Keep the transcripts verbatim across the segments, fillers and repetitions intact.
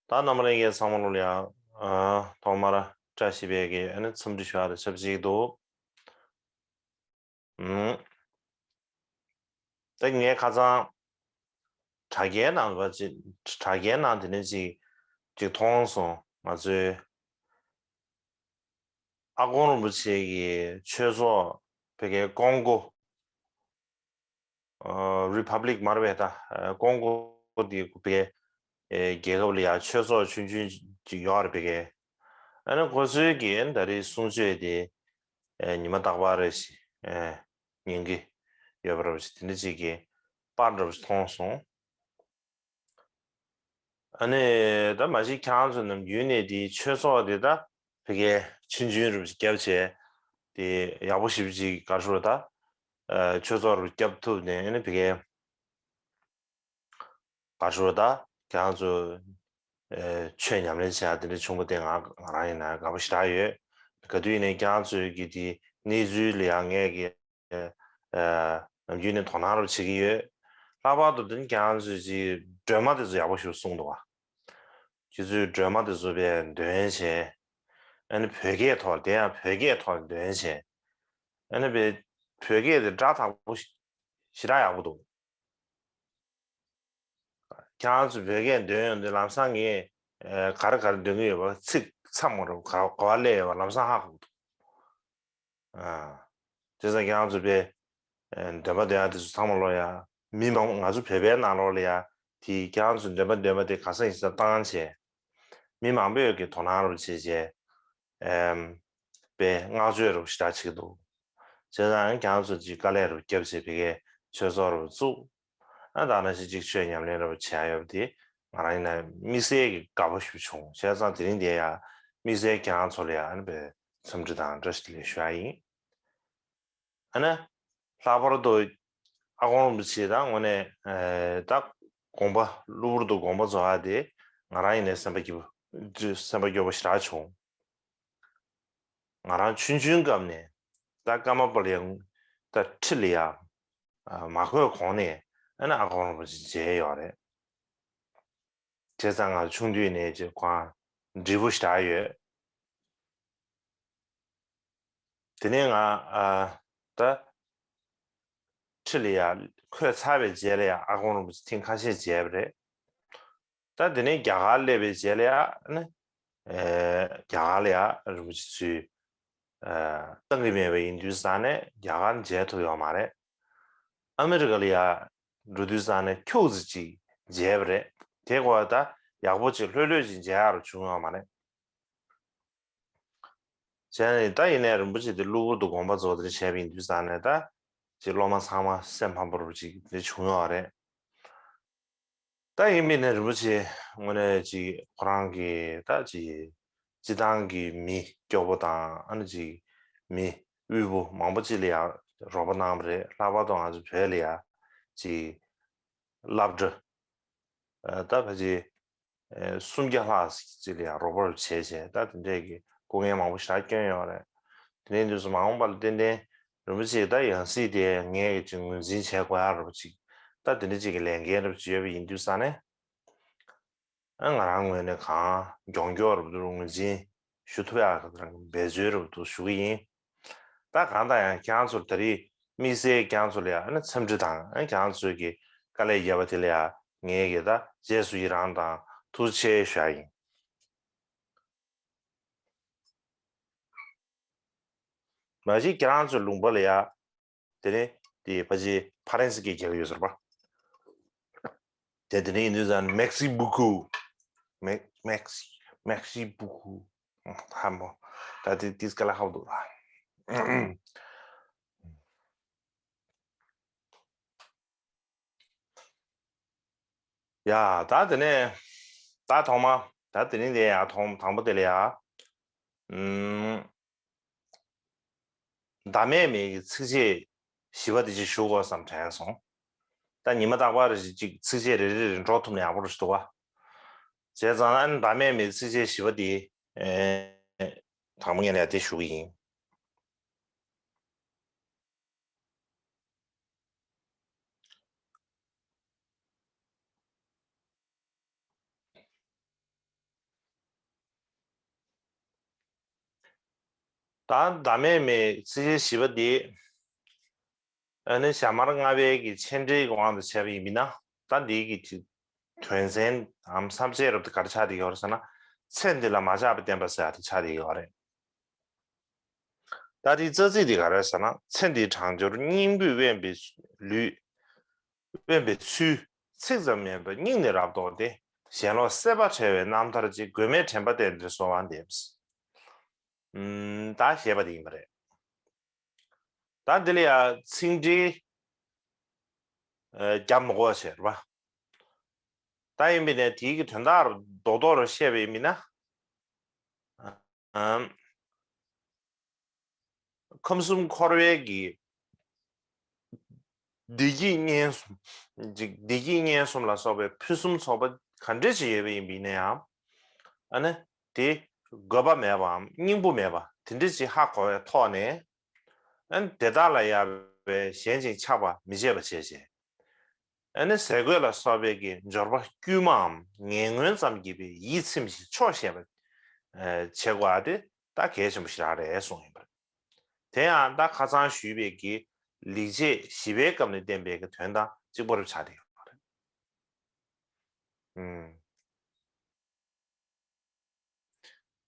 ད་རྣམ་པ་ལྷན་རྒྱས་ཚང་མ་ལོ་ལ་ཡང་ཨ་ཐོག་མར་བཀྲ་ཤིས་པའི་གི་ཨ་ནི་འཚམས་འདྲི་ཞུ་ཡ་ལ་ཞབས་ཕྱི་འདུག་ཨུམ། ད་ངས་ཁ་སང་དྲ་རྒྱའི་ནང་ལ་ཅིག་དྲ་རྒྱའི་ནང་དེ་ནས་ཅིག་ཅིག་མཐོང་སོང་། ང་ཚོའི་ཨ་དཀོན་རིན་པོ་ཆེ་གི་ཆོས་ཚོགས་ཕ་གིའི་ཀོང་ཀོ། ཨ་རི་ཕབ་ལིག་མ་རེད་པས། ད་ཀོང་ཀོ་དེ་ཕ་གིའི་རྒྱལ་ཁབ་ལ་ཡང་ཆོས་ཚོགས་ཆུང་ཆུང་ཅིག་ཡོད་རེད་ཕ་གིའི། ཨ་ནི་ཁོ་ཚོའི་གི་ད་རེས་གསུང་ཆོས་དེ་ཉི་མ་རྟག་པར་རེ་ཞིག་ཉན་གི་ཡོད་པ་རེད་པ། དེ་འདྲ་ཅིག་གི་པར་འདྲ་པོ་ཞིག་མཐོང་སོང་། ཨ་ནི་ད་མ་གཞི་ཁྱེད་རང་ཚོ་ནམ་རྒྱུན་ནས་དེའི་ཆོས་ཚོགས་དེ་ད་ཕ་གིའི་ཆུང་ཆུང་རུ་བརྒྱབ་བྱས་དེ་ཡག་པོ་ཞེ་པོ་ཅིག་ག་རེ་ཞུ་དགོས་རེད། ད་ཆོས་ཚོགས་རུ་བརྒྱབ་ཐུབ་ནས་ཨ་ནི་ཕ་གིའི་ག་རེ་ཞུ་དགོས་རེད། ད་ཁྱེད་རང་ཚོ་ཆོས་ཉམས་ལེན་བྱེད་ཡག་དེ་འདྲ་བྱུང་པ་དེ་ང་ང་རང་ཡིན་ན་དགའ་པོ་ཞེ་དྲག་ཡོད། ག་དུས་ཡིན་ནའི་ཁྱེད་རང་ཚོའི་གི་དེ་གནས་ཚུལ་ལ་ཡང་ངས་གི་ཨ་ནམ་རྒྱུན་ནས་དོ་སྣང་རུ་བྱེད་ཀྱི་ཡོད། ལྷག་པར་དུ་དེ་ནི་ཁྱེད་རང་ཚོས་ཅིག་སྒྲོལ་མ་དེ་ཚོ་ཡག་པོ་ཞིག་གསུངས་འདུག་བ། ཁྱེད་ཚོས་སྒྲོལ་མ་དེ་ཚོ་དཔེ་འདོན་བྱས། ཨ་ནི་བོད་སྐད་ཐོག་དེ་ཡང་བོད་སྐད་ཐོག་འདོན་བྱས། ཨ་ནི་དཔེ་བོད་སྐད་དེ་སྒྲ་དག་པོ་ཞེ་དྲག་ཡག་པོ་འདུག་ཁྱེད་རང་ཚོ་བོད་སྐད་འདོན་ཡོང་དུས་ལམ་སང་ངས་ག་རེ་ག་རེ་འདོན་གྱི་ཡོད་པ། ཚིག་མཚམས་མ་རུ་ག་ག་བ་སླེབས་ཡོད་པ་ལམ་སང་ཧ་གོ་འདུག་ཨ། བྱས་ཙང་ཁྱེད་རང་ཚོ་དཔེ་འདོན་པ་འདོན་ཡག་དེ་ཚོ་ཚང་མ་ལོ་ཡ། མི་མང་ང་ཚོ་བོད་པའི་ནང་ལོགས་ལ་ཡ་དེ་ཁྱེད་རང་ཚོ་འདོན་པ་འདོན་པ་དེ་ག་ས་ཡིན་ས་བཏང་བྱས། མི་མང་པོས་ཀྱི་དོ་སྣང་རུ་བྱས་བྱས། ཨེམ། དཔེ་བསྔགས་བརྗོད་རུ་ཞེ་དྲག་བྱེད་ཀྱི་འདུག་བྱས་ཙང་ཁྱེད་རང་ཚོ་ཅིག་དཀའ་ལས་རུ་བརྒྱབ་བྱས་ཕ་གིའི་ཆོས་ཚོགས་རུ་བཙུགས། ཨ་ད་ནང་བཞིན་ཅིག་ཆོས་ཉམས་ལེན་རུ་བྱེད་ཡག་ཡོད་པ་དེ་ང་རང་ཡིན་ན་དམིགས་བསལ་གྱི་དགའ་པོ་ཞིག་བྱུང་། བྱས་ཙང་དེ་རིང་དེ་ཡ་དམིགས་བསལ་ཁྱེད་རང་ཚོ་ལ་ཡ་ཨ་ནི་དཔེ་འཚམས་འདྲི་དང་བཀྲ་ཤིས་བདེ་ལེགས་ཞུ་ཡག་ཡིན། ཨ་ནི། ལྷག་པར་དུ་ཨ་དཀོན་རིན་པོ་ཆེ་དང་དངོས་གནས་ད་དགོངས་པ་གློ་བུར་དུ་དགོངས་པ་རྫོགས་ཡག་དེ་ང་རང་ཡིན་ནའི་སེམས་པ་སྐྱིད་པོ་སེམས་པ་སྐྱོ་པོ་ཞེ་དྲག་བྱུང་། ང་རང་ཆུང་ཆུང་སྐབས་ནས་ད་ཀརྨ་པ་ལ་ཡང་ད་ཁྲི་ལ་ཡ་མ་འཁོད་གོང་ནས་ཨ་ནི་ཨ་དཀོན་རིན་པོ་ཆེ་མཇལ་ཡོད་རེད། བྱས་ཙང་ང་ཆུང་དུས་ནས་ཅིག་ཁོང་འདྲིས་པོ་ཞེ་དྲག་ཡོད། དེ་ནས་ང་ཨ་ད་ཁྲི་ལ་ཡ་འཁོད་ཚར་བའི་རྗེས་ལ་ཡ་ཨ་དཀོན་རིན་པོ་ཆེ་ཐེངས་ཁ་ཤས་མཇལ་བ་རེད། ད་དེ་ནས་རྒྱ་གར་སླེབས་པའི་རྗེས་ལ་ཡ་ནི་ཨེ་རྒྱ་གར་ལ་ཡ་རིན་པོ་ཆེ་ཚུར་ཨེ་བཏང་གི་མེད་པ་ཡིན་དུས་ཙང་ནས་རྒྱ་གར་མཇལ་ཐུབ་ཡོད་མ་རེད། ཨ་མི་རི་ཀ་ལ་ཡ་འགྲོ་དུས་ཙང་ནས་ཁྱུག་ཙམ་ཅིག་མཇལ་བ་རེད། དེ་གོ་ད་ཡག་པོ་ཅིག་ལྷོད་ལྷོད་ཅིག་མཇལ་ཡག་རུ་བྱུང་ཡོད་མ་རེད། བྱས་ནས་ད་ཡིན་ནའི་རིན་པོ་ཆེ་དེ་གློ་བུར་དུ་དགོངས་པ་རྫོགས་དེ་བྱས་པ་ཡིན་དུས་ཙང་ནས་ད་ཅིག་སློབ་མ་ཚང་མ་སེམས་ཕམ་པོ་རུ་ཅིག་དེ་བྱུང་ཡོད་རེད། ད་ཡིན་པས་ན་རིན་པོ་ཆེ་དངོས་གནས་ཅིག་ཁོ་རང་གི་ད་ཅིག་སྤྱི་བཏང་གི་མི་སྐྱོ་པོ་དང་ཨ་ནི་ཅིག་མི་དབུལ་པོ་མང་པོ་ཅིག་ལ་ཡང་རོགས་པ་གནང་བ་རེད། ལྷག་པར་དུ་ང་ཚོ་བོད་ལ་ཡང་ཅིག་སློབ་གྲྭ་ད་ཕལ་ཆེར་སུམ་བརྒྱ་ལྷག་ཅིག་ལ་ཡང་རོགས་པ་བྱས་བྱས་ད་དེ་འདྲས་ཀྱི་སྐུ་ངལ་མང་པོ་ཞེ་དྲག་བསྐྱོན་ཡོད་རེད། དེ་ནས་དུས་སུ་མ་འོངས་པ་ལ་ཏན་ཏན་རིན་པོ་ཆེ་ད་ཡང་སྲིད་དེ་ངས་ཀྱི་ཅིག་ངོས་འཛིན་བྱས་དགོས་ཡག་རེད་པ་ཅིག་ད་དེ་འདྲ་ཅིག་གི་ལས་འགན་རེད་པ་ཅིག་ཡོད་པ་ཡིན་དུས་ཙང་ནས། ཨ་ང་རང་ངོས་ནས་གང་མགྱོགས་མགྱོགས་རུ་ངོས་འཛིན་ཞུ་ཐུབ་ཡག་གི་འབད་རྩོལ་རུ་ཞུ་གི་ཡིན། ད་གང་ལྟར་ཡང་ཁྱེད་རང་ཚོར་ད་རེས་དམིགས་བསལ་ཁྱེད་རང་ཚོ་ལ་ཡང་ཨ་ནི་འཚམས་འདྲི་དང་ཨ་ཁྱེད་རང་ཚོའི་གི་དཀའ་ལས་བརྒྱབ་པ་དེ་ལ་ཡང་ངས་གི་ད་རྗེས་སུ་ཡི་རང་དང་ཐུགས་རྗེ་ཆེ་ཞུ་ཡག་ཡིན། མ་གཞི་ཁྱེད་རང་ཚོའི་ལུང་པ་ལ་ཡ། དེ་ནས་དེ་ཕལ་ཆེར་ཕ་རན་སི་སྐད་རྒྱག་གི་ཡོད་ཟེར་བ། དེ་དེ་ནས་ཡིན་དུས་ཙང་Merci beaucoup། Merci beaucoup། ཧ་མོ། ད་དེ་དེ་སྐད་ལ་ཧ་གོ་འདུག་ཡ་ད་དེ་ནས་ད་ཐོག་མ་ད་དེ་ནས་དེ་ཡ་ཐོག་དང་པོ་དེ་ལ་ཡ། ཨུམ། ཟླ་མེད་མའི་གི་ཚིགས་བཅད་བཞི་པ་དེ་ཅིག་ཞུ་དགོས་བསམ་དྲན་སོང་། ད་ཉི་མ་རྟག་པར་ཅིག་ཚིགས་བཅད་རེ་རེ་རེ་འགྲོ་ཐུབ་ན་ཡག་པོ་རེད་འདུག་བ། བྱས་ཙང་ཨ་ནི་ཟླ་མེད་མའི་ཚིགས་བཅད་བཞི་པ་དེ་ཨེ་དང་པོ་ངས་ལ་དེ་ཞུ་གི་ཡིན། ད་བདག་མེད་མའི་ཚིགས་བཅད་བཞི་པ་འདི། ཨ་ནི་ཞྭ་དམར་ལྔ་པའི་གི་མཆན་འགྲེལ་གྱི་དབང་དུ་བྱས་པ་ཡིན་པས་ན། ད་འདིའི་གི་དོན་ཚན་ནམ་བསམ་བྱས་རབ་ཏུ་ག་རེ་ཆགས་བསྡད་ཡོད་རེད་ཟེར་ན། ཚེ་འདི་ལ་མ་ཆགས་པ་བསྟན་པ་ཟེར་ཡ་དེ་ཆགས་བསྡད་ཡོད་རེད། ད་དེའི་རྩ་ཚིག་དེ་ག་རེ་ཟེར་ན། ཚེ་འདིའི་གྲང་འགྱུར་སྙིང་པོས་དབེན་པའི་ལུས། དབེན་པའི་ཚུལ། ཚིག་ཙམ་མིན་པར་སྙིང་ནས་རབ་རྟོགས་ཏེ། ཞེན་ལོག་སྲེད་པ་བྲལ་བའི་རྣམ་ཐར་ཅིག་མགོན་མེད་དྲན་པ་བསྟན་ཏེ་གསོལ་བ་འདེབས། ཨུམ། ད་ཞེས་པ་དེ་ཡིན་པ་རེད། ད་འདི་ལ་ཡང་ཚིག་འགྲེལ་ཨ་རྒྱབ་མི་དགོས་པ་བྱས་རེད་པ། ད་ཡིན་པས་ན་དེའི་གི་དོན་དག་རྡོག་རྡོག་རུ་བཤད་པ་ཡིན་པས་ན། ཨམ། ཁམས་གསུམ་འཁོར་བའི་གི་བདེ་སྐྱིད་གཉེན་གསུམ། ཅིག་བདེ་སྐྱིད་གཉེན་གསུམ་ལ་སོགས་པའི་ཕུན་སུམ་ཚོགས་པ་ག་འདྲ་ཞིག་ཡོད་པ་ཡིན་པས་ན་ཡང་། ཨ་ནི་དེ་དགོས་པ་མེད་པའམ་སྙིང་པོ་མེད་པ་དེ་འདྲ་ཞིག་ཧ་གོ་བའི་ཐོག་ནས། ཨ་ནི་དེ་དག་ལ་ཡང་བའི་ཞེན་ཅིང་ཆགས་པ་མི་བྱེད་པ་བྱས་བྱས། ཨ་ནི་ཟས་གོས་ལ་སོགས་པའི་གི་འབྱོར་པ་དཀྱུས་མའམ་ངན་ངོན་ཙམ་གྱིས་པའི་ཡིད་ཚིམ་ཞིང་ཆོག་ཤེས་པ་ཨ་བྱེད་དགོས་པ་དེ་ད་གལ་ཆེན་པོ་ཞིག་རང་རེད་གསུངས་ཡིན་པ་རེད། དེ་ཡང་ད་ཁ་སང་ཞུས་པའི་གི་ལེགས་བྱས་བཞི་པའི་སྐབས་ནས་བསྟན་པའི་གི་དོན་དང་གཅིག་པ་རུ་ཆགས་བསྡད་ཡོད་པ་རེད། ཨུམ།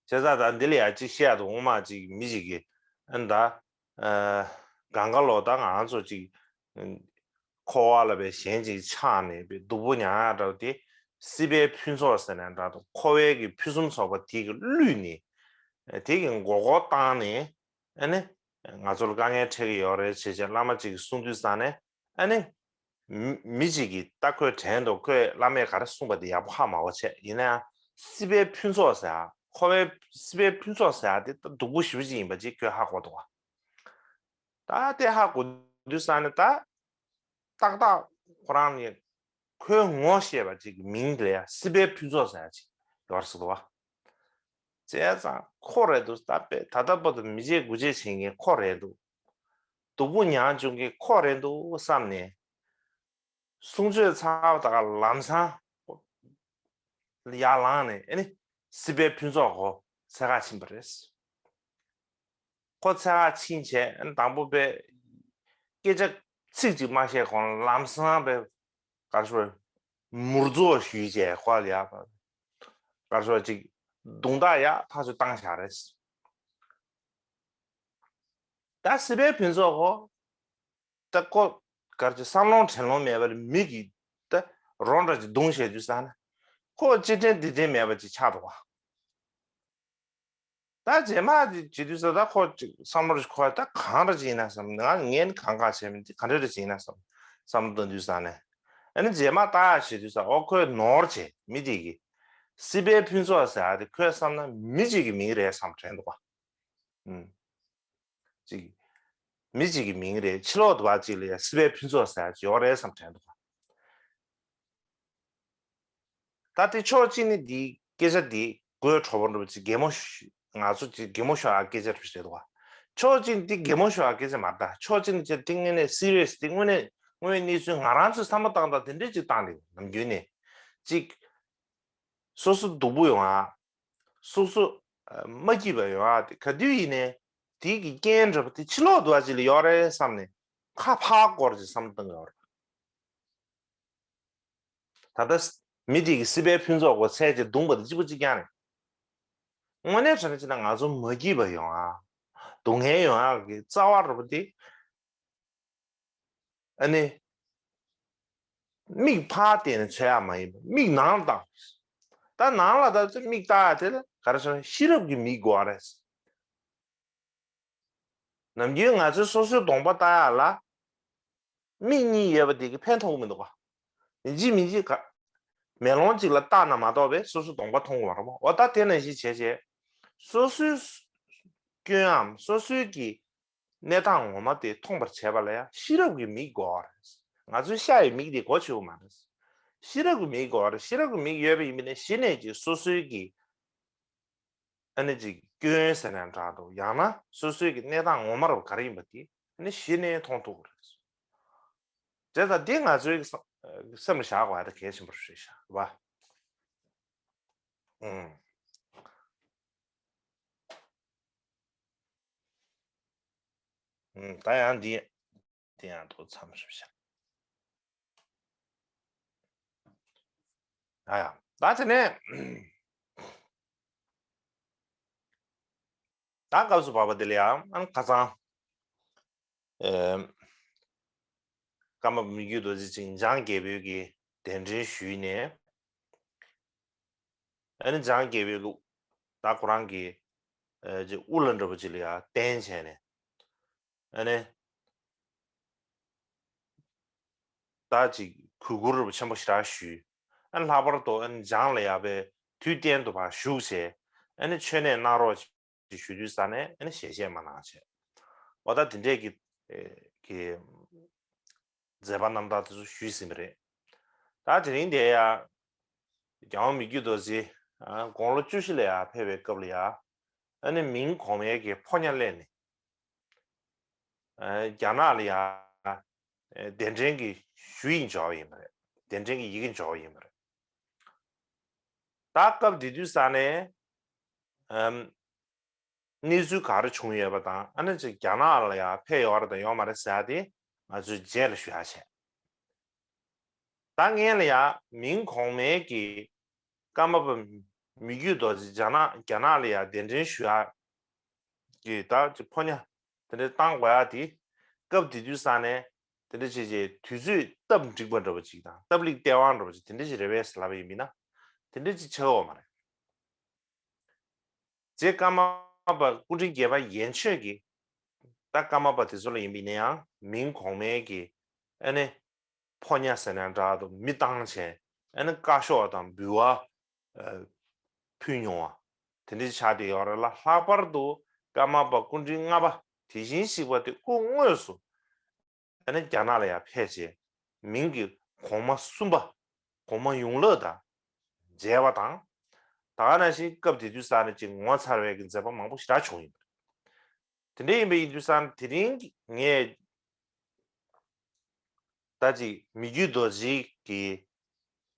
བྱས་ཙང་ད་འདི་ལ་ཡང་གཅིག་བཤད་ཡ་དང་། འོ་མ་གཅིག་མི་གཅིག་གིས་ཨ་ནི་ད་ཨ་གང་ག་ལོ་ད་ང་ཚོ་གཅིག་འཁོར་བ་ལ་བའི་ཞེན་ཅིང་ཆགས་ནས་བའི་སྡུག་པོ་མྱངས་ཡ་འདྲ་བ་དེ་སྲིད་པའི་ཕུན་ཚོགས་ཟེར་ནས་འདྲ་དང་། འཁོར་བའི་གི་ཕུན་སུམ་ཚོགས་པ་དེ་གི་བསླུས་ནས་དེ་གི་མགོ་སྐོར་བཏང་ནས། ཨ་ནི་ང་ཚོ་ལ་དཀའ་ངལ་འཕྲད་ཀྱི་ཡོད་རེད་བྱས་བྱས་བླ་མ་གཅིག་གིས་གསུང་དུས་ཙང་ནས། ཨ་ནི། མི་མི་གཅིག་གིས་ད་ཁོས་དྲན་འདུག་ཁོས་བླ་མས་ག་རེ་གསུངས་པ་དེ་ཡག་པོ་ཧ་མ་གོ་བྱས། ཡིན་ན་ཡང་སྲིད་པའི་ཕུན་ཚོགས་ཟེར་ཡ། འཁོར་བའི་སྲིད་པའི་ཕུན་ཚོགས་ཟེར་ཡ་དེ་ད་སྡུག་པོ་ཞེ་པོ་ཅིག་ཡིན་པ་ཅིག་ཁོས་ཧ་གོ་འདུག་བ། ད་དེ་ཧ་གོ་དུས་ཙང་ནས་ད་ཏག་ཏག་ཁོ་རང་ནས་ཁོའི་ངོ་ཤེས་པ་ཅིག་གི་མིང་དེ་ལ་ཡ་སྲིད་པའི་ཕུན་ཚོགས་ཟེར་ཡ་ཅིག་ཡོད་རེད་ཟེར་འདུག་བ། བྱས་ཙང་ཁོ་རེད་འདུག་ད་དཔེ་ད་ལྟ་བར་དུ་མི་བརྗེད་དགུ་བརྗེད་བྱེད་མཁན་ཁོ་རེད་འདུག་སྡུག་པོ་མྱངས་བྱུང་མཁན་ཁོ་རེད་འདུག་བསམ་ནས། གསུང་ཆོས་ཚར་བ་དང་ལམ་སང་ཡར་ལངས་ནས། ཨ་ནི་སྲིད་པའི་ཕུན་ཚོགས་ཁོ་འཚོལ་ག་ཕྱིན་པ་རེད། ཁོ་འཚོལ་ག་ཕྱིན་བྱས། ཨ་ནི་དང་པོ་པའི་སྐད་ཆ་ཚིག་གཅིག་མ་བཤད་གོང་ལམ་སང་པའི་ག་རེ་ཞུ་དགོས་རེད། མུར་རྫོགས་ཞུས་བྱས་ཁོ་ལ་ཡ་ག་རེ་ཞུ་དགོས་རེད། ཅིག་རྡུང་རྡེག་ཡག་ཐག་ཆོད་བཏང་བཞག་རེད། ད་སྲིད་པའི་ཕུན་ཚོགས་ཁོ། ད་ཁོ་ག་རེ་ཅིག་བསམ་ལོང་དྲན་ལོང་མེད་པར་མི་གིས་ད་རོ་འདྲ་ཅིག་བརྡུངས་བྱས་དུས་ཙང་ན། ཁོ་ཅི་དྲན་འདི་དྲན་མེད་པ་ཅིག་ཆགས་འདུག་བ། ད་རྗེས་མ་དེ་བྱེད་དུས་ཙང་ད་ཁོ་ཅིག་བསམ་བློ་ཅིག་འཁོར་བ། ད་གང་འདྲ་ཅིག་ཡིན་ན་བསམ། ང་ངས་ནི་གང་ག་བྱས་མིན་དེ་ག་འདྲ་འདྲ་ཅིག་ཡིན་ན་བསམ། བསམ་བློ་གཏོང་དུས་ཙང་ནས། ཨ་ནི་རྗེས་མ་ལྟ་བྱེད་དུས་ཙང་། ཨོ་ཁོས་ནོར་བྱས། མི་དེ་གིས་སྲིད་པའི་ཕུན་ཚོགས་ཟེར་ཡ་དེ་ཁོས་བསམ་ན་མི་གཅིག་གི་མིང་རེད་བསམ་དྲན་འདུག་བ། ཨུམ། ཅིག་མི་གཅིག་གི་མིང་རེད། ཕྱི་ལོགས་དུ་བ་གཅིག་ལ་ཡ་སྲིད་པའི་ཕུན་ཚོགས་ཟེར་ཡ་ཅིག་ཡོད་རེད་བསམ་དྲན་འདུག་བ། ད་དེ་ཕྱོགས་གཅིག་ནས་འདི་སྐད་ཆ་འདི་གོས་དྲོ་པོ་འདྲ་པོ་ཅིག་གད་མོ་ཤོར། ང་ཚོ་ཅིག་གད་མོ་ཤོར་ཡག་སྐད་ཆ་རེད་པ། ཕྱོགས་གཅིག་ནས་འདི་གད་མོ་ཤོར་ཡག་སྐད་ཆ་མ་རེད། ད་ཕྱོགས་གཅིག་ནས་ཅིག་དེ་དངོས་གནས་སི་རི་ཡས། དེ་དངོས་གནས་དངོས་ཡོད་གནས་ཚུལ་ང་རང་ཚོས་བསམ་བློ་བཏང་སྟངས་དེ་འདྲས་ཅིག་བཏང་འདུག་ནམ་རྒྱུན་ནས་ཅིག་སོ་སོ་སྡུག་པོ་ཡོང་ཡག་སོ་སོ་ཨ་མ་སྐྱིད་པ་ཡོང་ཡག་དེ་ག་དུས་ཡིན་ནའི་དེ་གི་རྐྱེན་འདྲ་པོ་དེ་ཕྱི་ལོགས་དུ་བ་ཅིག་ལ་ཡོད་རེད་བསམ་ནས་ཁ་ཕར་སྐོར་ཅིག་བསམ་བློ་གཏོང་གི་ཡོད་རེད། ད་ལྟ་མི་དེ་གིས་སྲིད་པའི་ཕུན་ཚོགས་ཁོ་འཚོལ་བྱས་བརྡུངས་པ་དང་གཅིག་པ་གཅིག་རྐྱང་རེད། དངོས་གནས་དྲང་གནས་བྱས་ན་ང་ཚོ་མ་སྐྱིད་པ་ཡོང་ཡག་སྡུག་བསྔལ་ཡོང་ཡག་གི་རྩ་བ་འདྲ་པོ་དེ། ཨ་ནི། མིག་ཕར་བལྟས་ནས་འཚོལ་ཡག་མ་ཡིན་པར་མིག་ནང་ལ་བལྟ་དགོས། ད་ནང་ལ་ད་མིག་བལྟ་ཡག་དེ་ལ་ག་རེ་ཟེར་ན་ཤེས་རབ་ཀྱི་མིག་དགོས་པ་རེད། ནམ་རྒྱུན་ང་ཚོས་སོ་སོའི་གདོང་པ་བལྟ་ཡག་ལ། མིག་གཉིས་ཡོད་པ་དེ་གིས་ཕན་ཐོགས་ཀྱི་མི་འདུག་ག་ཡིན་གཅིག་མིན་གཅིག་ག་མེ་ལོང་གཅིག་ལ་བལྟས་ན་མ་གཏོགས་པའི་སོ་སོའི་གདོང་པ་མཐོང་གི་མ་རེད་པ། འོ་ད་དེ་ནང་བཞིན་བྱས་བྱས། སོ་སོའི་སྐྱོན་འམ་སོ་སོའི་གི་གནས་སྟངས་ངོ་མ་དེ་མཐོང་བར་བྱེད་པ་ལ་ཡང་ཤེས་རབ་ཀྱི་མིག་དགོས་པ་རེད། ང་ཚོའི་ཤ་ཡི་མིག་དེ་གོ་ཆོད་པ་མ་རེད། ཤེས་རབ་ཀྱི་མིག་དགོས་པ་རེད། ཤེས་རབ་ཀྱི་མིག་ཡོད་པ་ཡིན་པ་ནས་གཞི་ནས་ཀྱི་སོ་སོའི་གི་ཨ་ནི་ཅིག་སྐྱོན་ཟེར་ན་འདྲ་འདུག་ཡང་ན་སོ་སོའི་གི་གནས་སྟངས་ངོ་མ་རུ་ག་རེ་ཡིན་པ་དེ་ཨ་ནི་གཞི་ནས་མཐོང་ཐུབ་ཀྱི་རེད། བྱས་ཙང་འདི་ང་ཚོའི་སེམས་ལ་བཞག་དགོས་ཡ་ད་གལ་ཆེན་པོ་རེད་ཤག་བ། ཨུམ། ད་ཡང་འདི་དེ་ཡང་ཐོག་མཚམས་ཞིབ་བྱ། ཨ་ཡ། ད་དེ་ནས་ད་སྐབས་སུ་བབ་པ་དེ་ལ་ཡང་ཨ་ནི་ཁ་སང་། ཨེམ། ཀརྨ་པ་མི་བསྐྱོད་རྡོ་རྗེ་ཅིག་འཇང་རྒྱལ་པོའི་གི་གདན་འདྲེན་ཞུས་ནས། ཨ་ནི་འཇང་རྒྱལ་པོའི་གི་ད་ཁོ་རང་གི་ཨེ་ཅིག་དབུ་བླ་འདྲ་པོ་ཅིག་ལ་ཡང་བསྟེན་བྱས་ནས། ཨ་ནི་ད་ཅིག་གུས་བཀུར་རབ་ཆེན་པོ་ཞེ་དྲག་ཞུས། ཨ་ནི་ལྷག་པར་དུ་ཨ་ནི་འཇང་ལ་ཡང་པའི་དུས་གཏན་དུ་ཕར་བཞུགས་བྱས། ཨ་ནི་མཆོད་གནས་གནང་རོགས་ཞུ་དུས་ས་ནས་ཨ་ནི་ཞལ་བཞེས་མ་གནང་བྱས། འོ་ད་དེ་འདྲས་ཀྱི་ཨེ་ཀྱི་མཛད་པ་རྣམ་དག་དེ་ཚོ་ཞུས་ཟིན་པ་རེད། ད་དེ་རིང་དེ་ཡང་རྒྱལ་བ་མི་བསྐྱོད་རྡོ་རྗེ་ཨ་དགུང་ལོ་བཅུ་བཞི་ལ་ཡང་ཕེབས་པའི་སྐབས་ལ་ཡང་ཨ་ནི་མིང་གོང་མའི་གི་ཕོ་ཉ་གླས་ནས། ཨ་རྒྱ་ནག་ལ་ཡང་ཨ་གདན་འདྲེན་གྱི་ཞུ་ཡིག་འབྱོར་བ་ཡིན་པ་རེད། གདན་འདྲེན་གྱི་ཡི་གེ་འབྱོར་བ་ཡིན་པ་རེད། ད་སྐབས་དེ་དུས་ས་ནས་ཨམ་གནས་ཚུལ་ག་རེ་བྱུང་ཡོད་པ་དང་ཨ་ནི་ཅིག་རྒྱ་ནག་ལ་ཡང་ཕེབས་ཡོད་རེད་དང་ཡོད་མ་རེད་ཟེར་ཡ་དེ་ང་ཚོས་རྗེས་ལ་ཞུ་ཡ་བྱས། ད་སྔོན་ལ་ཡང་མིང་གོང་མའི་གི་ཀརྨ་པ་མི་བསྐྱོད་རྡོ་རྗེ་རྒྱ་ནག་རྒྱ་ནག་ལ་ཡང་གདན་འདྲེན་ཞུ་ཡག་གི་ད་ཅིག་ཕོ་ཉ་དེ་འདྲ་བཏང་དགོས་ཡག་དེ་སྐབས་དེ་དུས་ས་ནས་དེ་འདྲ་བྱས་རྗེས་དུས་ཚོད་སྟབས་འགྲིག་པ་འདྲ་པོ་ཅིག་དང་སྟབས་ལེགས་སྟེས་དབང་འདྲ་པོ་ཅིག་དེ་འདྲ་ཅིག་རེད་པས་ལབ་པ་ཡིན་མིན་ན་དེ་འདྲ་ཅིག་ཆགས་ཡོད་མ་རེད། རྗེ་ཀརྨ་པ་སྐུ་ཕྲེང་བརྒྱད་པ་ཡན་ཆོད་ཀྱིས་ད་ཀརྨ་པ་དེ་ཚོ་ལ་ཡིན་པ་ཡིན་ན་ཡང་མིང་གོང་མའི་གི་ཨ་ནི་ཕོ་ཉ་ཟེར་ན་འདྲ་འདུག་མི་བཏང་བྱས་ཨ་ནི་བཀའ་ཤོག་དང་འབུལ་བ་ཨ་ཕུལ་མྱོང་བ་དེ་འདྲ་ཆགས་བསྡད་ཡོད་རེད་ལ། ལྷག་པར་དུ་ཀརྨ་པ་སྐུ་ཕྲེང་ལྔ་པ་དེ་བཞིན་གཤེགས་པ་དེ་སྐུ་དངོས་སུ་ཨ་ནི་རྒྱ་ནག་ལ་ཡང་ཕེབས་བྱས་མིང་གི་གོང་མ་གསུམ་པ་གོང་མ་ཡོངས་ལག་དང་མཇལ་བ་དང་། ད་ག་ནང་བཞིན་སྐབས་དེ་དུས་ས་ནས་ཅིག་ངོ་མཚར་བའི་གི་མཛད་པ་མང་པོ་ཞེ་དྲག་བྱུང་ཡོད་པ་རེད། དེ་འདྲ་ཡིན་པ་ཡིན་དུས་ས་ནས་དེ་རིང་གི་ངས་ད་ཅིག་མི་བསྐྱོད་རྡོ་རྗེ་གི་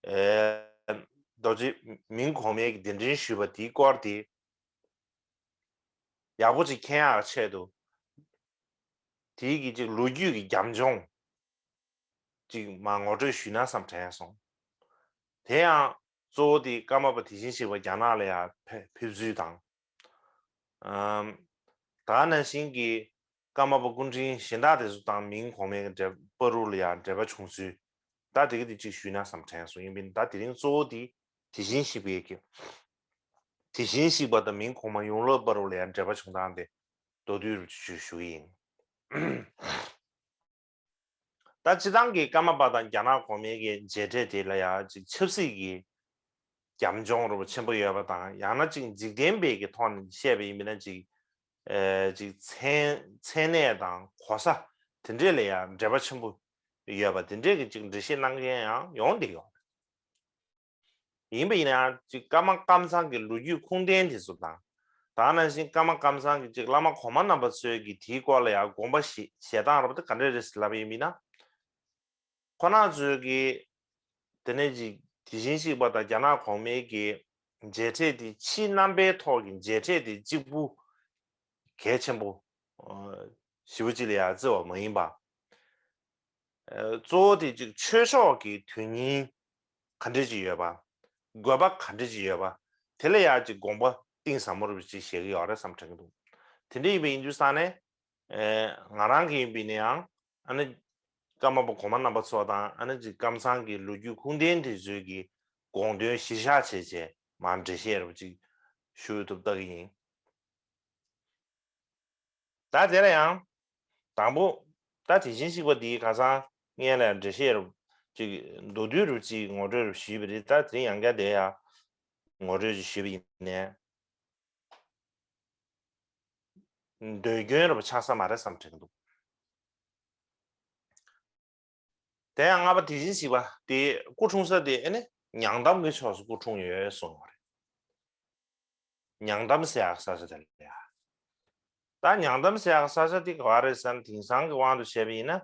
ཨེ་རྡོ་རྗེ་མིང་གོང་མའི་གི་གདན་འདྲེན་ཞུས་པ་དེའི་སྐོར་དེ་ཡག་པོ་ཅིག་མཁྱེན་ཡག་ཆེད་དུ་དེའི་གི་ཅིག་ལོ་རྒྱུས་ཀྱི་རྒྱབ་ལྗོངས་ཅིག་མར་ངོ་སྤྲོད་ཞུས་ན་བསམ་དྲན་སོང་། དེ་ཡང་གཙོ་བོ་དེ་ཀརྨ་པ་དེ་བཞིན་གཤེགས་པ་རྒྱ་ནག་ལ་ཡང་ཕེབས་ཕེབས་ཚུལ་དང་། ཨམ། ད་ག་ནང་བཞིན་གྱི་ཀརྨ་པ་སྐུ་ཕྲེང་གཞན་དག་དེ་ཚོ་དང་མིང་གོང་མའི་འབྲེལ་བ་རུ་ལ་ཡང་འབྲེལ་བ་བྱུང་ཚུལ། ད་དེ་ག་དེ་གཅིག་ཞུས་ན་བསམ་དྲན་སོང་། ཡིན་པས་ད་དེ་རིང་གཙོ་བོ་དེ་དེ་བཞིན་གཤེགས་པའི་གི་དེ་བཞིན་གཤེགས་པ་དང་མིང་གོང་མ་ཡོངས་ལ་བར་རུ་ལ་ཡང་འབྲེལ་བ་བྱུང་སྟངས་དེ་མདོར་བསྡུས་རུ་ཞུ་ཞུ་གི་ཡིན། ད་སྤྱི་བཏང་གི་ཀརྨ་པ་དང་རྒྱ་ནག་གོང་མའི་གི་མཇལ་འཕྲད་དེ་ལ་ཡང་ཅིག་ཆབ་སྲིད་ཀྱི་རྒྱབ་ལྗོངས་རུ་ཆེན་པོ་ཡོད་པ་དང་ཡང་ན་ཅིག་འཇིག་རྟེན་པའི་གི་ཐོག་ནས་བཤད་པ་ཡིན་པ་ན་ཅིག་ཨེ་ཅིག་མཚན་མཚན་གནས་དང་གོ་ས་དེ་འདྲས་ལ་ཡང་འབྲེལ་བ་ཆེན་པོ་ཡོད་པ་དེ་འདྲས་ཀྱི་ཅིག་འགྲེལ་བཤད་གནང་མཁན་ཡང་ཡོང་བསྡད་ཡོད། ཡིན་པ་ཡིན་ན་ཡང་ཅིག་ཀརྨ་ཀམ་ཚང་གི་ལོ་རྒྱུས་ཁུངས་ལྡན་དེ་ཚོ་དང་། ད་ག་ནང་བཞིན་ཀརྨ་ཀམ་ཚང་གི་ཅིག་བླ་མ་གོང་མ་རྣམ་པ་ཚོས་ཀྱི་དེའི་སྐོར་ལ་ཡང་དགོངས་པ་བཞེས་བཞེས་སྟངས་རབ་དེ་ག་འདྲས་རེད་ཟེར་ལབ་པ་ཡིན་མིན་ན། ཁོ་རང་ཚོས་ཀྱི་དེ་ནས་ཅིག་དེ་བཞིན་གཤེགས་པ་དང་རྒྱ་ནག་གོང་མའི་གི་མཇལ་འཕྲད་དེ་ཕྱིའི་རྣམ་པའི་ཐོག་གི་མཇལ་འཕྲད་དེ་གཅིག་པུ་གལ་ཆེན་པོ་ཞེ་པོ་ཅིག་ལ་ཡང་བརྩི་བ་མ་ཡིན་པ། གཙོ་བོ་དེ་གཅིག་ཆོས་ཕྱོགས་ཀྱི་དོན་སྙིང་ག་འདྲ་ཅིག་ཡོད་པ། དགོས་པ་ག་འདྲ་ཅིག་ཡོད་པ། དེ་ལ་ཡང་ཅིག་དགོངས་པ་གཏིང་ཟབ་མོ་རུ་ཅིག་བཞེས་ཀྱི་ཡོད་རེད་བསམ་དྲན་གྱི་འདུག་དེ་འདྲ་ཡིན་པ་ཡིན་དུས་ས་ནས་ང་རང་གི་ཡིན་པ་ཡིན་ན་ཡང་ཨ་ནི་ཀརྨ་པ་གོང་མ་རྣམ་པ་ཚོ་དང་ཨ་ནི་ཅིག་ཀམ་ཚང་གི་ལོ་རྒྱུས་ཁུངས་ལྡན་དེ་ཚོའི་གི་དགོངས་དོན་གཞིར་བཞག་བྱས་བྱས་མར་འགྲེལ་བཤད་རུ་ཅིག་ཞུ་ཐུབ་ལྟ་གི་ཡིན། ད་དེ་ལ་ཡང་དང་པོ་ད་དེ་བཞིན་གཤེགས་པ་འདིའི་ཁ་སང་སྔོན་ལ་འགྲེལ་བཤད་རུ་ཅིག་མདོར་བསྡུས་རུ་ཅིག་ངོ་སྤྲོད་རུ་ཞུས་པ་རེད། ད་དེ་ཡང་བསྐྱར་དེ་ཡང་ངོ་སྤྲོད་ཅིག་ཞུས་པ་ཡིན་ནས་འདོད་སྐྱོན་རུ་ཆགས་ས་མ་རེད་བསམ་དྲན་གྱི་འདུག་དེ་ཡང་ལྔ་པ་དེ་བཞིན་གཤེགས་པ་དེ་སྐུ་འཁྲུངས་ས་དེ་ཨེ་ནི་ཉང་དམ་གྱི་ཕྱོགས་སུ་སྐུ་འཁྲུངས་ཡོད་གསུངས་པ་རེད། ཉང་དམ་ཟེར་ཡག་ས་ཆ་དེ་ལ་ཡ། ད་ཉང་དམ་ཟེར་ཡག་ས་ཆ་དེ་ག་བ་རེད་ཟེར་ན་དེང་སང་གི་དབང་དུ་བྱས་པ་ཡིན་ན།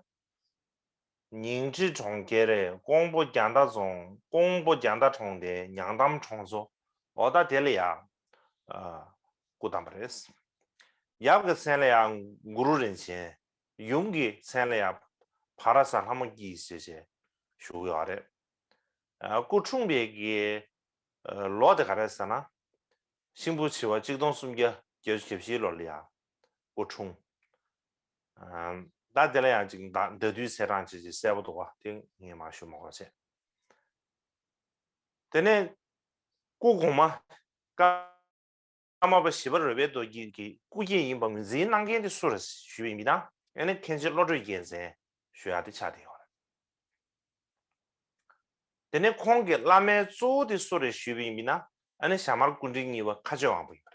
ཉིང་ཁྲི་གྲོང་ཁྱེར་རེད། ཀོང་པོ་རྒྱ་མདའ་རྫོང་། ཀོང་པོ་རྒྱ་མདའ་གྲོང་རྡལ་ཉང་དམ་གྲོང་ཚོ། འོ་ད་དེ་ལ་ཡ། ཨ། སྐུ་བལྟམས་པ་རེད། ཡབ་ཀྱི་མཚན་ལ་ཡང་གུ་རུ་རིན་ཆེན། ཡུམ་གྱི་མཚན་ལ་ཡང་བྷ་ར་ཟ་ལྷ་མོ་སྐྱིད་ཅེས་བྱས་ཞུ་གི་ཡོད་རེད། ཨ། སྐུ་འཁྲུངས་པའི་གི་ཨ་ལོ་དེ་ག་རེ་ཟེར་ན། ཤིང་བུ་བྱེ་བ་གཅིག་སྟོང་སུམ་བརྒྱ་བརྒྱད་ཅུ་གྱ་བཞིའི་ལོ་ལ་ཡང་སྐུ་འཁྲུངས། ཨ། ད་དེ་ལ་ཡང་ཅིག་ད་ཟླ་དུས་ཚེས་གྲངས་ཅིག་ཅིག་གསལ་པོ་འདུག་ག་དེ་ངས་མར་ཞུ་མ་དགོས་བྱས། དེ་ནས་སྐུ་གོང་མ་ཀརྨ་པ་ཞི་བ་རོལ་པའི་རྡོ་རྗེ་གི་སྐུ་སྐྱེ་ཡིན་པ་ངོས་འཛིན་གནང་མཁན་དེ་སུ་རེད་ཞུས་པ་ཡིན་ན། ཨ་ནི་མཁན་ཆེན་བློ་གྲོས་རྒྱལ་མཚན་ཞུ་ཡག་དེ་ཆགས་བསྡད་ཡོད་རེད། དེ་ནས་ཁོང་གི་བླ་མའི་གཙོ་བོ་དེ་སུ་རེད་ཞུས་པ་ཡིན་ན། ཨ་ནི་ཞྭ་དམར་སྐུ་ཕྲེང་གཉིས་པ་མཁའ་སྤྱོད་དབང་པོ་ཡིན་པ་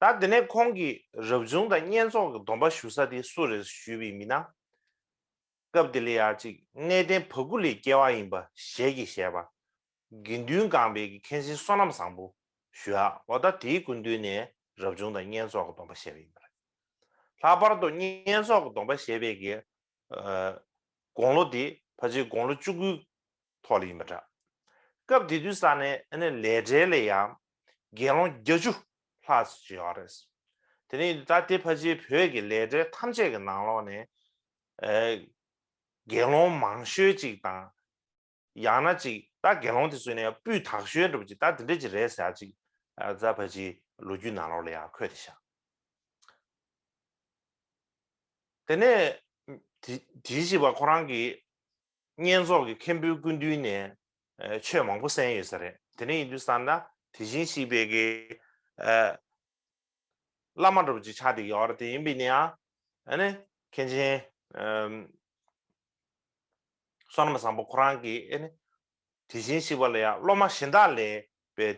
རེད། ད་དེ་ནས་ཁོང་གིས་རབ་བྱུང་དང་བསྙེན་རྫོགས་ཀྱི་སྡོམ་པ་ཞུ་ས་དེ་སུ་རེད་ཞུས་པ་ཡིན་ན། སྐབས་དེ་ལ་ཡང་ཅིག་གནས་བརྟན་བ་ཀུ་ལའི་སྐྱེ་བ་ཡིན་པ་ཞལ་གྱིས་བཞེས་པ། དགེ་འདུན་གང་པའི་གི་མཁན་ཆེན་བསོད་ནམས་བཟང་པོ་ཞུ་ཡག་འོ་ད་དེའི་སྐུ་མདུན་ནས་རབ་བྱུང་དང་བསྙེན་རྫོགས་ཀྱི་སྡོམ་པ་བཞེས་པ་ཡིན་པ་རེད། ལྷག་པར་དུ་བསྙེན་རྫོགས་ཀྱི་སྡོམ་པ་བཞེས་པའི་གི་ཨ་དགུང་ལོ་དེ་ཕལ་ཆེར་དགུང་ལོ་བཅུ་དགུའི་ཐོག་ལ་ཡིན་པ་འདྲ། སྐབས་དེ་དུས་ས་ནས་ཨ་ནི་ལས་འབྲས་ལ་ཡང་དགེ་སློང་བརྒྱད་ཅུ་ལྷག་ཙམ་ཅིག་ཡོད་རེད། དེ་ནས་ད་དེ་ཕལ་ཆེར་བོད་ཀྱི་ལས་འབྲས་ཐམས་ཅད་ཀྱི་ནང་ལོགས་ནས་ཨ་དགེ་སློང་མང་ཤོས་ཅིག་དང་། ཡང་ན་ཅིག་ད་དགེ་སློང་དེ་ཚོ་ནས་སྤུས་དག་ཤོས་འདྲ་པོ་ཅིག་ད་དེ་འདྲ་ཅིག་རེད་ཟེར་ཡག་ཅིག་ཨ་ད་ཕལ་ཆེར་ལོ་རྒྱུས་ནང་ལོགས་ལ་ཡང་འཁོད་དེ་བཞག་དེ་ནས་དེ་དེ་བཞིན་གཤེགས་པ་ཁོ་རང་གིས་བསྙེན་རྫོགས་ཀྱི་མཁན་པོའི་སྐུ་མདུན་ནས་ཨ་ཆོས་མང་པོ་གསན་ཡོད་ས་རེད། དེ་ནས་ཡིན་དུས་ཙང་ན་དེ་བཞིན་གཤེགས་པའི་གི་ཨ་བླ་མ་འདྲ་པོ་ཅིག་ཆགས་བསྡད་ཡོད་རེད། དེ་ཡིན་པས་ན་ཡང་ཨ་ནི་མཁན་ཆེན་ཨ་བསོད་ནམས་བཟང་པོ་ཁོ་རང་གིས་ཨ་ནི་དེ་བཞིན་གཤེགས་པ་ལ་ཡང་སློབ་མ་གཞན་དག་ལས་པའི་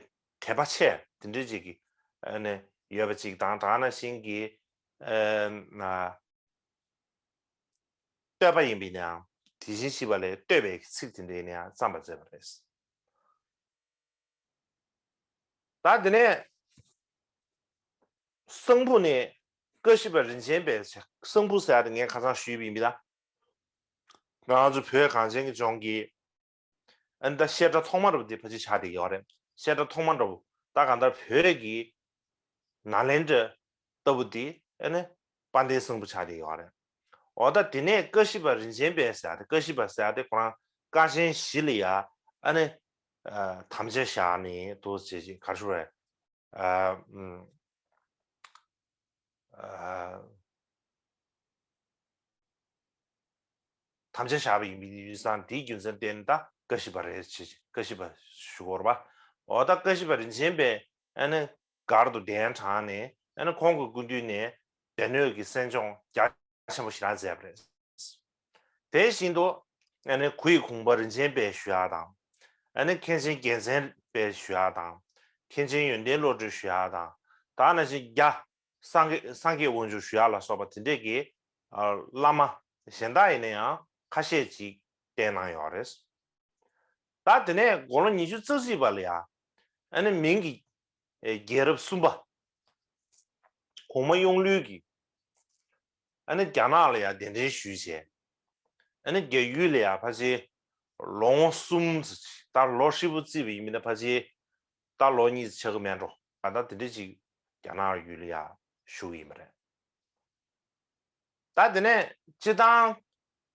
དད་པ་ཆེ་དེ་འདྲ་ཅིག་གི་ཨ་ནི་ཡོད་པ་ཅིག་དང་། དེ་ནང་བཞིན་གྱི་ཨ་ན་བསྟོད་པ་ཡིན་པས་ན་ཡང་དེ་བཞིན་གཤེགས་པ་ལ་བསྟོད་པའི་ཚིག་དེ་འདྲ་ཡིན་ན་ཡང་བརྩམས་པ་མཛད་པ་རེད། ད་དེ་ནས་གསང་ཕུ་ནས་ཀ་ཤི་པ་རིན་ཆེན་པས། གསང་ཕུ་ཟེར་ཡག་དེ་ངས་ཁ་སང་ཞུས་པ་ཡིན་པས་ན། ང་ཚོ་བོད་གངས་ཅན་གྱི་ལྗོངས་ཀྱི་ཨ་ནི་ད་བཤད་གྲྭ་ཐོག་མ་འདྲ་པོ་དེ་ཕལ་ཆེར་ཆགས་བསྡད་ཡོད་རེད། བཤད་གྲྭ་ཐོག་མ་འདྲ་པོ་ད་གང་ལྟར་བོད་ཀྱི་ནཱ་ལེནྡྲ་ལྟ་བུ་དེ་ཨ་ནི་དཔལ་ལྡན་གསང་ཕུ་ཆགས་བསྡད་ཡོད་རེད། འོ་ད་དེ་ནས་ཀ་ཤི་པ་རིན་ཆེན་པས་ཟེར་ཡག་དེ། ཀ་ཤི་པ་ཟེར་ཡག་དེ་ཁོ་རང་ཀ་ཆེན་བཞི་ལ་ཡ་ཨ་ནི་ཨ་དམ་བཅའ་བཞག་ནས་འདུག་ཅེས་ཅིག་ག་རེ་ཞུ་དགོས་རེད། ཨ་ཨ་དམ་བཅའ་བཞག་པ་ཡིན་པའི་ཡུལ་སང་དེའི་རྒྱུ་མཚན་བརྟེན་ད་ཀ་ཤི་པ་རེད་ཅེས་ཀ་ཤི་པ་ཞུ་དགོས་རེད་པ། འོ་ད་ཀ་ཤི་པ་རིན་ཆེན་པས་ཨ་ནི་སྒར་དུ་གདན་དྲངས་ནས་ཨ་ནི་ཁོང་གི་སྐུ་མདུན་ནས་སྡེ་སྣོད་ཀྱི་གསན་སྦྱོང་རྒྱ་ཆེན་པོ་ཞེ་དྲག་མཛད་པ་རེད། དེ་བཞིན་དུ་ཨ་ནི་གུ་ཡི་གུང་པ་རིན་ཆེན་པས་ཞུ་ཡག་དང་། ཨ་ནི་མཁན་ཆེན་རྒྱལ་མཚན་པས་ཞུ་ཡག་དང་། མཁན་ཆེན་ཡོན་ཏན་བློ་གྲོས་ཞུ་ཡག་དང་། ད་ནང་བཞིན་རྒྱ་སངས་རྒྱས་སངས་རྒྱས་དབང་ཕྱུག་ཞུ་ཡག་ལ་སོགས་པ་དེ་འདྲས་ཀྱི་ཨ་བླ་མ་གཞན་དག་ཡིན་ན་ཡང་ཁ་ཤས་ཅིག་བསྟེན་གནང་ཡོད་རེད། ད་དེ་ནས་དགུང་ལོ་ཉི་ཤུ་རྩ་གཅིག་པ་ལ་ཡ་ཨ་ནི་མིང་གི་ཨེ་རྒྱལ་རབས་གསུམ་པ་གོང་མ་གཡུང་ལུས་ཀྱིས་ཨ་ནི་རྒྱ་ནག་ལ་ཡ་གདན་འདྲེན་ཞུས་བྱས། ཨ་ནི་རྒྱ་ཡུལ་ལ་ཡ་ཕལ་ཆེར་ལོ་ངོ་གསུམ་ཙམ་ཅིག་ད་ལོ་ཧྲིལ་པོ་བརྩིས་པ་ཡིན་ན་ཕལ་ཆེར་ད་ལོ་གཉིས་ཙམ་ཆགས་ཀྱི་མེད་འགྲོ། གང་ལྟར་དེ་འདྲ་ཅིག་རྒྱ་ནག་ཡུལ་ལ་ཡ་བཞུགས་ཡིན་པ་རེད། ད་དེ་ནས་སྤྱིར་བཏང་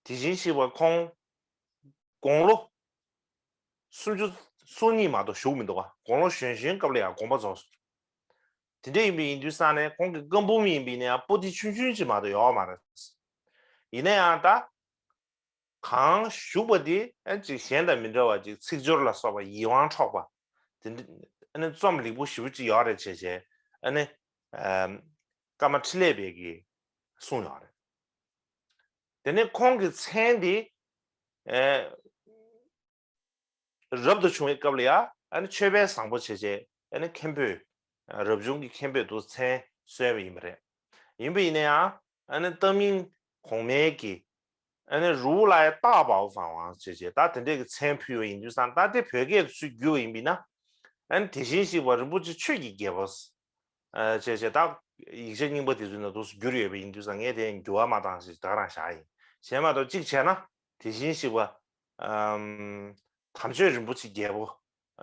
དེ་བཞིན་གཤེགས་པ་ཁོང་དགུང་ལོ་སུམ་ཅུ་སོ་གཉིས་མ་གཏོགས་བཞུགས་མི་འདུག་ག་དགུང་ལོ་གཞོན་གཞོན་སྐབས་ལ་ཡང་དགོངས་པ་རྫོགས་སོང་། དེ་འདྲ་ཡིན་པའི་ཡིན་དུས་ཙང་ནས་ཁོང་གི་བཀའ་འབུམ་ཡིན་པའི་ནས་ཡང་པོ་ཏི་ཆུང་ཆུང་ཅིག་མ་གཏོགས་ཡོད་མ་རེད། ཡིན་ན་ཡང་ད་གང་བཞུགས་པ་དེ་ཨ་ཅིག་གཞན་དང་མི་འདྲ་བ་ཅིག་ཚིག་སྦྱོར་ལ་སོགས་པ་ཡིད་དབང་འཕྲོག་པ་དེ་འདྲ་ཨ་ནི་རྩོམ་ལེགས་པོ་ཞེ་པོ་ཅིག་ཡོད་རེད་བྱས་བྱས་ཨ་ནི་ཨམ་ཀརྨ་འཕྲིན་ལས་པས་ཀྱིས་གསུངས་ཡོད་རེད། དེ་ནས་ཁོང་གི་མཚན་དེ་ཨེ་རབ་ཏུ་བྱུང་བའི་སྐབས་ལ་ཡ་ཨ་ནི་ཆོས་དཔལ་བཟང་པོ་བྱས་བྱས་ཨ་ནི་མཁན་པོས་རབ་བྱུང་གི་མཁན་པོས་འདུག་མཚན་གསོལ་བ་ཡིན་པ་རེད། ཡིན་པ་ཡིན་ན་ཡང་ཨ་ནི་ཏཱ་མིང་གོང་མའི་གི་ཨ་ནི་རུའུ་ལའི་ཏཱ་པའོ་ཧྥང་ཝང་ཞེས་བྱས་ད་དེ་འདྲས་ཀྱི་མཚན་ཕུལ་བ་ཡིན་དུས་ཙང་ད་དེ་བོད་སྐད་དུ་ཚུར་བསྒྱུར་བ་ཡིན་པས་ན་ཨ་ནི་དེ་བཞིན་གཤེགས་པ་རིན་པོ་ཆེ་ཆོས་ཀྱི་རྒྱལ་པོ་ཨ་ཞེས་བྱས་ད་ཡིག་ཆ་རྙིང་པ་དེ་ཚོའི་ནང་དུ་བསྒྱུར་ཡོད་པ་ཡིན་དུས་ཙང་ངས་དེ་འགྱུར་བ་མ་བཏང་ཞེས་ད་ག་རང་བཞག་ཡིན། བྱས་མ་གཏོགས་གཅིག་བྱས་ན་དེ་བཞིན་གཤེགས་པ་ཨམ་དམ་ཆོས་རིན་པོ་ཆེ་རྒྱལ་པོ་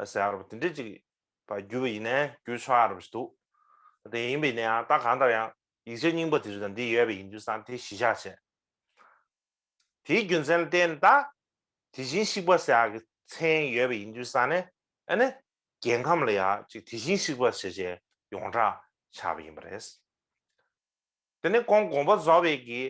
ཟེར་ཡ་རེད་པ་དེ་འདྲས་ཅིག་བསྒྱུར་བ་ཡིན་ནའི་བསྒྱུར་ཆོག་ཡ་རེད་པ་ཞིག་འདུག་དེ་ཡིན་པས་ན་ཡང་ད་གང་ལྟར་ཡང་ ཡིག་ཆ་རྙིང་པ་དེ་ཚོ་དང་འདི་ཡོད་པ་ཡིན་དུས་ཙང་དེ་གཞི་བཞག་བྱས། དེའི་རྒྱུ་མཚན་ལ་བརྟེན་ད་དེ་བཞིན་གཤེགས་པ་ཟེར་ཡག་གི་མཚན་ཡོད་པ་ཡིན་དུས་ཙང་ནས་ཨ་ནི་རྒྱལ་ཁམས་ལ་ཡང་ཅིག་དེ་བཞིན་གཤེགས་པ་ཟེར་བྱས་ཡོངས་གྲགས་ཆགས་པ་ཡིན་པ་རེད། དེ་ནས་ཁོང་དགོངས་པ་རྫོགས་པའི་གི་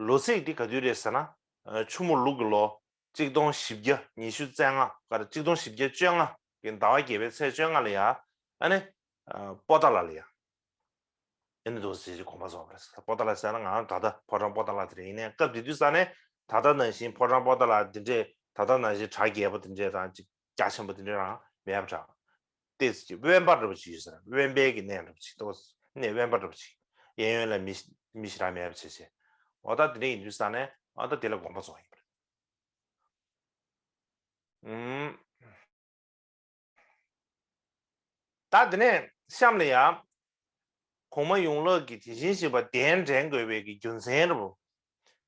ལོ་ཚིགས་འདི་ག་དུས་རེད་ཟེར་ན། ཨ་ཆུ་མོ་ལུག་གི་ལོ་གཅིག་སྟོང་བཞི་བརྒྱ་ཉི་ཤུ་རྩ་ལྔ་ག་རེ་གཅིག་སྟོང་བཞི་བརྒྱ་བཅོ་ལྔ་གི་ཟླ་བ་བརྒྱད་པའི་ཚེས་བཅོ་ལྔ་ལ་ཡ་ཨ་ནི་ཨ་པོ་ཏཱ་ལ་ལ་ཡ། ཨ་ནི་འདུག་ཟེར་གྱི་དགོངས་པ་རྫོགས་པ་རེད། པོ་ཏཱ་ལ་ཟེར་ན་ང་ད་ལྟ་ཕོ་བྲང་པོ་ཏཱ་ལ་དེ་རེད། ཡིན་ནའི་སྐབས་དེ་དུས་ས་ནས་ད་ལྟ་ནང་བཞིན་ཕོ་བྲང་པོ་ཏཱ་ལ་དེ་འདྲས་ད་ལྟ་ནང་བཞིན་གྲྭ་རྒྱས་པོ་དེ་འདྲས་དང་ཅིག་རྒྱ་ཆེན་པོ་དེ་འདྲས་རང་མེད་པ་འདྲ། ཏེས་ཀྱི་དབེན་པ་འདྲ་པོ་ཅིག་ཡོད་ཟེར། དབེན་པའི་གི་གནས་འདྲ་པོ་ཅིག་ཏོག་གནས་དབེན་པ་འདྲ་པོ་ཅིག་གཡས་གཡོན་ལ་མི་མི་ཞེ་དྲག་མེད་པ་བྱས་བྱས། འོ་ད་དེ་འདྲ་ཡིན་དུས་ས་ནས་ཨ་ད་དེ་ལ་དགོངས་པ་རྫོགས་ཡིན་པ་རེད། ཨུམ། ད་དེ་ནས་གཤམ་ལ་ཡ། གོང་མ་ཡོངས་ལོག་གི་དེ་བཞིན་གཤེགས་པ་གདན་འདྲེན་དགོས་པའི་གི་རྒྱུ་མཚན་རེད་པོ།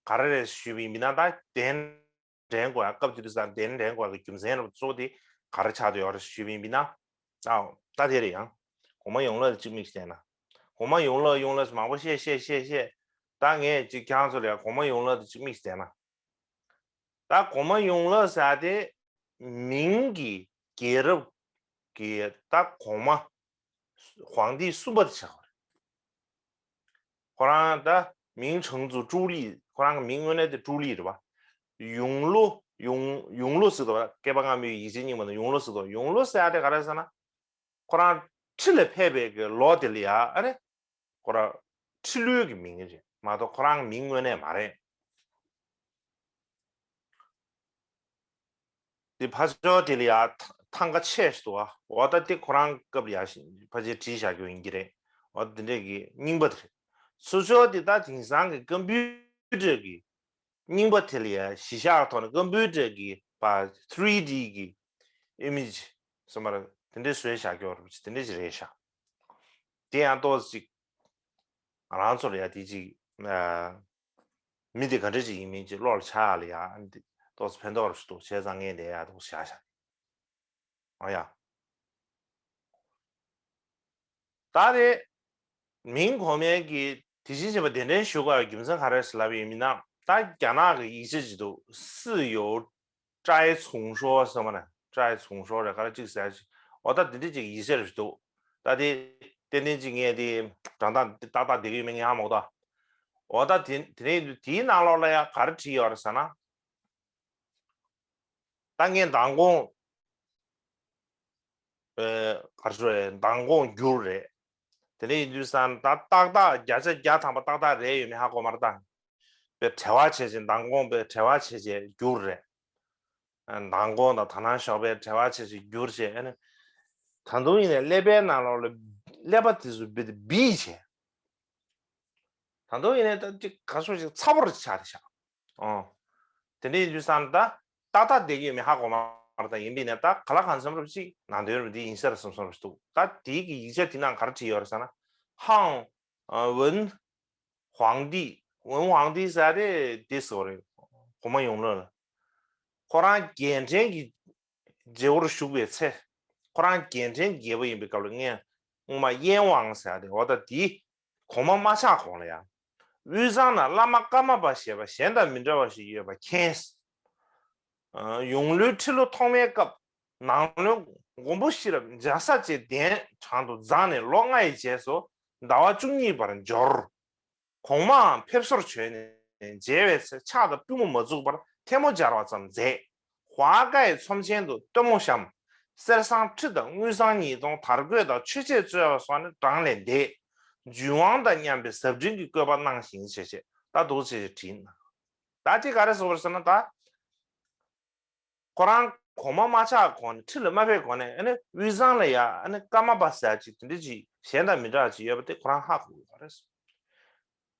ག་རེ་རེད་ཞུས་པ་ཡིན་ན་ད་གདན་འདྲེན་དགོས་ཡ་སྐབས་དེ་དུས་ས་གདན་འདྲེན་དགོས་ཡ་གི་རྒྱུ་མཚན་རེད་པོ་གཙོ་བོ་དེ་ག་རེ་ཆགས་བསྡད་ཡོད་རེད་ཞུས་པ་ཡིན་ན། ཨའོ་ད་དེ་རེད་ཡང་། གོང་མ་ཡོངས་ལོག་ལ་གཅིག་དམིགས་བསལ་ན། གོང་མ་ཡོངས་ལོག་ཡོངས་ལོག་མང་པོ་བཤད་བཤད་བཤད་བཤད། ད་ངས་གཅིག་ཁྱེད་རང་ཚོ་ལ་ཡ་གོང་མ་ཡོངས་ལོག་དེ་གཅིག་དམིགས་བསལ་ན། ད་གོང་མ་ཡོངས་ལོག་ཟེར་དེ་མིང་གི་རྒྱལ་རབས་ཀྱི་ད་གོང་མ་ཧོང་ཏི་གསུམ་པ་དེ་ཆགས་པ་རེད། ཁོ་རང་ད་མིང་ཁྲང་ཙུའུ་ཀྲུའུ་ལི། ཁོ་རང་གི་མིང་དངོས་གནས་དེ་ཀྲུའུ་ལི་རེད་པ། ཡོངས་ལོག་ཡོངས་ཡོངས་ལོག་ཟེར་དོ། སྐྱེས་པ་སྔ་མོའི་ཡིག་ཆ་རྙིང་པ་ནང་ཡོངས་ལོག་ཟེར་དོ། ཡོངས་ལོག་ཟེར་དེ་ག་རེ་ཟེར་ན། ཁོ་རང་ཁྲི་ལ་ཕེབས་པའི་གི་ལོ་དེ་ལ་ཡ་ཨ་རེ། ཁོ་རང་ཁྲི་ལོའི་གི་མིང་རེད་མ་གཏོགས་ཁོ་རང་མིང་དངོས་གནས་མ་རེད། དེ་ཕ་ཇོ་དེ་ལ་ཡ་ཐང་ག་ཆེ་ཞིག་འདུག་ཨ། འོ་ད་དེ་ཁོ་རང་སྐབས་ལ་ཡ་ཕ་ཇོ་བྲིས་བཞག་རྒྱུ་ཡིན་གྱི་རེད། འོ་དེ་འདྲས་གི་རྙིང་པ་དེ་རེད། ཚུར་ཕྱོགས་དེ་ད་དེང་སང་གི་ཀམ་པུ་ཊར་གི་རྙིང་པ་དེ་ལ་ཡ་གཞི་བཞག་ཐོག་ནས་ཀམ་པུ་ཊར་གི་པ་ཐི་རི་ཌི་གི་ཨི་མེ་ཇི་སོ་མ་ར་དེ་འདྲས་བཟོས་བཞག་རྒྱུ་རེད་པ་ཅིག་དེ་འདྲས་ཅིག་རེད་ཤག་དེ་ཡང་ཏོག་ཙམ་ཅིག་ང་རང་ཚོ་ལ་ཡ་དེ་ཅིག་ཨ། མི་དེ་ག་འདྲ་ཅིག་ཡིན་མིན་ཅིག་བློ་ལ་འཆར་ཡག་ལ་ཡ་ཨ་ནི་ཏོག་ཙམ་ཕན་ཐོགས་རུ་འདུག་བྱས་ཙང་ངས་དེ་ཡ་ཏོག་ཙམ་བཞག་བཞག་ཨ་ཡ། ད་རེད། མིང་གོང་མའི་གི་དེ་བཞིན་གཤེགས་པ་གདན་འདྲེན་ཞུ་དགོས་པའི་རྒྱུ་མཚན་ག་རེ་ཟེར་ལབ་ཡོད་མིན་ན། ད་རྒྱ་ནག་གི་ཡིག་ཆ་ཅིག་འདུག་སི་ཡོ་ཀྲའི་ཚུང་ཧྲོ་ཟེར་མ་ན། ཀྲའི་ཚུང་ཧྲོ་རེད་ག་རེ་གཅིག་ཟེར་ཅིག་འོ་ད་དེ་འདྲ་ཅིག་ཡིག་ཆ་རེ་ཞིག་འདུག་ད་དེ་ཏན་ཏན་ཅིག་ངས་དེ་དྲང་ཐག་ཏག་ཏག་བསྡད་ཀྱི་ཡོད་མེད་ངས་ཧ་མ་གོ་ད། འོ་ད་དེ་དེ་ནས་དེའི་ནང་ལོགས་ལ་ཡང་ག་རེ་བྲིས་ཡོད་རེད་ཟེར་ན། ད་ངས་མདང་དགོང་། ཨེ། ག་རེ་ཞུ་རེད། མདང་དགོང་བསྒྱུར་རེད། དེ་འདྲ་ཡིན་དུས་ཙང་ད་ཏག་ཏག་བརྒྱ་ཆ་བརྒྱ་ཐམ་པ་ཏག་ཏག་རེད་ཡོད་མེད་ཧ་གོ་མ་རེད་ད། པའི་བྲེལ་བ་བྱས་བྱས་མདང་དགོང་པའི་བྲེལ་བ་བྱས་བྱས་བསྒྱུར་རེད། མདང་དགོང་དང་ད་ནང་ཞོགས་པའི་བྲེལ་བ་བྱས་བྱས་བསྒྱུར་བྱས་ཨ་ནི། ད་དུང་ཡིན་ནའི་ཀླད་པའི་ནང་ལོགས་ལ་ཀླད་པ་དེ་ཚོ་བི་བི་བྱས། ད་དུང་ཡིན་ནའི་ད་ཅིག་ག་ཚོད་ཅིག་ཚ་པོ་རེ་ཆགས་བསྡད་ཤག་ཨོ། དེ་འདྲ་ཡིན་དུས་ཙང་ད་ཏག་ཏག་བསྡད་ཀྱི་ཡོད་མེད་ཧ་གོ་མ་རེད་ད། ཡིན་པས་ན་ད་ག་ལ་གང་འཚམ་རབ་ཅིག་ནང་དོན་རབ་འདི་ཡིན་ས་རེད་བསམ་བསམ་རེད་འདུག་ད་དེའི་གི་ཡིག་ཆ་དེ་ནང་ག་རེ་བྲིས་ཡོད་རེད་ཟེར་ན། ཧང་ཝུན་ཧུང་ཏི། ཝུན་ཧུང་ཏི་ཟེར་དེ་དེ་ཟེར་བ་རེད། གོང་མ་ཡོངས་ལོག་ལ། ཁོ་རང་རྒྱལ་ཕྲན་གྱི་རྗེ་བོར་བཞུགས་པའི་ཚེ། ཁོ་རང་རྒྱལ་ཕྲན་གྱི་རྒྱལ་པོ་ཡིན་པའི་སྐབས་ལ་སྔོན་སྔོན་མ་ཡན་ཝང་ཟེར་ཡ་དེ་འོ་ད་དེ་གོང་མ་མ་ཆགས་གོང་ལ་ཡང་། དབུས་གཙང་ན་བླ་མ་ཀརྨ་པ་ཞེས་པ་གཞན་དང་མི་འདྲ་བ་ཞིག་ཡོད་པ་མཁྱེན། ཡོངས་ལུས་ཁྲི་ལོ་ཐོག་མའི་སྐབས། ནང་བློན་མགོན་པོ་ཤེས་རབ་འཇའ་ས་བཅས་གདན་དྲང་དུ་བརྫངས་ནས་ལོ་ལྔ་ཡི་རྗེས་སུ་ཟླ་བ་བཅུ་གཉིས་པར་འབྱོར། གོང་མའང་ཕེབས་བསུར་བྱོན་ནས་མཇལ་བའི་ཚེ་ཕྱག་དང་པུས་མོ་མ་བཙུགས་པར་ཐལ་མོ་སྦྱར་བ་ཙམ་མཛད། ཧྭ་ཀའི་ཚོམས་ཆེན་དུ་སྟོན་མོ་བཤམས། གསེར་སྲང་ཁྲི་དང་དངུལ་སྲང་ཉིས་སྟོང་དར་གོས་དང་མཆོད་ཆས་སྩོལ་བ་སོགས་ནི་བགྲང་ལས་འདས། ཇུན་ཝང་དང་མཉམ་པའི་ཟབ་འབྲིང་གི་བཀོད་པ་གནང་ཞིང་བྱས་བྱས་ད་འདུག་ཅེས་བྲིས་ན། ད་ཅི་ག་རེ་ཟེར་བ་ཟེར་ན་ད། ཁོ་རང་གོང་མ་མ་ཆགས་གོང་ནས་ཁྲི་ལ་མ་ཕེབས་གོང་ནས་ཨ་ནི་དབུས་གཙང་ལ་ཡ་ཨ་ནི་ཀརྨ་པ་ཟེར་ཅིག་དེ་འདྲ་ཅིག་གཞན་དང་མི་འདྲ་ཅིག་ཡོད་པ་དེ་ཁོ་རང་ཧ་གོ་གི་རེད།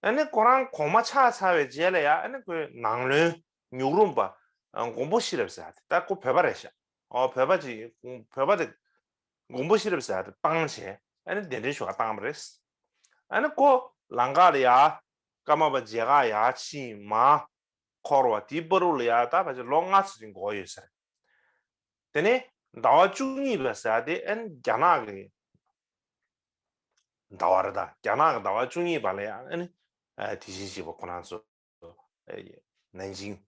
ཨ་ནི་ཁོ་རང་གོང་མ་ཆགས་ཚར་བའི་རྗེས་ལ་ཡ་ཨ་ནི་ཁོའི་ནང་བློན་ཉུག་རུམ་པ་མགོན་པོ་ཤེས་རབ་ཟེར་ཡ་དེ་ད་ཁོ་བོད་པ་རེད་ཤག་ཨོ་བོད་པ་ཅིག་བོད་པ་དེ་མགོན་པོ་ཤེས་རབ་ཟེར་ཡ་དེ་བཏང་བྱས་ཨ་ནི་གདན་འདྲེན་ཞུ་བ་བཏང་བ་རེད། ཨ་ནི་ཁོ་ལམ་ཁ་ལ་ཡ་ཀརྨ་པ་མཇལ་ཁ་ཡ་ཕྱིན་མ། འཁོར་བ་དེའི་བར་དུ་ལ་ཡ་ད་ཕལ་ཆེར་ལོ་ལྔ་ཙམ་ཅིག་འགོར་ཡོད་ས་རེད། དེ་ནས་ཟླ་བ་བཅུ་གཉིས་པ་ཟེར་ཡ་དེ་ཨ་ནི་རྒྱ་ནག་གི་ ཟླ་བ་རེད་ད། རྒྱ་ནག་གི་ཟླ་བ་བཅུ་གཉིས་པ་ལ་ཡང་ཨ་ནི་དེ་བཞིན་གཤེགས་པ་ཁོ་རང་ཚོ་ནན་ཅིང་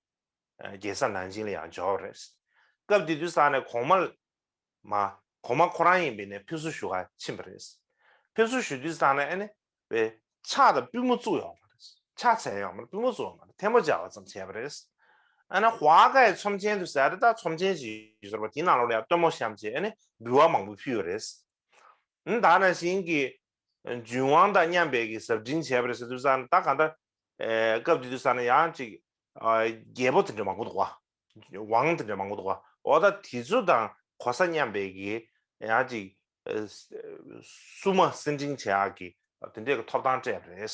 རྒྱལ་ས་ནན་ཅིང་ལ་ཡང་འབྱོར་བ་རེད། སྐབས་དེ་དུས་ས་ནས་གོང་མ་མ་གོང་མ་ཁོ་རང་ཡིན་པས་ནས་ཕེབས་བསུ་ཞུ་ག་ཕྱིན་པ་རེད། ཕེབས་བསུ་ཞུ་དུས་ས་ནས་ཨ་ནི་པའི་ཕྱག་དང་པུས་མོ་བཙུགས་ཡོང་བ་རེད། ཕྱག་འཚལ་ཡོང་བ་རེད། པུས་མོ་བཙུགས་ཡོང་བ་རེད། ཐལ་མོ་སྦྱར་བ་ཙམ་བྱས་པ་རེད། ཨ་ནི་ཧྭ་ཀའི་ཚོམས་ཆེན་དུ་ཟེར་རེད། ད་ཚོམས་ཆེན་ཞིག་ཡོད་ཟེར་བ་དེའི་ནང་ལོགས་ལ་ཡང་སྟོན་མོ་བཤམས་བྱས་ཨ་ནི་འབུལ་བ་མང་པོ་ཕུལ་བ་རེད། ཨ་ནི་ད་ནང་བཞིན་གྱི་ཇུན་ཝང་དང་མཉམ་པའི་གི་གཟབ་སྦྲིང་བྱས་པ་རེད་ཟེར་དུས་ས་ནས་ད་ག་འདྲ། སྐབས་དེ་དུས་ས་ནས་ཡང་ཅིག་རྒྱལ་པོ་དེ་འདྲ་མང་པོ་འདུག་བ། ཝང་དེ་འདྲ་མང་པོ་འདུག་བ། འོ་ད་དེ་ཚོ་དང་གོ་ས་མཉམ་པའི་གི་ཡང་ཅིག་བསུ་མ་སེར་སྦྲེང་བྱེད་ཡག་གི་དེ་འདྲའི་གི་ཐོབ་ཐང་སྤྲད་པ་རེད།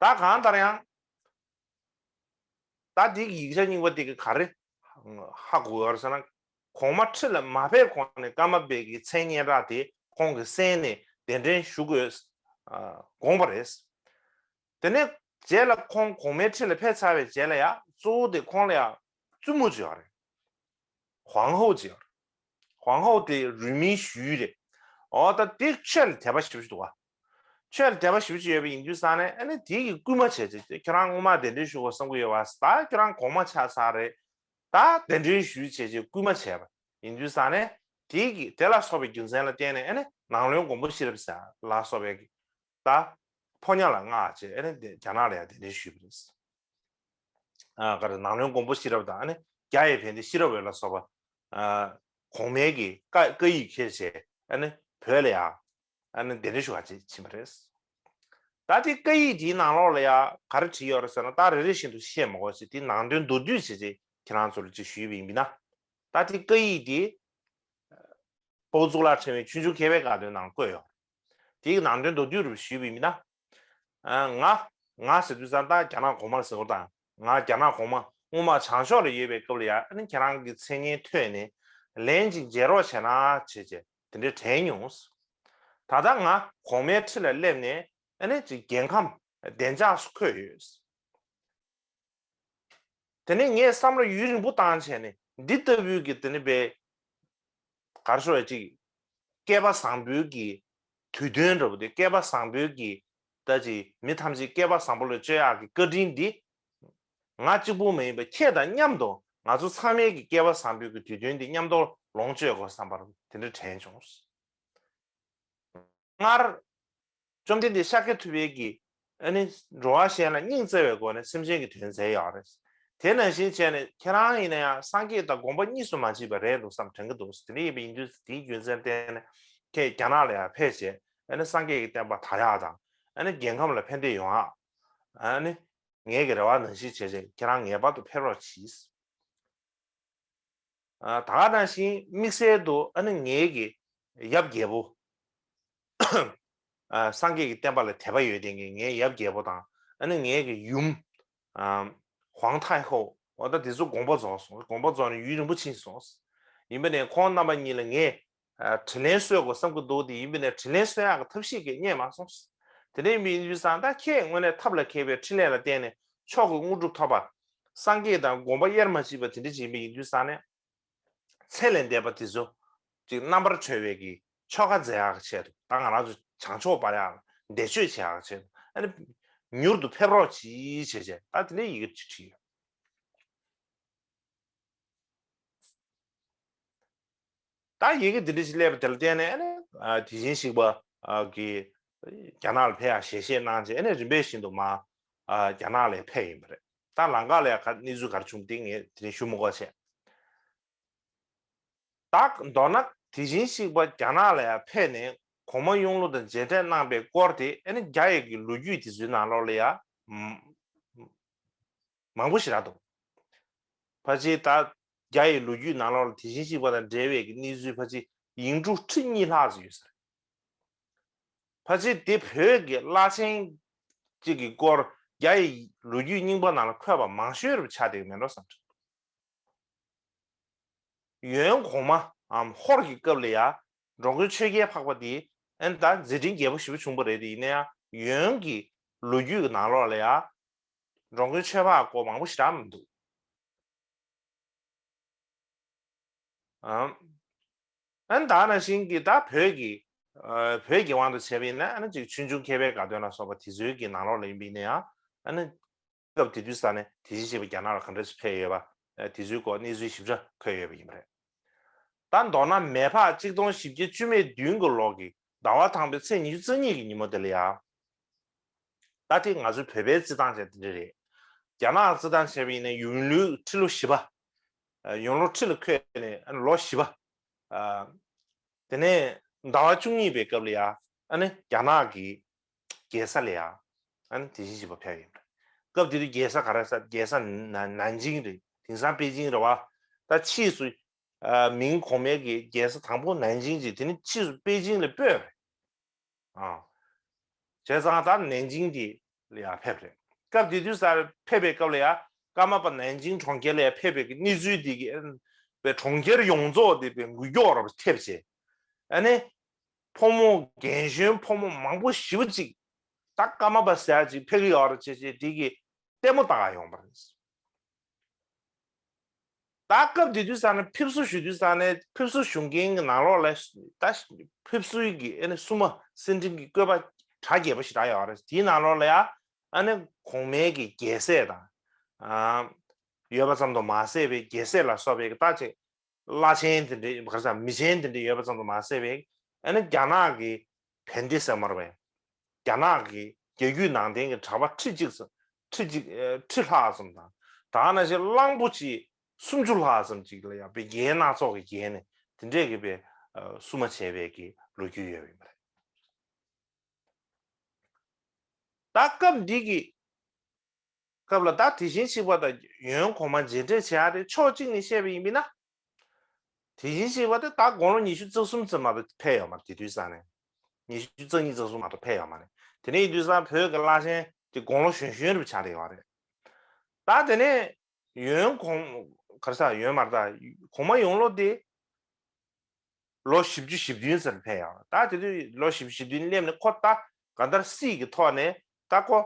ད་གང་ལྟར་ཡང་ད་དེ་གི་ཡིག་ཆ་རྙིང་པ་དེ་གི་ག་རེ་ཧ་གོ་ཡོད་ཟེར་ན། གོང་མ་ཁྲི་ལ་མ་ཕེབས་གོང་ནས་ཀརྨ་པའི་གི་མཚན་སྙན་གྲགས་དེ་ཁོང་གི་གསན་ནས་གདན་འདྲེན་ཞུ་དགོས་དགོངས་པ་རེད། དེ་ནས་རྗེས་ལ་ཁོང་གོང་མའི་ཁྲི་ལ་ཕེབས་ཚར་བའི་རྗེས་ལ་ཡང་གཙོ་བོ་དེ་ཁོང་ལ་ཡང་བཙུན་མོ་ཅིག་ཡོད་རེད། ཧོང་ཧོ་ཅིག་ཡོད་རེད། ཧོང་ཧོ་དེ་རུས་མིང་ཞུས་རེད། འོ་ད་དེ་ཆོས་ལ་དད་པ་ཞེ་པོ་ཅིག་འདུག་བ། ཆོས་ལ་དད་པ་ཞེ་པོ་ཅིག་ཡོད་པ་ཡིན་དུས་ཙང་ནས་ཨ་ནི་དེ་གི་སྐུལ་མ་བྱས་བྱས་ཁྱོད་རང་སྔོན་མ་གདན་འདྲེན་ཞུ་དགོས་བསམ་གི་ཡོད་བ། ད་ཁྱོད་རང་གོང་མ་ཆགས་ཚར་རེད། ད་གདན་འདྲེན་ཞུས་བྱས་བྱས་སྐུལ་མ་བྱས་པ་ཡིན་དུས་ཙང་ནས་དེ་གི་དེ་ལ་སོགས་པའི་རྒྱུ་མཚན་ལ་བརྟེན་ནས་ཨ་ནི་ནང་བློན་མགོན་པོ་ཤེས་རབ་ཟེར་ལ་སོགས་པའི་ད་ཕོ་ཉ་ལ་མངགས་བྱས་ཨ་ནི་རྒྱ་ནག་ལ་ཡང་གདན་འདྲེན་ཞུས་པ་རེད། ཨ་ག་རེ་ནང་བློན་མགོན་པོ་ཤེས་རབ་དང་ཨ་ནི་རྒྱ་ཡི་བན་དེ་ཤེས་རབ་འོད་ལ་སོགས་པ་ཨ་གོང་མའི་གི་བཀའ་བཀའ་ཡིག་འཁྱེར་བྱས་ཨ་ནི་བོད་ལ་ཡང་ཨ་ནི་གདན་འདྲེན་ཞུ་ག་ཅིག་ཕྱིན་པ་རེད། ད་དེ་བཀའ་ཡིག་དེའི་ནང་ལོགས་ལ་ཡང་ག་རེ་བྲིས་ཡོད་རེད་ཟེར་ན། ད་རེ་རེ་བཞིན་དུ་བཤད་མ་དགོས་ཟེར། དེ་ནང་དོན་མདོར་བསྡུས་བྱས་རྗེས་ཁྱེད་རང་ཚོ་ལ་ཅིག་ཞུས་པ་ཡིན་པ་ཡིན་ན། ད་དེ་བཀའ་ཡིག་དེ་དཔའ་བོ་གཙུག་ལག་ཕྲེང་བའི་ཆོས་འབྱུང་མཁས་པའི་དགའ་སྟོན་ནང་བཀོད་ཡོད། དེའི་ནང་དོན་མདོར་བསྡུས་རུ་ཞུས་པ་ཡིན་ན། ང་ང་ཟེར་དུས་ཙང་ད་རྒྱ་ནག་གོང་མ་ཟེར་བ་དང་། ང་རྒྱ་ནག་གོང་མ་སྔོན་མ་བྱང་ཕྱོགས་ལ་ཡོད་པའི་སྐབས་ལ་ཡང་ཨ་ནི་ཁྱེད་རང་གི་མཚན་སྙན་ཐོས་ནས་ལན་ཅིག་མཇལ་རོགས་བྱས་ན་བྱས་བྱས་དེ་འདྲའི་དྲན་མྱོང་། ད་ལྟ་ང་གོང་མའི་ཁྲི་ལ་སླེབས་ནས་ཨ་ནི་ཅིག་རྒྱལ་ཁམས་བདེ་འཇགས་སུ་འཁོད་ཡོད། དེ་ནས་ངས་བསམ་བློ་ཡུན་རིང་པོ་བཏང་བྱས་ནས་འདི་ལྟ་བུའི་གི་དེ་ནི་བའི་གར་ཤོར་བའི་ཅིག་བསྐལ་པ་བཟང་པོའི་གི་དུས་སྟོན་འདྲ་པོ་དེ། བསྐལ་པ་བཟང་པོའི་གི་ད་ཅིག་མི་ཐམས་ཅད་བསྐལ་པ་བཟང་པོ་ལ་སྤྱོད་ཡག་གི་བཀའ་དྲིན་འདི་ང་གཅིག་པུ་མ་ཡིན་པ་ཁྱེད་དང་མཉམ་དུ་ང་ཚོ་ཚང་མའི་གི་བསྐལ་པ་བཟང་པོའི་གི་དུས་སྟོན་འདི་མཉམ་དུ་ལོངས་སྤྱོད་དགོས་བསམ་པར་དེ་འདྲ་དྲན་བྱུང་། སྔར་བཅོམ་ལྡན་འདས་ཤཱཀྱ་ཐུབ་པའི་གི་ཨ་ནི་འགྲོ་བ་གཞན་ལ་སྙིང་བརྩེ་བའི་སྒོ་ནས་སེམས་ཅན་གྱི་དོན་མཛད་ཡོད་རེད། དེ་ནང་བཞིན་བྱས་ནས་ཁྱེད་རང་ཡིན་ན་ཡང་སངས་རྒྱས་དང་དགོངས་པ་གཉིས་སུ་མ་མཆིས་པ་རེད་འདུག་བསམ་དྲན་གྱི་འདུག་དེ་འདྲ་ཡིན་པ་ཡིན་དུས་དེའི་རྒྱུ་མཚན་བརྟེན་ནས་ཁྱེད་རྒྱ་ནག་ལ་ཡང་ཕེབས་བྱས་ཨ་ནི་སངས་རྒྱས་ཀྱི་བསྟན་པ་དར་ཡག་དང་ཨ་ནི་རྒྱལ་ཁམས་ལ་ཕན་བདེ་ཡོང་ཡག་ཨ་ནི་ངེད་ཀྱི་རེ་བ་ནང་བཞིན་བྱས་བྱས་ཁྱེད་རང་ངེས་པར་དུ་ཕེབས་རོགས་གྱིས། ད་ག་ནང་བཞིན་དམིགས་བསལ་དུ་ཨ་ནི་ངེད་ཀྱི་ཡབ་རྒྱལ་པོ། སངས་རྒྱས་ཀྱི་བསྟན་པ་ལ་དད་པ་ཡོད་དེ་ངེད་ངའི་ཡབ་རྒྱལ་པོ་དང་ཨ་ནི་ངེད་ཀྱི་ཡུམ། ཧོང་ཐའི་ཧོ། འོ་ད་དེ་ཚོ་དགོངས་པ་རྫོགས་སོང་། དགོངས་པ་རྫོགས་ནས་ཡུན་རིང་པོ་ཕྱིན་སོང་། ཡིན་པ་ནས་ཁོང་རྣམ་པ་གཉིས་ལ་ངས་དྲིན་ལན་གསོས་དགོས་བསམ་གྱི་འདུག་དེ་ཡིན་པ་ནས་དྲིན་ལན་གསོ་ཡག་གི་ཐབས་ཤེས་ཀྱང་རྙེད་མ་སོང་། དེ་འདྲ་ཡིན་པ་ཡིན་དུས་ཙང་ད་ཁྱེད་དངོས་གནས་ཐབས་ལ་མཁས་པའི་ཕྲིན་ལས་ལ་བརྟེན་ནས་མཆོག་གི་དངོས་གྲུབ་ཐོབ་པ། སངས་རྒྱས་དང་དགོངས་པ་དབྱེར་མ་མཆིས་པ་དེ་འདྲ་ཅིག་ཡིན་པ་ཡིན་དུས་ཙང་ནས། ཚེ་ལས་འདས་པ་དེ་ཚོ་ཅིག་རྣམ་པར་གྲོལ་བའི་གི་ཆོ་ག་མཛད་ཡག་གི་ཆེད་དུ། ད་ང་རང་ཚོ་བྱང་ཆུབ་སྤར་ཡག་བཟླས་བརྗོད་བྱེད་ཡག་གི་ཆེད་དུ་ཨ་ནི་མྱུར་དུ་ཕེབས་རོགས་གྱིས་བྱས་བྱས་ད་དེ་འདྲའི་ཡི་གེ་ཅིག་བྲིས་ཡོད། ད་ཡི་གེ་འདི་འདྲ་ཞིག་སླེབས་པ་དེ་ལ་བརྟེན་ནས་ཨ་ནི་དེ་བཞིན་གཤེགས་པ་གི་རྒྱ་ནག་ལ་ཕེབས་ཡག་ཞལ་བཞེས་གནང་བྱས་ཨ་ནི་རིམ་པས་བཞིན་དུ་མར་རྒྱ་ནག་ལ་ཕེབས་ཡིན་པ་རེད། ད་ལམ་ཁ་ལ་ཡང་ག་གནས་ཚུལ་ག་རེ་བྱུང་དེ་ངས་དེ་རིང་ཞུ་མི་དགོས་བྱས། ད་མདོར་ན་དེ་བཞིན་གཤེགས་པ་རྒྱ་ནག་ལ་ཡང་ཕེབས་ནས་གོང་མ་གཡུང་ལོ་དང་མཇལ་འཕྲད་གནང་པའི་སྐོར་དེ་ཨ་ནི་རྒྱ་ཡི་གི་ལོ་རྒྱུས་དེ་ཚོའི་ནང་ལོགས་ལ་ཡང་མང་པོ་ཞེ་དྲག་འདུག་ཕལ་ཆེར་ད་རྒྱ་ཡི་ལོ་རྒྱུས་ནང་ལོགས་ལ་དེ་བཞིན་གཤེགས་པ་དང་འབྲེལ་བའི་གི་གནས་ཚུལ་ཕལ་ཆེར་ཡིག་འབྲུ་ཁྲི་གཉིས་ལྷག་ཙམ་ཡོད་ས་རེད། ཕལ་ཆེར་དེ་བོད་ཀྱི་བླ་ཆེན་གཅིག་གི་སྐོར་རྒྱ་ཡི་ལོ་རྒྱུས་རྙིང་པ་ནང་ལ་འཁོད་པ་མང་ཤོས་རུ་ཆགས་བསྡད་ཀྱི་མེད་འགྲོ་བསམ་གྱི་འདུག་ཡོན་གོང་མའམ་ཧོར་གྱི་སྐབས་ལ་ཡང་འགྲོ་མགོན་ཆོས་རྒྱལ་འཕགས་པ་དེ་ཨ་ནི་ད་མཛད་འཕྲིན་རྒྱས་པོ་ཞེ་པོ་བྱུང་བ་རེད་དེ། ཡིན་ན་ཡང་ཡོན་གྱི་ལོ་རྒྱུས་ཀྱི་ནང་ལོགས་ལ་ཡང་འགྲོ་མགོན་ཆོས་འཕགས་སྐོར་མང་པོ་ཞེ་དྲག་མི་འདུག་ཨ་ནི་ད་ནང་བཞིན་གྱི་ད་བོད་ཀྱི་ བོད་ཀྱི་དབང་དུ་བྱས་པ་ཡིན་ན་ཨ་ནི་ཅིག་ཆོས་འབྱུང་མཁས་པའི་དགའ་སྟོན་ལ་སོགས་པ་དེ་ཚོའི་གི་ནང་ལོགས་ལ་ཡིན་པ་ཡིན་ན་ཡང་ཨ་ནི། སྐབས་དེ་དུས་ས་ནས་དེ་བཞིན་གཤེགས་པ་རྒྱ་ནག་ལ་ག་འདྲ་ཞིག་ཕེབས་ཡོད་པ། དེ་ཚོའི་སྐོར་གནས་ཚུལ་ཞིབ་ཕྲ་འཁོད་ཡོད་པ་ཡིན་པ་རེད། ད་མདོར་ན་མེ་ཕག་གཅིག་སྟོང་བཞི་བརྒྱ་བཅུ་མེད་བདུན་གྱི་ལོ་གི་ཟླ་བ་དང་པོའི་ཚེས་ཉི་ཤུ་རྩ་གཉིས་ཀྱི་ཉིན་མོ་དེ་ལ་ཡང་། ད་དེ་ང་ཚོའི་བོད་པའི་རྩིས་སྟངས་བྱས་དེ་འདྲ་རེད། རྒྱ་ནག་རྩིས་སྟངས་བྱས་པ་ཡིན་ན་ཡུན་ལུས་ཁྲི་ལོ་བཞི་པ། ཡོང་ལོ་ཁྲི་ལ་འཁོད་ནས་ལོ་བཞི་པ། དེ་ནས་ཟླ་བ་བཅུ་གཉིས་པའི་སྐབས་ལ་ཡང་ཨ་ནི་རྒྱ་ནག་གི་རྒྱལ་ས་ལ་ཡང་ཨ་ནི་དེ་བཞིན་གཤེགས་པ་ཕེབས་ཡོད་པ་རེད། སྐབས་དེ་དུས་རྒྱལ་ས་ག་རེ་ཟེར། རྒྱལ་ས་ན་ནན་ཅིང་རེད། དེང་སང་པེ་ཅིང་རེད་བ། ད་ཕྱིས་སུ་མིང་གོང་མའི་གི་རྒྱལ་ས་དང་པོ་ནན་ཅིང་ཅིག་དེ་ནི་ཕྱིས་སུ་པེ་ཅིང་ལ་སྤོས་པ་རེད། བྱས་ཙང་ད་ནན་ཅིང་དེ་ལ་ཡང་ཕེབས་རེད། སྐབས་དེ་དུས་སར་ཕེབས་པའི་སྐབས་ལ་ཡང་ཀརྨ་པ་ནན་ཅིང་གྲོང་ཁྱེར་ལ་ཡང་ཕེབས་པའི་གི་གནས་ཚུལ་དེ་གི་པའི་གྲོང་ཁྱེར་ཡོངས་རྫོགས་དེ་པའི་འགུལ་སྐྱོད་རབ་ཐེབས་བྱས། ཨ་ནི། ཕོ་མོ་རྒན་གཞོན་ཕོ་མོ་མང་པོ་ཞེ་པོ་ཅིག་ད་ཀརྨ་པ་ཟེར་ཡ་ཅིག་ཕེབས་ཀྱི་ཡོད་རེད་ཅེས་བྱས་དེ་གི་ལྟད་མོ་ལྟ་ག་ཡོང་བ་རེད། ད་སྐབས་དེ་དུས་ས་ནས་ཕེབས་བསུ་ཞུ་དུས་ས་ནས་ཕེབས་བསུ་ཞུ་མཁན་གྱི་ནང་ལོགས་ལ་ད་ཕེབས་བསུའི་གི་ཨ་ནི་བསུ་མ་སེར་ཕྲེང་གི་བཀོད་པ་གྲ་རྒྱས་པ་ཞིག་རག་ཡོད་རེད། དེའི་ནང་ལོགས་ལ་ཡང་ཨ་ནི་གོང་མའི་གི་རྒྱལ་སྲས་དང་ཡོད་པ་ཙམ་དུ་མ་ཟད་པའི་རྒྱལ་སྲས་ལ་སོགས་པའི་གི་ད་ཅིག་བླ་ཆེན་དེ་འདྲའི་ག་རེ་ཟེར་མི་ཆེན་དེ་འདྲའི་ཡོད་པ་ཙམ་དུ་མ་ཟད་པའི་ཨ་ནི་རྒྱ་ནག་གི་བན་དེ་ཟེར་མ་རེད་པས། རྒྱ་ནག་གི་རྒྱལ་བརྒྱུད་ནང་བསྟན་གྱི་གྲྭ་པ་ཁྲི་གཅིག་ཙམ་ཁྲི་གཅིག་ཁྲི་ལྷག་ཙམ་དང་ད་ག་ནང་བཞིན་གླང་པོ་ཆེ་སུམ་ཅུ་ལྷག་ཙམ་ཅིག་ལ་ཡང་པའི་རྒྱན་སྣ་ཚོགས་ཀྱི་རྒྱན་ནས་དེ་འདྲས་ཀྱི་པའི་བསུ་མ་བྱས་པའི་གི་ལོ་རྒྱུས་ཡོད་པ་ཡིན་པ་རེད། ད་སྐབས་འདི་གི་སྐབས་ལ་ད་དེ་བཞིན་གཤེགས་པ་དང་ཡོན་གོང་མ་མཇལ་འཕྲད་བྱེད་ཡ་དེ་ཕྱོགས་གཅིག་ནས་བཤད་པ་ཡིན་པས་ན། དེ་བཞིན་གཤེགས་པ་དེ་ད་དགུང་ལོ་ཉི་ཤུ་རྩ་གསུམ་ཙམ་མ་གཏོགས་ཕེབས་ཡོད་མ་རེད། དེ་དུས་ཙང་ནས་ཉི་ཤུ་རྩ་གཉིས་རྩ་གསུམ་མ་གཏོགས་ཕེབས་ཡོད་མ་རེད། དེ་ནས་ཡིན་དུས་ཙང་བོད་ཀྱི་བླ་ཆེན་དེ་དགུང་ལོ་གཞོན་གཞོན་རུ་ཆགས་བསྡད་ཡོད་རེད། ད་དེ་ནས་ཡོན་གོང་ག་རེ་ཟེར་ཡོད་མ་རེད། ད་གོང་མ་ཡོང་ལོ་དེ་ལོ་བཞི་བཅུ་ཞེ་བདུན་ཙམ་ཕེབས་ཡོད་རེད། ད་དེ་དུས་ལོ་བཞི་བཅུ་ཞེ་བདུན་སླེབས་ནས་ཁོ་ད་གང་ལྟར་སྲིད་ཀྱི་ཐོག་ནས་ད་ཁོ་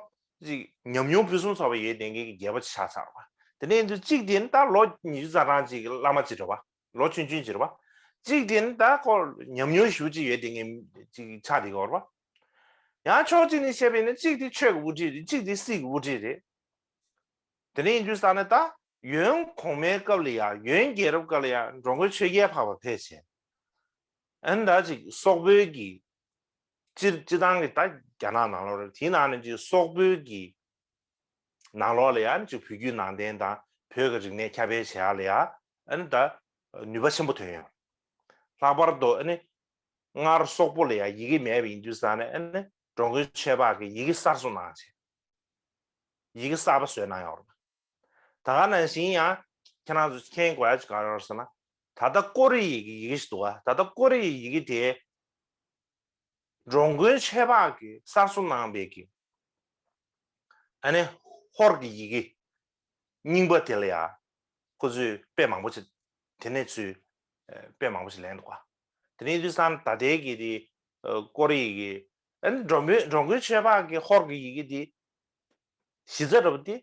ཅིག་ཉམས་མྱོང་ཕུན་སུམ་ཚོགས་པ་ཡོད་བསྡད་མཁན་གྱི་རྒྱལ་པོ་ཆགས་ཚར་བ། དེ་ནས་ཡིན་དུས་གཅིག་དེ་ནི་ད་ལོ་ཉི་ཤུ་རྩ་གྲངས་ཅིག་གི་བླ་མ་ཅིག་རེད་བ། ལོ་ཆུང་ཆུང་ཅིག་རེད་བ། གཅིག་དེ་ནི་ད་ཁོ་ཉམས་མྱོང་ཞེ་པོ་ཅིག་ཡོད་བསྡད་མཁན་ཅིག་ཆགས་བསྡད་ཀྱི་ཡོད་རེད་བ། ཡང་ཕྱོགས་གཅིག་ནས་བཤད་པ་ཡིན་ན་གཅིག་དེ་ཆོས་ཀྱི་དབུ་ཁྲིད་རེད། གཅིག་དེ་སྲིད་ཀྱི་དབུ་ཁྲིད་རེད། དེ་ནས་ཡིན་དུས་ཙང་ནས་ད་ཡོན་གོང་མའི་སྐབས་ལ་ཡང་ཡོན་རྒྱལ་རབས་སྐབས་ལ་ཡང་འགྲོ་མགོན་ཆོས་རྒྱལ་འཕགས་པ་ཕེབས་བྱས། ཨ་ནི་ད་ཅིག་སོག་པོའི་གི་སྤྱིར་སྤྱིར་བཏང་གི་ད་རྒྱ་ནག་ནང་ལོགས་རེད། དེའི་ནང་ནས་ཅིག་སོག་པོའི་གི་ནང་ལོགས་ལ་ཡང་ཅིག་བོད་བརྒྱུད་ནང་བསྟན་དང་བོད་ཀྱི་རིག་གནས་ཁྱབ་སྤེལ་བྱེད་ཡག་ལ་ཡང་ཨ་ནི་ད་ནུས་པ་ཆེན་པོ་ཐོན་ཡོད། ལྷག་པར་དུ་ཨ་ནི་སྔར་སོག་པོ་ལ་ཡང་ཡི་གེ་མེད་པ་ཡིན་དུས་ཙང་ནས་ཨ་ནི་འགྲོ་མགོན་ཆོས་འཕགས་ཀྱིས་ཡི་གེ་གསར་བཟོ་གནང་བྱས། ཡི་གེ་གསར་པ་བཟོས་གནང་ཡོད་རེད། ད་ག་ནང་བཞིན་ཡང་ཁྱེད་རང་ཚོ་མཁྱེན་དགོས་ཡ་ཅིག་ག་རེ་རེད་ཟེར་ན། ད་ལྟ་ཀོ་རི་ཡའི་གི་ཡི་གེ་ཞིག་འདུག་བ། ད་ལྟ་ཀོ་རི་ཡའི་ཡི་གེ་དེ་འགྲོ་མགོན་ཆོས་འཕགས་ཀྱིས་གསར་བཟོ་གནང་བའི་གི་ཨ་ནི་ཧོར་གྱི་ཡི་གེ་རྙིང་པ་དེ་ལ་ཡང་ཁོ་ཚོས་དཔེ་མང་པོ་ཅིག་དེ་ནས་ཚུར་དཔེ་མང་པོ་ཞིག་ལེན་འདུག་བ། དེ་ནས་དུས་སང་ད་ལྟའི་གི་དེ་ཀོ་རི་ཡའི་གི་ཨ་ནི་འགྲོ་མགོན་འགྲོ་མགོན་ཆོས་འཕགས་ཀྱི་ཧོར་གྱི་ཡི་གེ་དེ་གཞི་རྩ་འདྲ་པོ་དེ་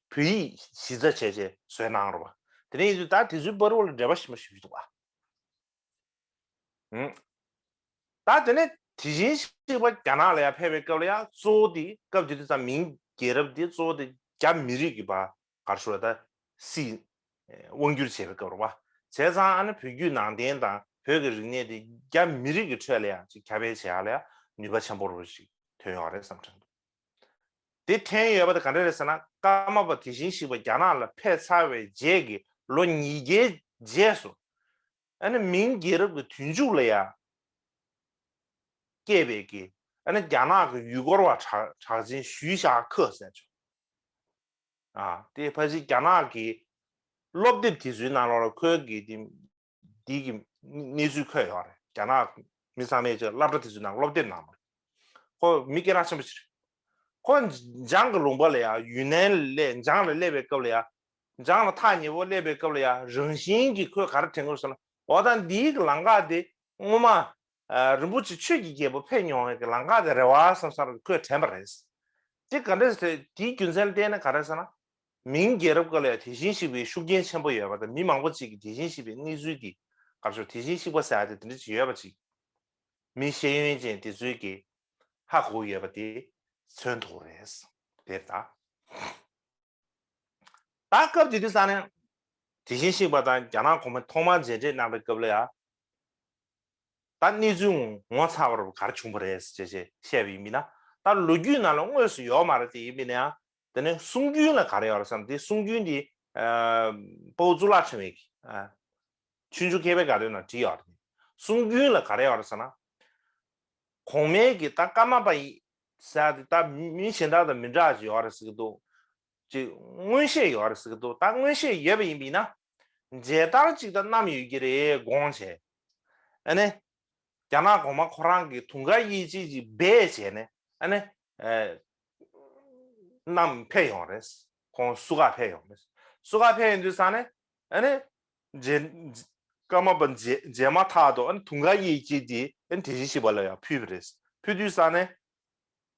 བོད་ཡིག་གཞི་རྩ་བྱས་བྱས་བཟོས་གནང་རོགས་པ། དེ་ནས་ཡིན་དུས་ད་དེ་ཚོའི་བར་བར་ལ་འབྲེལ་བ་ཞིག་མ་ཞིག་འདུག་བ། ད་དེ་ནས་དེ་བཞིན་གཤེགས་པ་རྒྱ་ནག་ལ་ཡང་ཕེབས་པའི་སྐབས་ལ་ཡང་གཙོ་བོ་དེ་སྐབས་དེ་དུས་ཙམ་མིང་རྒྱལ་རབས་དེ་གཙོ་བོ་དེ་རྒྱ་མི་རིགས་ཀྱི་བར་ག་རེ་ཞུ་བ་ད་སྲིད་དབང་བསྒྱུར་བྱེད་པའི་སྐབས་རེད་བ། བྱས་ཙང་ཨ་ནི་བོད་བརྒྱུད་ནང་བསྟན་དང་བོད་ཀྱི་རིག་གནས་དེ་རྒྱ་མི་རིགས་ཀྱི་ཁྲོད་ལ་ཡང་ཅིག་ཁྱབ་སྤེལ་བྱེད་ཡག་ལ་ཡང་ནུས་པ་ཆེན་པོ་རུ་ཞིག་ཐོན་ཡོད་རེད་བསམ་དྲན་འདུག་དེ་ཐོན་ཡོད་པ་དེ་ག་འདྲ་རེད་ཟེར་ན། ཀརྨ་པ་དེ་བཞིན་གཤེགས་པ་རྒྱ་ནག་ལ་ཕེབས་ཚར་བའི་རྗེས་ཀྱི་ལོ་ཉིས་བརྒྱའི་རྗེས་སུ་ཨ་ནི་མིང་རྒྱལ་རབས་ཀྱི་དུས་མཇུག་ལ་ཡང་སྐྱེས་པའི་གི་ཨ་ནི་རྒྱ་ནག་གི་ཡུལ་སྐོར་བ་གྲགས་གྲགས་ཅན་ཞུས་ཞག་ཁོས་ཟེར་བྱུང་། ཨ་དེ་ཕལ་ཆེར་རྒྱ་ནག་གི་སློབ་དེབ་དེ་ཚོའི་ནང་ལོགས་ལ་ཁོའི་གི་དེ་འདི་གི་གནས་ཚུལ་འཁོད་ཡོད་རེད། རྒྱ་ནག་མི་ཚང་མས་ཅིག་སློབ་གྲྭ་དེ་ཚོའི་ནང་སློབ་དེབ་ནང་ལ། ཁོ་མི་སྐད་གྲགས་ཆེན་པོ་ཅིག་རེད། ཁོ་འཇང་གི་ལུང་པ་ལ་ཡང་ཡུན་ནན་ལ་སླེབས། འཇང་ལ་སླེབས་པའི་སྐབས་ལ་ཡང་། འཇང་ལ་ཐག་ཉེ་པོ་སླེབས་པའི་སྐབས་ལ་ཡང་རང་བཞིན་གྱིས་ཁོས་ག་རེ་དྲན་གྱི་ཡོད་ཟེར་ན། འོ་ད་འདིའི་གི་ལམ་ཁ་དེ་སྔོན་མ་ཨ་རིན་པོ་ཆེ་ཆོས་ཀྱི་རྒྱལ་པོ་ཕེབས་མྱོང་བའི་གི་ལམ་ཁ་དེ་རེད་བ་བསམ་བསམ་ཁོས་དྲན་པ་རེད། དེ་ག་འདྲ་ཟེར། དེའི་རྒྱུ་མཚན་ལ་བརྟེན་ནས་ག་རེ་ཟེར་ན། མིང་རྒྱལ་རབས་སྐབས་ལ་ཡང་དེ་བཞིན་གཤེགས་པའི་ཤུགས་རྐྱེན་ཆེན་པོ་ཡོད་པ་དང་། མི་མང་པོ་ཅིག་གིས་དེ་བཞིན་གཤེགས་པའི་གནས་ཚུལ་འདི་ག་རེ་ཞུ། དེ་བཞིན་གཤེགས་པ་ཟེར་ཡ་དེ་དེ་འདྲ་ཅིག་ཡོད་པ་ཅིག་མི་ཤེས་ཡོན་ཅན་དེ་ཚོས་ཀྱིས་ཧ་གོ་ཡོད་པ་དེ་མཚོན་ཐུབ་རེད། དེར་ད། ད་སྐབས་དེ་དུས་ས་ནས་དེ་བཞིན་གཤེགས་པ་དང་རྒྱ་ནག་གོང་མས་ཐོག་མར་མཇལ་འཕྲད་གནང་པའི་སྐབས་ལ་ཡང་། ད་གནས་ཚུལ་ངོ་མཚར་བ་ག་རེ་བྱུང་བ་རེད་ཅེས་བཤད་པ་ཡིན་ན། ད་ལོ་རྒྱུས་ནང་ལ་དངོས་སུ་ཡོད་མ་རེད་དེ་ཡིན་པ་ཡིན་ན་ཡང་། དེ་ནས་གསུང་རྒྱུན་ལ་ག་རེ་ཡོད་རེད་ཟེར་ན། དེ་གསུང་རྒྱུན་དེ་དཔའ་བོ་གཙུག་ལག་ཕྲེང་བའི་གི་ཆོས་འབྱུང་མཁས་པའི་སྒར་དེ་ནང་བྲིས་ཡོད་རེད། གསུང་རྒྱུན་ལ་ག་རེ་ཡོད་རེད་ཟེར་ན། གོང་མའི་གི་ད་ཀརྨ་པ་ཡི་ཟེར་དེ་ད་མི་གཞན་དག་དང་མི་འདྲ་ཅིག་ཡོད་རེད་ཟེར་གི་འདུག་ཅིག་མངོན་ཤེས་ཡོད་རེད་ཟེར་གི་འདུག་ད་མངོན་ཤེས་ཡོད་པ་ཡིན་པ་ཡིན་ན། མཇལ་དར་ཅིག་ད་བསྣམས་ཡོད་ཀྱི་རེད་དགོངས་བྱས། ཨ་ནི། རྒྱ་ནག་གོང་མ་ཁོ་རང་གི་དུང་དཀར་གཡས་འཁྱིལ་ཅིག་སྦས་བྱས་ནས་ཨ་ནི། བསྣམས་ཕེབས་ཡོང་རེད། ཁོང་བསུ་ག་ཕེབས་ཡོང་རེད། བསུ་ག་ཕེབས་ཡོང་དུས་ས་ནས་ཨ་ནི། མཇལ། ཀརྨ་པ་མཇལ་མཇལ་མ་ཐག་ཏུ་ཨ་ནི་དུང་དཀར་གཡས་འཁྱིལ་དེ་ཨ་ནི་དེ་བཞིན་གཤེགས་པ་ལ་ཡང་ཕུལ་བ་རེད། ཕུལ་དུས་ས་ནས་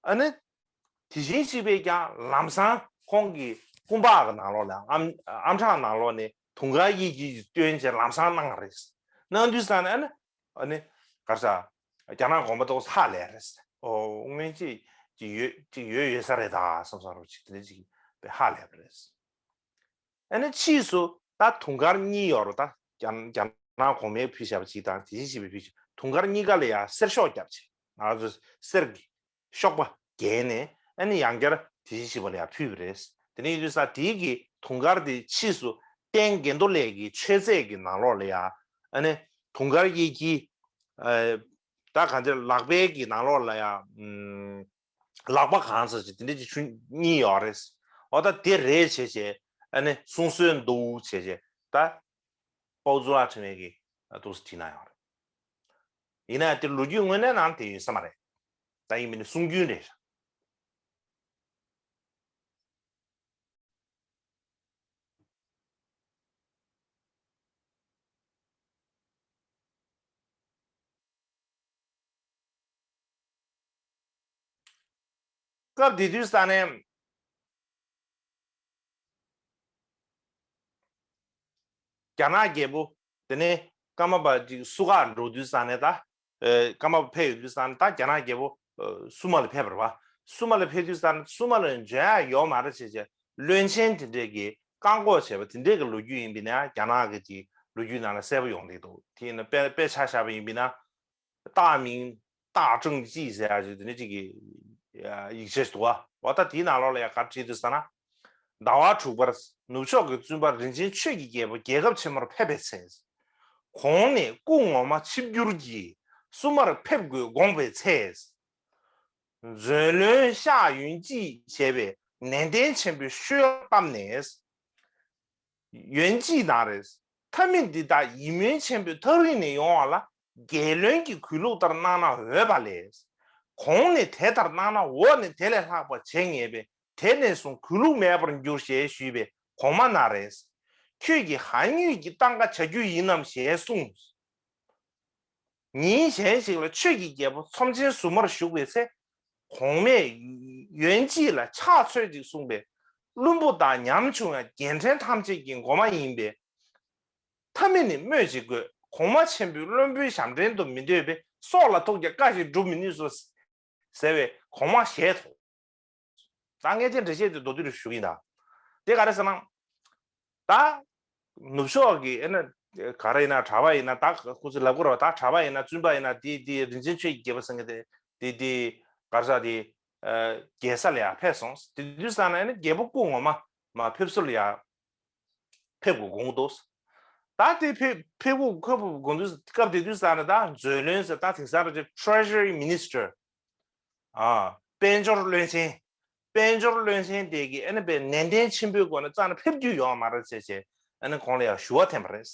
ཨ་ནི། དེ་བཞིན་གཤེགས་པས་ཀྱང་ལམ་སང་ཁོང་གི་སྐུ་འབག་གི་ནང་ལོགས་ལ་ཨམ་ཨམ་ཕྲག་ནང་ལོགས་ནས་དུང་དཀར་གཡས་འཁྱིལ་གྱི་སྟོན་བྱས་ལམ་སང་གནང་བ་རེད། གནང་དུས་ས་ནས་ཨ་ནི་ཨ་ནི་ག་རེ་ཟ། རྒྱ་ནག་གོང་མ་ཏོག་ཧ་ལས་རེད། ཨོ་སྔོན་ཆད་ཅིག་ཡོད་ཅིག་ཡོད་ཡོད་ས་རེད་ད་བསམ་བསམ་རོགས་ཅིག་དེ་འདྲ་ཅིག་དཔེ་ཧ་ལས་པ་རེད། ཨ་ནི་ཕྱིས་སུ་ད་དུང་དཀར་གཉིས་ཡོད་རེད། ད་རྒྱ་རྒྱ་ནག་གོང་མས་ཕུལ་བཞག་པ་ཅིག་དང་དེ་བཞིན་གཤེགས་པས་ཕུལ་བཞག་དུང་དཀར་གཉིས་ཀ་ལ་ཡང་གསེར་ཤོག་བརྒྱབ་བྱས། ང་ཚོ་གསེར་གྱི་གཤོག་པ་བརྒྱབ་ནས་ཨ་ནི་ཡང་བསྐྱར་དེ་བཞིན་གཤེགས་པ་ལ་ཡང་ཕུལ་བ་རེད། དེ་ནས་ཡིན་དུས་ས་དེའི་གི་དུང་དཀར་དེ་ཕྱིས་སུ་བསྟན་དགེ་མདོ་ལས་ཀྱི་མཆོད་རྫས་ཀྱི་ནང་ལོགས་ལ་ཡང་ཨ་ནི་དུང་དཀར་གཡས་འཁྱིལ། ད་གང་ཅི་ལག་པའི་གི་ནང་ལོགས་ལ་ཡང་ལག་པ་གང་ཟེར་ཅིག་དེ་འདྲ་ཅིག་ཆུ་གཉིས་ཡོད་རེད། འོ་ད་དེ་རེད་བྱས་བྱས་ཨ་ནི་གསུང་སྲོལ་འདུག་བྱས་བྱས་ད། དཔའ་བོ་གཙུག་ལག་ཕྲེང་བའི་གི་འདུག་སེ་བྲིས་གནང་ཡོད་རེད། ཡིན་ན་དེ་ལོ་རྒྱུས་དངོས་གནས་ནང་དེ་ཡོད་ས་མ་རེད། ད་ཡིན་མིན་ནི་གསུང་རྒྱུན་རེད། སྐབས་དེ་དུས་ས་ནས་རྒྱ་ནག་རྒྱལ་པོ་དེ་ནས་ཀརྨ་པ་ཅིག་བསུ་ག་འགྲོ་དུས་ས་ནས་ད། ཀརྨ་པ་ཕེབས་ཡོང་དུས་ས་ནས་ད་རྒྱ་ནག་རྒྱལ་པོ་བསུ་མ་ལ་ཕེབས་པ་རེད་བ། བསུ་མ་ལ་ཕེབས་དུས་ས་ནས་བསུ་མ་ལ་འབྱོན་ཡ་ཡོད་མ་རེད་བྱས་བྱས་བློན་ཆེན་དེ་འདྲས་ཀྱིས་བཀག་འགོག་བྱས་པ་དེ་འདྲས་ཀྱི་ལོ་རྒྱུས་ཡིན་པས་ན། རྒྱ་ནག་གི་ཅིག་ལོ་རྒྱུས་ནང་ལ་གསལ་པོ་ཡོང་གི་འདུག་དེ་ཡིན་ན་དཔེ་དཔེ་ཆ་བཞག་པ་ཡིན་པས་ན། 大明大政纪 ཟེར་ཡ་ཅིག་དེ་འདྲ་ཅིག་གི་ཡིག་ཆ་ཞིག་འདུག་བ། འོ་ད་དེའི་ནང་ལོགས་ལ་ཡ་ག་རེ་བྲིས་འདུག་ཟེར་ན། ཟླ་བ་དྲུག་པར་ནུབ་ཕྱོགས་ཀྱི་བཙུན་པ་རིན་ཆེན་ཆོས་ཀྱི་རྒྱལ་པོ་རྒྱལ་ཁབ་ཆེན་མོར་ཕེབས་པའི་ཚེ། གོང་ནས་སྐུ་ངོ་མ་ཆིབས་བསྒྱུར་གྱིས་བསུ་མར་ཕེབས་དགོས་དགོངས་པའི་ཚེ། མཛོད་བློན་ཤ་ཡོན་ཅིག་བྱས་པའི་ནན་ཏན་ཆེན་པོས་ཤོ་ཡོག་བཏབ་ནས། ཡོན་ཅིག་ན་རེ། མཐའ་མི་འདི་དག་ཡིད་སྨོན་ཆེན་པོས་ཐག་རིང་ནས་ཡོང་བ་ལ་རྒྱལ་བློན་གྱི་གུས་ལུགས་ལྟར་གནང་ན་འོས་པ་ལས། གོང་ནས་དེ་ལྟར་གནང་ན་འོག་ནས་དེ་ལས་ལྷག་པ་བྱེད་ངེས་པས། དེ་ནས་བཟུང་གུས་ལུགས་མེད་པར་འགྱུར་ཞེས་ཞུས་པས། གོང་མ་ན་རེ། ཁྱོད་ཀྱིས་ཧ་ཉུས་ཀྱི་སྟངས་ཀ་བྱ་རྒྱུ་ཡིན་ནམ་ཞེས་གསུངས། ཉིན་གཞན་ཞིག་ལ་ཆོས་ཀྱི་རྒྱལ་པོ་ཚོམས་ཆེན་ཟུར་མར་བཞུགས་པའི་ཚེ། གོང་མས་ཡོན་ཅིག་ལ་ཕྱག་འཚལ་ཅིག་གསུངས་པས། བླུན་པོ་དང་ཉམ་ཆུང་ཡང་རྒྱལ་ཕྲན་ཐམས་ཅད་ཀྱི་མགོ་མ་ཡིན་པས། མཐའ་མི་ནི་སྨོས་ཅིག་དགོས། གོང་མ་ཆེན་པོས་བློན་པོའི་ཞབས་འདྲེན་དུ་མི་འདོད་པས། སྲོག་ལ་ཐུག་ཀྱང་བཀའ་ཞིག་སྒྲུབ་མི་ནུས་སོ། ཟེར་བས་གོང་མ་ཞལ་མཐོང་། ད་ངས་དེ་འགྲེལ་བཤད་དེ་མདོར་བསྡུས་རེ་ཞུ་གི་ཡིན་ད། དེ་ག་རེ་ཟེར་ན། ད། ནུབ་ཕྱོགས་ཀྱི་ཨེ་ན། ག་རེ་ཡིན་ན་གྲྭ་པ་ཡིན་ན་ད་ཁོ་ཚོས་ལབ་དགོས་རེད་བ། ད་གྲྭ་པ་ཡིན་ན་བཙུན་པ་ཡིན་ན་དེ་དེ་རིན་ཆེན་ཆོས་ཀྱི་རྒྱལ་པོ་ཟེར་མཁན་དེ་དེ་དེ་ག་རེ་ཟེར་དེ། རྒྱལ་ས་ལ་ཡར་ཕེབས་སོང་། དེ་དུས་ཙང་ནས་ཨེ་ན་རྒྱལ་པོ་སྐུ་ངོ་མ་མ་ཕེབས་བསུ་ལ་ཡར་ཕེབས་དགོས་དགོངས་འདུག་ད་དེ་ཕེབས་ཕེབས་དགོས་ཁོ་ཕེབས་དགོས་འདུག་སྐབས་དེ་དུས་ཙང་ནས་ད་མཛོད་བློན་ཟེར་ད་དེང་སང་རེད་Treasury Minister། ཨ། དཔལ་འབྱོར་བློན་ཆེན། དཔལ་འབྱོར་བློན་ཆེན་དེ་གིས་ཨ་ནི་དཔེ་ནན་ཏན་ཆེན་པོའི་སྒོ་ནས་རྩ་ནས་ཕེབས་རྒྱུ་ཡོད་མ་རེད་ཟེར་བྱས་ཨ་ནི་ཁོང་ལ་ཡང་ཞུ་བ་འཐེན་པ་རེད།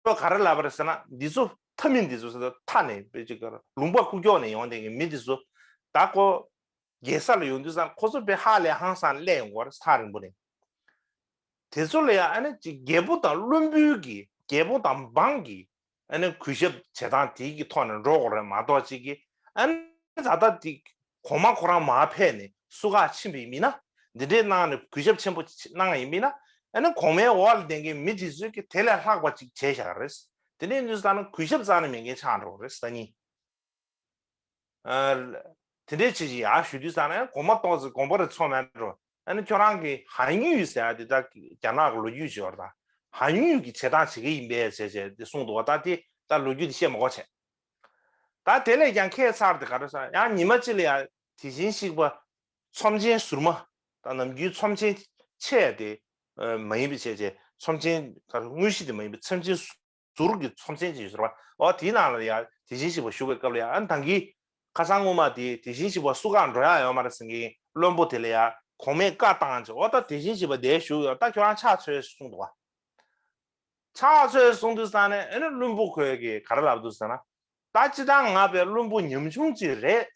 ཁོས་ག་རེ་ལབ་པ་རེད་ཟེར་ན་འདི་ཚོ་མཐའ་མི་འདི་ཚོ་ཟེར་ད་མཐའ་ནས་དཔེ་ཅིག་ག་རེ་ལུང་པ་ཁུག་ཀྱོག་ནས་ཡོང་བསྡད་མཁན་མི་འདི་ཚོ་ད་ཁོ་རྒྱལ་ས་ལ་ཡོང་དུས་ཙང་ཁོ་ཚོ་དཔེ་ཧ་ལས་ཧང་སང་སླེབས་ཡོང་གི་རེད་ཐག་རིང་པོ་ནས། དེ་ཚོ་ལ་ཡང་ཨ་ནི་ཅིག་རྒྱལ་པོ་དང་བློན་པོའི་གི་རྒྱལ་པོ་དང་འབངས་ཀྱི་ཨ་ནི་གུས་ཞབས་བྱེད་སྟངས་དེའི་གི་ཐོག་ནས་འགྲོ་དགོས་རེད་མ་གཏོགས་ཅིག་གི་ཨ་ནི་ད་ལྟ་དེ་གོང་མ་ཁོ་རང་མར་ཕེབས་ནས་བསུ་ག་ཕྱིན་པ་ཡིན་ན་འདི་འདྲའི་གནང་ནས་གུས་ཞབས་ཆེན་པོ་གནང་ཡིན་པ་ཡིན་ན་ཨ་ནི་གོང་མའི་འོག་ལ་བསྡད་མཁན་མི་དེ་ཚོས་ཀྱི་དེ་ལས་ལྷག་པ་ཅིག་བྱས་བཞག་རེད། དེ་ནས་འདི་ལྟར་ན་གུས་ཞབས་རྩ་ནས་མེད་མཁན་ཆགས་འགྲོ་གི་རེད་ཟེར་ནི། དེ་འདྲའི་ཆེད་ཅིག་ཡར་ཞུ་དུས་ཙང་ནས་གོང་མ་ཏོག་ཙེ་དགོངས་པ་རེ་ཚོམས་མེད་འགྲོ། ཨ་ནི་ཁྱོད་རང་གི་ཧན་ཡུས་ཟེར་ཡ་དེ་ད་རྒྱ་ནག་གི་ལོ་རྒྱུས་ཅིག་ཡོད་རེད་ད། ཧན་ཡུས་ཀྱི་བྱེད་སྟངས་བྱེད་ཀྱི་ཡིན་པས་ཟེར་བྱས་དེ་གསུངས་འདུག་བ། ད་དེ་ད་ལོ་རྒྱུས་དེ་བཤད་མ་དགོས་བྱས། ད་དེ་ལས་ཀྱང་ཁྱད་མཚར་དེ་ག་རེ་ཟེར་ཡང་ཉི་མ་གཅིག་ལ་ཡང་དེ་བཞིན་གཤེགས་པ་ཚོམས་ཆེན་ཟུར་མ། ད་ནམ་རྒྱུན་ཚོམས་ཆེན་ཆེ་དེ་མ་ཡིན་པའི་བྱས་བྱས་ཚོམས་ཆེན་དངོས་གཞི་དེ་མ་ཡིན་པའི་ཚོམས་ཆེན་ཟུར་གྱི་ཚོམས་ཆེན་ཅིག་ཡོད་ཟེར་བ། འོ་དེའི་ནང་ལ་ཡང་དེ་བཞིན་གཤེགས་པ་བཞུགས་པའི་སྐབས་ལ་ཡང་ཨ་ནི་ད་གིན་ཁ་སང་སྔོན་མ་དེ་དེ་བཞིན་གཤེགས་པ་སུ་གང་འགྲོ་ཡག་ཡོད་མ་རེད་ཟེར་མཁན་བློན་པོ་དེ་ལ་ཡང་གོང་མས་བཀའ་བཏང་ཅིག་འོ་ད་དེ་བཞིན་གཤེགས་པ་འདིར་བཞུགས་ཡོད། ད་ཁྱོད་རང་ཕྱག་འཚལ་གསུངས་འདུག་བ། ཕྱག་འཚལ་གསུངས་དུས་ཙང་ནས་ཨ་ནི་བློན་པོ་ཁོས་ཀྱིས་ག་རེ་ལབ་འདུག་ཟེར་ན། ད་སྤྱིར་བཏང་ང་པའི་བློན་པོ་ཉམ་ཆུང་ཅིག་རེད།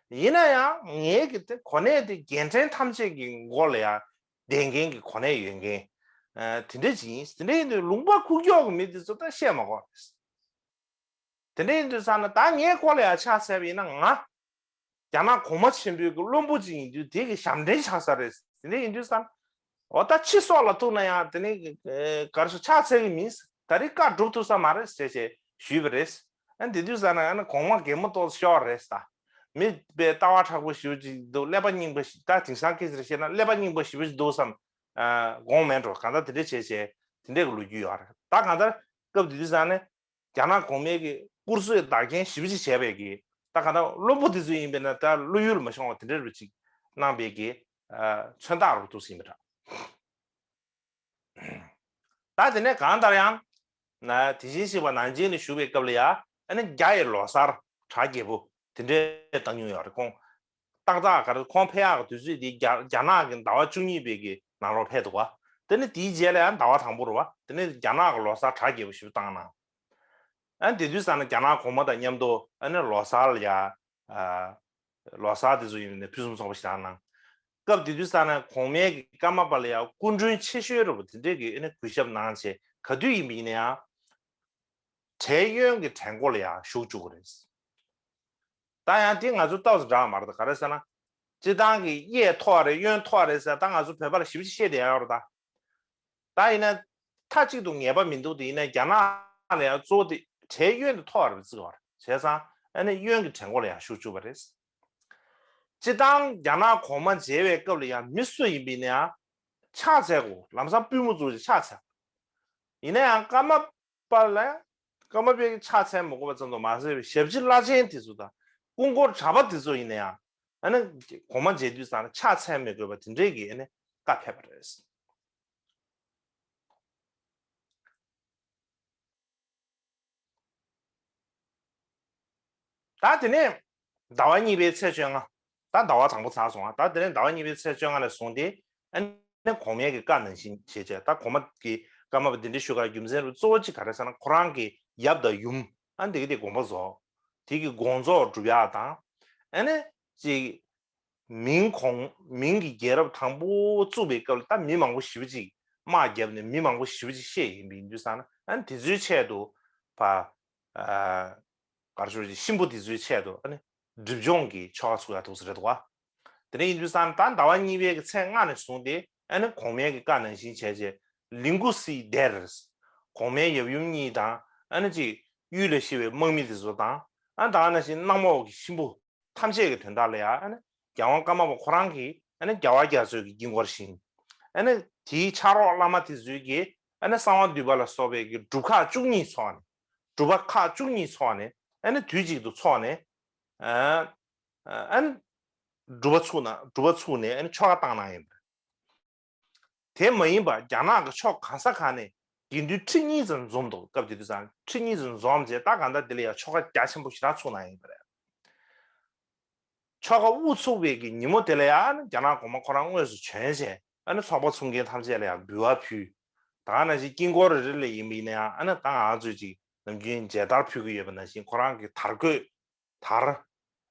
ཡིན་ན་ཡང་ངའི་གི་དེ་གོ་གནས་དེ་རྒྱལ་ཕྲན་ཐམས་ཅད་ཀྱི་མགོ་ལ་ཡང་བསྡད་མཁན་གྱི་གོ་གནས་ཡོད་མཁན། ཨ་དེ་འདྲ་ཅིག་ཡིན། དེ་འདྲ་ཡིན་དུས་ལུང་པ་ཁུག་ཀྱོག་གི་མི་དེ་ཚོ་ད་བཤད་མ་དགོས་རེད། དེ་འདྲ་ཡིན་དུས་ཙང་ན་ད་ངའི་སྐོར་ལ་ཡང་ཕྱག་འཚལ་བ་ཡིན་ན་ང་རྒྱ་ནག་གོང་མ་ཆེན་པོའི་གི་བློན་པོ་ཅིག་ཡིན་དུས་དེ་གི་ཞབས་འདྲེན་ཆགས་ས་རེད། དེ་འདྲ་ཡིན་དུས་ཙང་འོ་ད་ཕྱི་སོག་ལ་ཐུག་ན་ཡང་དེ་ནི་ག་རེ་ཟེར་ཕྱག་འཚལ་གི་མིན། ད་རེས་བཀའ་སྒྲུབ་ཐུབ་ས་མ་རེད་ཟེར་བྱས་ཞུས་པ་རེད། ཨ་དེ་དུས་ཙང་ན་ཨ་ནི་གོང་མ་གད་མོ་ཏོག་ཙམ་ཤོར་རེད་ད། མི་དཔེ་ལྟ་བ་དྲག་པོ་ཞེ་པོ་ཅིག་འདུག་ཀླད་པ་རྙིང་པ་ཞིག་ད་དེང་སང་སྐད་ཆ་རེ་བཤད་ན་ཀླད་པ་རྙིང་པ་ཞེ་པོ་ཅིག་འདུག་བསམ། ཨ་དགོངས་མེད་འགྲོ། གང་ལྟར་དེ་འདྲ་བྱས་བྱས་དེ་འདྲ་གི་ལོ་རྒྱུས་ཡོད་རེད། ད་གང་ལྟར་སྐབས་དེ་དུས་ཙང་ནས་རྒྱ་ནག་གོང་མའི་གི་བཀུར་གཟུགས་བདག་རྐྱེན་ཞེ་པོ་ཅིག་བྱས་པའི་གི་ད་གང་ལྟར་བློན་པོ་དེ་ཚོ་ཡིན་པས་ན་ད་བློ་ཡུལ་མ་ཤོང་བ་དེ་འདྲ་རུ་ཅིག་གནང་པའི་གི་ཨ་མཚོན་རྟགས་རུ་འདུག་ཟིན་པ་འདྲ། ད་དེ་ནས་གང་ལྟར་ཡང་ན་དེ་བཞིན་གཤེགས་པ་ནང་ཆེན་ལ་བཞུགས་པའི་སྐབས་ལ་ཡང་ཨ་ནི་རྒྱ་ཡི་ལོ་གསར་གྲ་རྒྱས་པོ་དེ་འདྲའི་བཏང་མྱོང་ཡོད་རེད། ཁོང་ཏག་ཏག་ག་རེ་ཁོང་ཕེབས་ཡག་གི་དུས་ཚོད་དེ་རྒྱ་རྒྱ་ནག་གི་ཟླ་བ་བཅུ་གཉིས་པའི་གི་ནང་ལོགས་ཕེབས་འདུག་བ། དེ་ནི་དེའི་རྗེས་ལ་ཡང་ཟླ་བ་དང་པོ་རེད་བ། དེ་ནི་རྒྱ་ནག་གི་ལོ་གསར་གྲ་རྒྱས་པོ་ཞིག་བཏང་གནང་། ཨ་ནི་དེ་དུས་ཙམ་ན་རྒྱ་ནག་གོང་མ་དང་མཉམ་དུ་ཨ་ནི་ལོ་གསར་ལ་ཡ། ལོ་གསར་དེ་ཚོ་ཡིན་ནའི་ཕུན་སུམ་ཚོགས་པ་ཞིག་རང་གནང་། སྐབས་དེ་དུས་ཙམ་ན་གོང་མའི་གི་ཀརྨ་པ་ལ་ཡང་སྐུ་མགྲོན་ཆེ་ཤོས་རེད་པ། དེ་འདྲའི་གི་ཨ་ནི་གུས་ཞབས་གནང་བྱས་ག་དུས་ཡིན་པ་ཡིན་ན་ཡང་། བྲེལ་གཡོན་གྱི་བྲན་སྒོ་ལ་ཡང་ཞུགས་བཅུག་གི་རེད། ད་ཡང་དེ་ང་ཚོ་ཏོག་ཙམ་འདྲ་བ་མ་རེད་ད། ག་རེ་ཟེར་ན། སྤྱིར་བཏང་གི་གཡས་མཐོ་བ་རེད་གཡོན་མཐོ་བ་རེད་ཟེར་ད་ང་ཚོ་བོད་པ་ལ་ཞིབ་ཅིག་བཤད་བསྡད་ཡོད་རེད་ད། ད་ཡིན་ན་མཐའ་གཅིག་ཏུ་ངེས་པ་མི་འདུག་དེ་ཡིན་ན་རྒྱ་ནག་ལ་ཡང་གཙོ་བོ་དེ་བྲེལ་གཡོན་དུ་མཐོ་བ་རེད་བརྩི་བ་རེད། བྱས་ཙང་ཨ་ནི་གཡོན་གྱི་བྲན་སྒོ་ལ་ཡང་ཞུགས་བཅུག་པ་རེད། སྤྱིར་བཏང་རྒྱ་ནག་གོང་མ་མཇལ་བའི་སྐབས་ལ་ཡང་མི་སུ་ཡིན་པ་ཡིན་ན་ཡང་ཕྱག་འཚལ་དགོས། ལམ་སང་པུས་མོ་བཙུགས་ཀྱི་ཕྱག་འཚལ། ཡིན་ན་ཡང་ཀརྨ་པ་ལ་ཀརྨ་པས་ཕྱག་འཚལ་མི་དགོས་པ་ཙམ་དུ་མ་ཟད་པའི་ཞབས་ཕྱི་བླ་ཆེན་དེ་ཚོ་དང་སྐུ་འཁོར་གྲྭ་པ་དེ་ཚོ་ཡིན་ན་ཡང་ཨ་ནི་གོང་མ་མཇལ་དུས་ཙང་ཕྱག་འཚལ་མི་དགོས་པ་དེ་འདྲའི་གི་ཨ་ནི་བཀའ་ཕེབས་པ་རེད། ད་དེ་ནས་ཟླ་བ་གཉིས་པའི་ཚེས་བཅོ་ལྔ། ད་ཟླ་བ་དང་པོ་ཚར་སོང་ང་། ད་དེ་ནས་ཟླ་བ་གཉིས་པའི་ཚེས་བཅོ་ལྔ་ནས་བཟུང་སྟེ་ཨ་ནི་གོང་མའི་གི་བཀའ་ནང་བཞིན་བྱས་བྱས། ད་གོང་མ་གི་ཀརྨ་པ་འདི་འདྲའི་ཞུ་གར་རྒྱུ་མཚན་རུ་གཙོ་བོ་གཅིག་ག་རེ་ཟེར་ན་ཁོ་རང་གི་ཡབ་དང་ཡུམ་ཨ་འདི་གི་དེ་དགོངས་པ་རྫོགས། དེ་གི་དགོངས་རྫོགས་སྒྲུབ་ཡག་དང་། ཨ་ནི་གཅིག་མིང་གོང་མིང་གི་རྒྱལ་རབས་དང་པོ་བཙུགས་པའི་སྐབས་ལ་ད་མི་མང་པོ་ཞེ་པོ་ཅིག་དམག་བརྒྱབ་ནས་མི་མང་པོ་ཞེ་པོ་ཅིག་བཤད་ཡིན་པ་ཡིན་དུས་ཙང་ན་ཨ་ནི་དེ་ཚོའི་ཆེད་དུ་ཕ་གར་ཤོར་གྱི་གཤིན་པོ་དེ་ཚོའི་ཆེད་དུ་ཨ་ནི་སྒྲིབ་སྦྱོང་གི་ཆོ་ག་ཚུགས་ཡག་ཐུགས་སུ་རེད་འདུག་བ། དེ་འདྲ་ཡིན་དུས་ཙང་ད་ཟླ་བ་གཉིས་པའི་གི་ཚེས་ལྔ་ནས་བཟུང་སྟེ་ཨ་ནི་གོང་མའི་གི་བཀའ་ནང་བཞིན་བྱས་རྗེས་ལིང་གུ་སིའི་སྡེར། གོང་མའི་ཡབ་ཡུམ་གཉིས་དང་ཨ་ནི་གཅིག་གཡུལ་ལས་སྐྱེས་པའི་དམག་མི་དེ་ཚོ་དང་ཨ་ནི་ད་ག་ནང་བཞིན་གནམ་འོག་གི་གཤིན་པོ་ཐམས་ཅད་ཀྱི་དོན་དག་ལ་ཡང་ཨ་ནི་རྒྱལ་དབང་ཀརྨ་པ་ཁོ་རང་གིས་ཨ་ནི་རྒྱལ་བ་རྒྱ་མཚོའི་གི་དཀྱིལ་འཁོར་བཞེངས། ཨ་ནི་དེའི་ཕྱག་རོགས་བླ་མ་དེ་ཚོས་ཀྱིས་ཨ་ནི་གསང་བ་འདུས་པ་ལ་སོགས་པའི་གི་སྒྲུབ་ཁག་བཅུ་གཉིས་ཚོགས་ནས་སྒྲུབ་པ་ཁག་བཅུ་གཉིས་ཚོགས་ནས་ཨ་ནི་དུས་གཅིག་ཏུ་ཚོགས་ནས་ཨ་ཨ་ནི་སྒྲུབ་པ་ཚུགས་ན་སྒྲུབ་པ་ཚུགས་ནས་ཨ་ནི་ཆོ་ག་བཏང་གནང་ཡིན་པ་རེད། དེ་མ་ཡིན་པར་རྒྱ་ནག་གི་ཕྱོགས་གང་ས་གང་ནས་དགེ་འདུན་ཁྲི་གཉིས་ཙམ་འཛོམས་འདུག་སྐབས་དེ་དུས་ཙང་ཁྲི་གཉིས་ཙམ་འཛོམས་རྗེས་ད་གང་ལྟར་དེ་ལ་ཡང་ཆོ་ག་རྒྱ་ཆེན་པོ་ཞེ་དྲག་ཚུགས་གནང་ཡིན་པ་རེད། ཆོ་ག་དབུ་ཚུགས་པའི་གི་ཉིན་མོ་དེ་ལ་ཡང་རྒྱ་ནག་གོང་མ་ཁོ་རང་དངོས་སུ་བྱོན་བྱས་ཨ་ནི་ཚོགས་པ་ཚུགས་མཁན་ཐམས་ཅད་ལ་ཡང་འབུལ་བ་ཕུལ། ད་ག་ནང་བཞིན་དཀྱིལ་འཁོར་རེ་རེ་ལ་ཡིན་པ་ཡིན་ན་ཡང་ཨ་ནི་ད་ང་ཚོས་ཅིག་ནམ་རྒྱུན་མཇལ་དར་ཕུལ་གྱི་ཡོད་པ་ནང་བཞིན་ཁོ་རང་གི་དར་གོས། དར།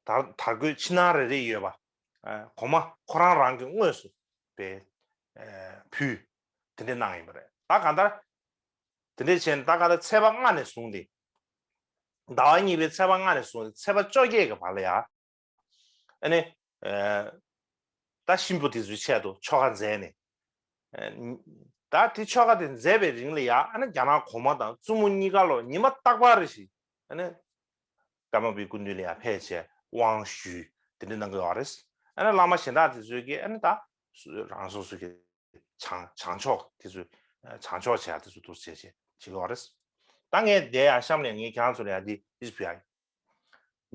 དར་དར་གོས་ཕྱི་ནང་རེ་རེ་ཡོད་པ། ཨ་གོང་མ་ཁོ་རང་རང་གི་དངོས་སུ་པའི་ཨ་ཕུལ། དེ་འདྲ་གནང་ཡིན་པ་རེད། ད་གང་ལྟར། དེ་འདྲ་བྱས་ནས་ད་གང་ལྟར་ཚེས་པ་ལྔ་ནས་བཟུང་སྟེ། ཟླ་བ་གཉིས་པའི་ཚེས་པ་ལྔ་ནས་བཟུང་སྟེ་ཚེས་པ་བཅོ་བརྒྱད་ཀྱི་བར་ལ་ཡ། ཨ་ནི། ཨ་ད་གཤིན་པོ་དེ་ཚོའི་ཆེད་དུ་ཆོ་ག་མཛད་ནས། ཨ་ད་དེ་ཆོ་ག་དེ་མཛད་པའི་རིང་ལ་ཡ་ཨ་ནི་རྒྱ་ནག་གོང་མ་དང་བཙུན་མོ་གཉིས་ཀ་ལོ་ཉི་མ་རྟག་པར་རེ་བཞིན་ཨ་ནི། ཀརྨ་པའི་སྐུ་མདུན་ལ་ཡ་ཕེབས་བྱས་ དབང་ཞུས་དེ་འདྲ་གནང་གི་ཡོད་རེད། ཨ་ནི་བླ་མ་གཞན་དག་དེ་ཚོས་ཀྱིས་ཨ་ནི་ད་རང་སོ་སོ་གི་བྱང་བྱང་ཕྱོགས་དེ་ཚོ་བྱང་ཕྱོགས་བྱས་དེ་ཚོ་འདུག་བྱས་བྱས་བྱེད་ཀྱི་ཡོད་རེད། ད་ངས་བསྡད་ཡ་གཤམ་ལ་ངས་ཁྱེད་རང་ཚོ་ལ་ཡ་འདི་ཨིས་བུ་ཡ་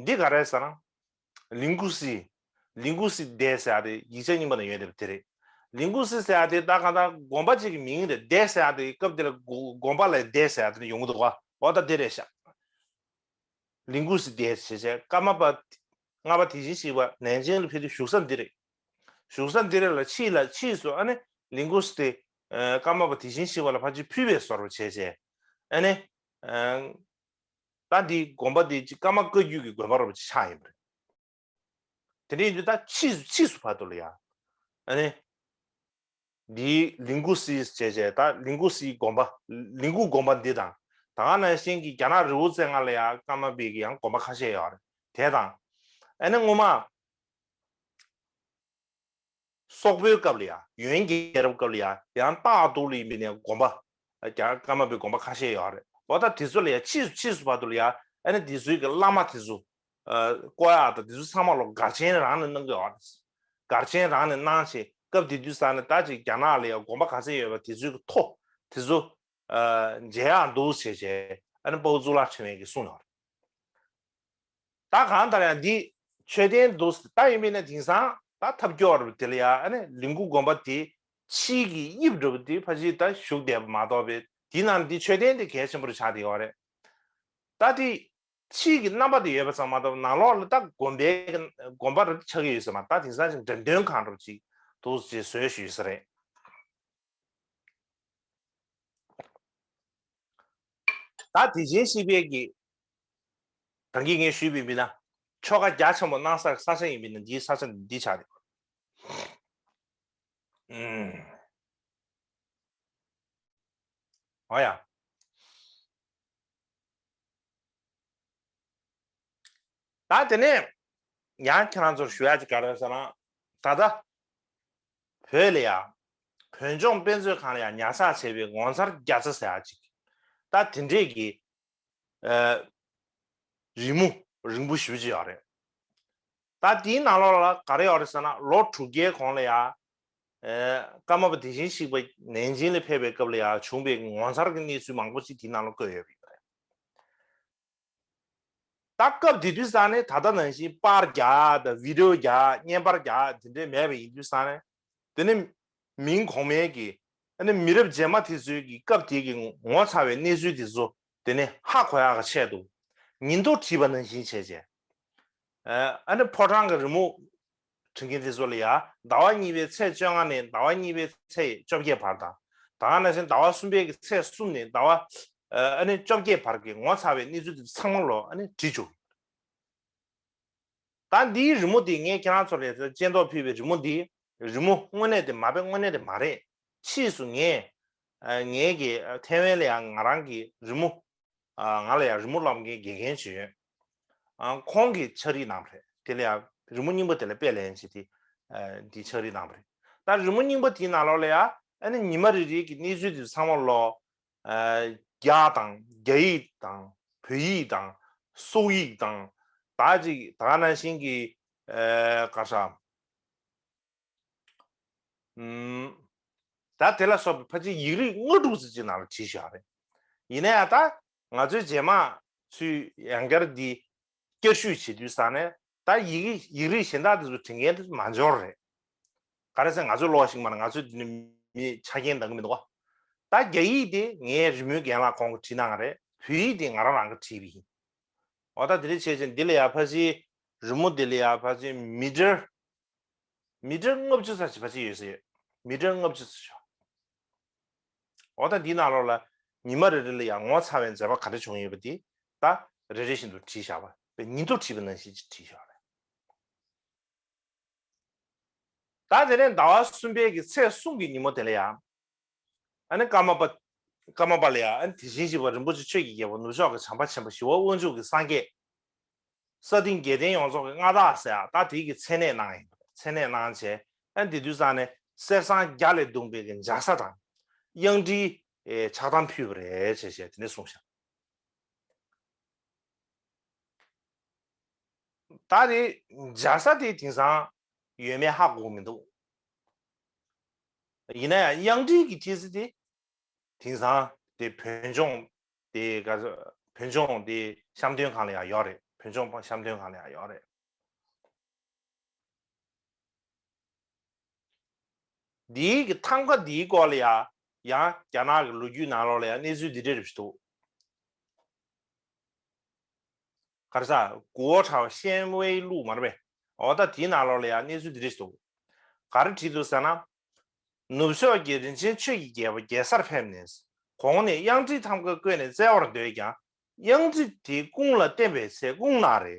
འདི་ག་རེ་ཟེར་ན། ལིང་གུ་སི། ལིང་གུ་སི་སྡེ་ཟེར་ཡ་དེ་ཡིག་ཆ་རྙིང་པ་ན་ཡོད་བསྡད་པ་དེ་རེད། ལིང་གུ་སི་ཟེར་ཡ་དེ་ད་གང་ལྟར་དགོན་པ་གཅིག་གི་མིང་རེད། སྡེ་ཟེར་ཡ་དེ་སྐབས་དེ་ལ་དགོ་དགོན་པ་ལ་སྡེ་ཟེར་ཡ་དེ་ནས་ཡོང་གི་འདུག་ག་འོ་ད་དེ་རེད་ཤག་ལིང་གུ་སི་སྡེ་ཟེར་བྱས་ཀརྨ་པ་ལྔ་པ་དེ་བཞིན་གཤེགས་པ་ནན་ཅིང་ལ་ཕེབས་དུས་བཞུགས་ས་འདི་རེད། བཞུགས་ས་འདི་རེད་ལ་ཕྱིས་ལ་ཕྱིས་སུ་ཨ་ནི་ལིང་གུ་སི་དེ་ཀརྨ་པ་དེ་བཞིན་གཤེགས་པ་ལ་ཕར་ཅིག་ཕུལ་བའི་བཟོ་འདྲ་བྱས་བྱས་ཨ་ནི། ད་འདི་དགོན་པ་འདི་ཅིག་ཀརྨ་བཀའ་བརྒྱུད་ཀྱི་དགོན་པ་རུ་ཅིག་ཆགས་ཡིན་པ་རེད། དེ་འདྲ་ཡིན་དུས་ད་ཕྱིས་སུ་ཕྱིས་སུ་བར་དུ་ལ་ཡ། ཨ་ནི། འདིའི་ལིང་གུ་སི་བྱས་བྱས་ད་ལིང་གུ་སིའི་དགོན་པ། ལིང་གུ་དགོན་པ་འདི་དང་། ད་ག་ནང་བཞིན་གྱི་རྒྱ་ནག་རི་བོ་རྩེ་ལྔ་ལ་ཡ་ཀརྨ་པའི་གི་ཡང་དགོན་པ་ཁ་ཤས་ཡོད་རེད། དེ་དང་། ཨ་ནི་སྔོན་མ། སོག་པོའི་སྐབས་ལ་ཡ་ཡོན་རྒྱལ་རབས་སྐབས་ལ་ཡ་ཡང་སྟག་རྡོ་ལ་ཡིན་པའི་ནས་དགོན་པ། རྒྱ་ཀརྨ་པའི་དགོན་པ་ཁ་ཤས་ཡོད་རེད། འོ་ད་དེ་ཚོ་ལ་ཡ་ཕྱིས་སུ་ཕྱིས་སུ་བར་དུ་ལ་ཡ་ཨ་ནི་དེ་ཚོའི་གི་བླ་མ་དེ་ཚོ། བསྐོ་ཡག་དང་དེ་ཚོ་ཚང་མ་ལོ་སྒར་ཆེན་རང་ནས་གནང་གི་ཡོད་རེད། སྒར་ཆེན་རང་ནས་གནང་བྱས་སྐབས་དེ་དུས་ས་ནས་ད་ཅིག་རྒྱ་ནག་ལ་ཡ་དགོན་པ་ག་ཚད་ཡོད་པ་དེ་ཚོའི་གི་ཐོ་དེ་ཚོ། མཇལ་ཡག་འདུག་བྱས་བྱས་ཨ་ནི་དཔའ་བོ་གཙུག་ལག་ཕྲེང་བའི་གི་གསུང་ཡོད་རེད། ད་གང་ལྟར་ཡང་འདི་མཆོད་རྟེན་འདུག་ད་ཡིན་པས་ན་དེང་སང་ད་ཐབས་སྐྱོ་བ་དེ་ལ་ཡང་ཨ་ནི་ལིང་གུ་དགོན་པ་དེ་ཕྱིའི་གི་དབྱིབས་འདྲ་པོ་དེ་ཕ་ཕྱིར་ད་བཞུགས་བསྡད་པ་མ་གཏོགས་པའི་དེའི་ནང་འདི་མཆོད་རྟེན་དེ་གལ་ཆེན་པོ་རུ་ཆགས་བསྡད་ཡོད་རེད། ད་དེ་ཕྱིའི་གི་རྣམ་པ་དེ་ཡོད་པ་ཙམ་མ་གཏོགས་ནང་ལོགས་ལ་ད་དགོན་པའི་གི་དགོན་པ་རུ་ཆགས་ཀྱི་ཡོད་ས་མ་ད་དེང་སང་ཅིག་འགྲེམས་སྟོན་ཁང་འདྲ་པོ་ཅིག་འདུག་ཅེས་བཟོས་ཞུས་ས་རེད། ད་དེ་བཞིན་གཤེགས་པའི་གི། ད་གིན་ངས་ཞུས་པའི་མིན་ན། ཆོ་ག་རྒྱ་ཆེན་པོ་གནང་ས་ས་ཆ་ཡིན་པས་ན་འདིའི་ས་ཆ་འདི་ཆགས་རེད། ཨུམ། འོ་ཡ། ད་དེ་ནས་ཡང་ཁྱེད་རང་ཚོར་ཞུ་ཡ་ཅིག་ག་རེ་ཟེར་ན། ད་ལྟ་བོད་ལ་ཡ་བོད་ལྗོངས་དཔེ་མཛོད་ཁང་ལ་ཡ་ཉར་ཚགས་བྱས་པའི་ངོ་མཚར་རྒྱ་ཚ་ཟེར་ཡ་ཅིག་ད་དེ་འདྲས་ཀྱི་ཨ་རི་མོ་རིང་པོ་ཞེ་པོ་ཅིག་ཡོད་རེད། ད་དེའི་ནང་ལོགས་ལ་ག་རེ་ཡོད་རེད་ཟེར་ན་ལོ་དྲུག་བརྒྱའི་གོང་ལ་ཡ། ཨེ། ཀརྨ་པ་དེ་བཞིན་གཤེགས་པ་ནན་ཅིང་ལ་ཕེབས་པའི་སྐབས་ལ་ཡང་བྱུང་བའི་ངོ་མཚར་གྱི་གནས་ཚུལ་མང་པོ་ཞིག་དེའི་ནང་ལ་བཀོད་ཡོད་པ་ཡིན་པ་རེད། ད་སྐབས་དེ་དུས་ས་ནས་ད་ལྟ་ནང་བཞིན་པར་རྒྱག་དང་བི་ཌི་ཡོ་རྒྱག་བརྙན་པར་རྒྱག་དེ་འདྲས་མེད་པ་ཡིན་དུས་ས་ནས་དེ་ནས་མིང་གོང་མའི་གི་ཨ་ནི་མི་རབས་རྗེས་མ་དེ་ཚོའི་གི་སྐབས་དེའི་གི་ངོ་མཚར་བའི་གནས་ཚུལ་དེ་ཚོ་དེ་ནས་ཧ་གོ་ཡག་གི་ཆེད་དུ་ཉིན་ཐོ་བྲིས་པ་ནང་བཞིན་བྱས་བྱས། ཨ་ནི་ཕོ་བྲང་གི་རི་མོ་བྲིས་མཁན་དེ་ཚོ་ལ་ཡ་ཟླ་བ་གཉིས་པའི་ཚེས་བཅོ་ལྔ་ནས་ཟླ་བ་གཉིས་པའི་ཚེས་བཅོ་བརྒྱད་བར་དང་། ད་ག་ནང་བཞིན་ཟླ་བ་གསུམ་པའི་གི་ཚེས་གསུམ་ནས་ཟླ་བ་ཨ་ནི་བཅོ་བརྒྱད་བར་གྱི་ངོ་མཚར་བའི་གནས་ཚུལ་དེ་ཚང་མ་ལོ་ཨ་ནི་བྲིས་བཅུག་ད་འདིའི་རི་མོ་འདི་ངས་ཁྱེད་རང་ཚོ་ལ་སྤྱན་ཐོག་ཕུལ་བའི་རི་མོ་འདི་རི་མོ་དངོས་གནས་དེ་མ་དཔེ་དངོས་གནས་དེ་མ་རེད། ཕྱིས་སུ་ངས་ངའི་གི་ཐེ་ཝན་ལ་ཡང་ང་རང་གི་རི་མོ། ང་ལ་ཡང་རི་མོ་སློབ་མཁན་དགེ་རྒན་ཅིག་ཡོད། ཁོང་གིས་ཕྱག་བྲིས་གནང་བ་རེད། དེ་ལ་ཡང་རི་མོ་རྙིང་པ་དེ་ལ་དཔེ་ལེན་བྱས་ཏེ་འདི་ཕྱག་བྲིས་གནང་བ་རེད། ད་རི་མོ་རྙིང་པ་དེའི་ནང་ལོགས་ལ་ཡང་ཨ་ནི་ཉི་མ་རེ་རེའི་གི་གནས་ཚུལ་དེ་ཚང་མ་ལོ། རྒྱ་དང་རྒྱ་ཡིག་དང་བོད་ཡིག་དང་སོག་ཡིག་དང་ད་ཅིག་ད་ག་ནང་བཞིན་གྱི་ཨ་ག་ས། ཨུམ། ད་དེ་ལ་སོགས་པའི་ཕལ་ཆེར་ཡིག་རིགས་ལྔ་དྲུག་ཙམ་ཅིག་ནང་ལ་བྲིས་བཞག་རེད། ཡིན་ན་ཡང་ད་ང་ཚོའི་རྗེས་མ་ཚུར་ཡང་བསྐྱར་འདི་བསྐྱར་ཞིབ་བྱེད་དུས་ཙང་ནས་ད་ཡིག་ཡིག་རིགས་གཞན་དག་དེ་ཚོ་བྲིས་མཁན་དེ་ཚོ་མ་འབྱོར་རེད། ག་རེ་ཟེར་ང་ཚོའི་ཀློག་ཤེས་མ་རེད། ང་ཚོའི་འདི་ནི་མི་ཆ་རྐྱེན་འདང་གི་མི་འདུག་ག་ད་རྒྱ་ཡིག་དེ་ངའི་རི་མོའི་རྒན་ལགས་ཁོང་གིས་བྲིས་གནང་བ་རེད། བོད་ཡིག་དེ་ང་རང་རང་གིས་བྲིས་པ་ཡིན། འོ་ད་དེ་འདྲ་བྱས་ཙང་འདི་ལ་ཡ་ཕལ་ཆེར་རི་མོ་འདི་ལ་ཡ་ཕལ་ཆེར་མི་ཊར། མི་ཊར་ལྔ་བཅུ་ཙམ་ཞིག་ཕལ་ཆེར་ཡོད་ས་ཡོད། མི་ཊར་ལྔ་བཅུ་ཙམ་ཞིག་འོ་ད་འདིའི་ནང་ལོགས་ལ་ཉི་མ་རེ་རེ་ལ་ཡང་ངོ་མཚར་བའི་མཛད་པ་ག་འདྲ་བྱུང་ཡོད་པ་འདི་ད་རེ་རེ་བཞིན་དུ་བྲིས་བཞག་པ་དཔེ་ཉིན་ཐོ་བྲིས་པ་ནང་བཞིན་ཅིག་བྲིས་བཞག་རེད། ད་དེ་ནས་ཟླ་བ་གསུམ་པའི་གི་ཚེས་གསུམ་གྱི་ཉིན་མོ་དེ་ལ་ཡང་། ཨ་ནི་ཀརྨ་པ། ཀརྨ་པ་ལ་ཡང་ཨ་ནི་དེ་བཞིན་གཤེགས་པ་རིན་པོ་ཆེ་ཆོས་ཀྱི་རྒྱལ་པོ་ནུབ་ཕྱོགས་ཀྱི་བྱམས་པ་ཆེན་པོ་ཞི་བ་དབང་ཕྱུག་གི་སངས་རྒྱས། ས་སྟེང་རྒྱལ་བསྟན་ཡོངས་རྫོགས་ཀྱི་མངའ་བདག་ཟེར་ཡ་ད་དེའི་གི་མཚན་གནས་གནང་ཡིན། མཚན་གནས་གནང་བྱས་ཨ་ནི་དེ་དུས་ཙང་ནས་གསེར་སྲང་བརྒྱ་ལས་བརྡུངས་པའི་གི་འཇའ་ས་དང་། གཡང་ཊིའི་ཕྱག་ཐམ་ཕུལ་བ་རེད་ཅེས་བྱས་དེ་ནས་གསུངས་ཤག་ད་དེ་འཇའ་ས་དེ་དེང་སང་ཡོད་མེད་ཧ་གོ་གི་མི་འདུག་ཡིན་ན་ཡང་གཡང་ཊི་གི་ཊི་སི་དེ་དེང་སང་དེ་བོད་ལྗོངས་དེ་ག་བོད་ལྗོངས་དེ་བཤམས་སྟོན་ཁང་ལ་ཡང་ཡོད་རེད། བོད་ལྗོངས་བཤམས་སྟོན་ཁང་ལ་ཡང་ཡོད་རེད། འདིའི་གི་ཐང་ག་འདིའི་སྐོར་ལ་ཡང་ཡང་རྒྱ་ནག་གི་ལོ་རྒྱུས་ནང་ལོགས་ལ་ཡང་གནས་ཚུལ་འདི་འདྲ་རེ་ཞིག་འདུག་ག་རེ་ཟ། 国潮鲜微录 མ་རེད་པས། འོ་ད་དེའི་ནང་ལོགས་ལ་ཡང་གནས་ཚུལ་འདི་འདྲ་ཞིག་འདུག་ག་རེ་བྲིས་འདུག་ཟེར་ན། ནུབ་ཕྱོགས་ཀྱི་རིན་ཆེན་ཆོས་ཀྱི་རྒྱལ་པོ་རྒྱལ་སར་ཕེབས་ནས། གོང་ནས་གཡང་ཊི་ཐང་ག་བརྐོས་ནས་བཙལ་བར་འདོད་ཀྱང་། གཡང་ཊི་དེ་སྐུངས་ལ་བསྟན་པའི་ཚེ་སྐུངས་ན་རེ།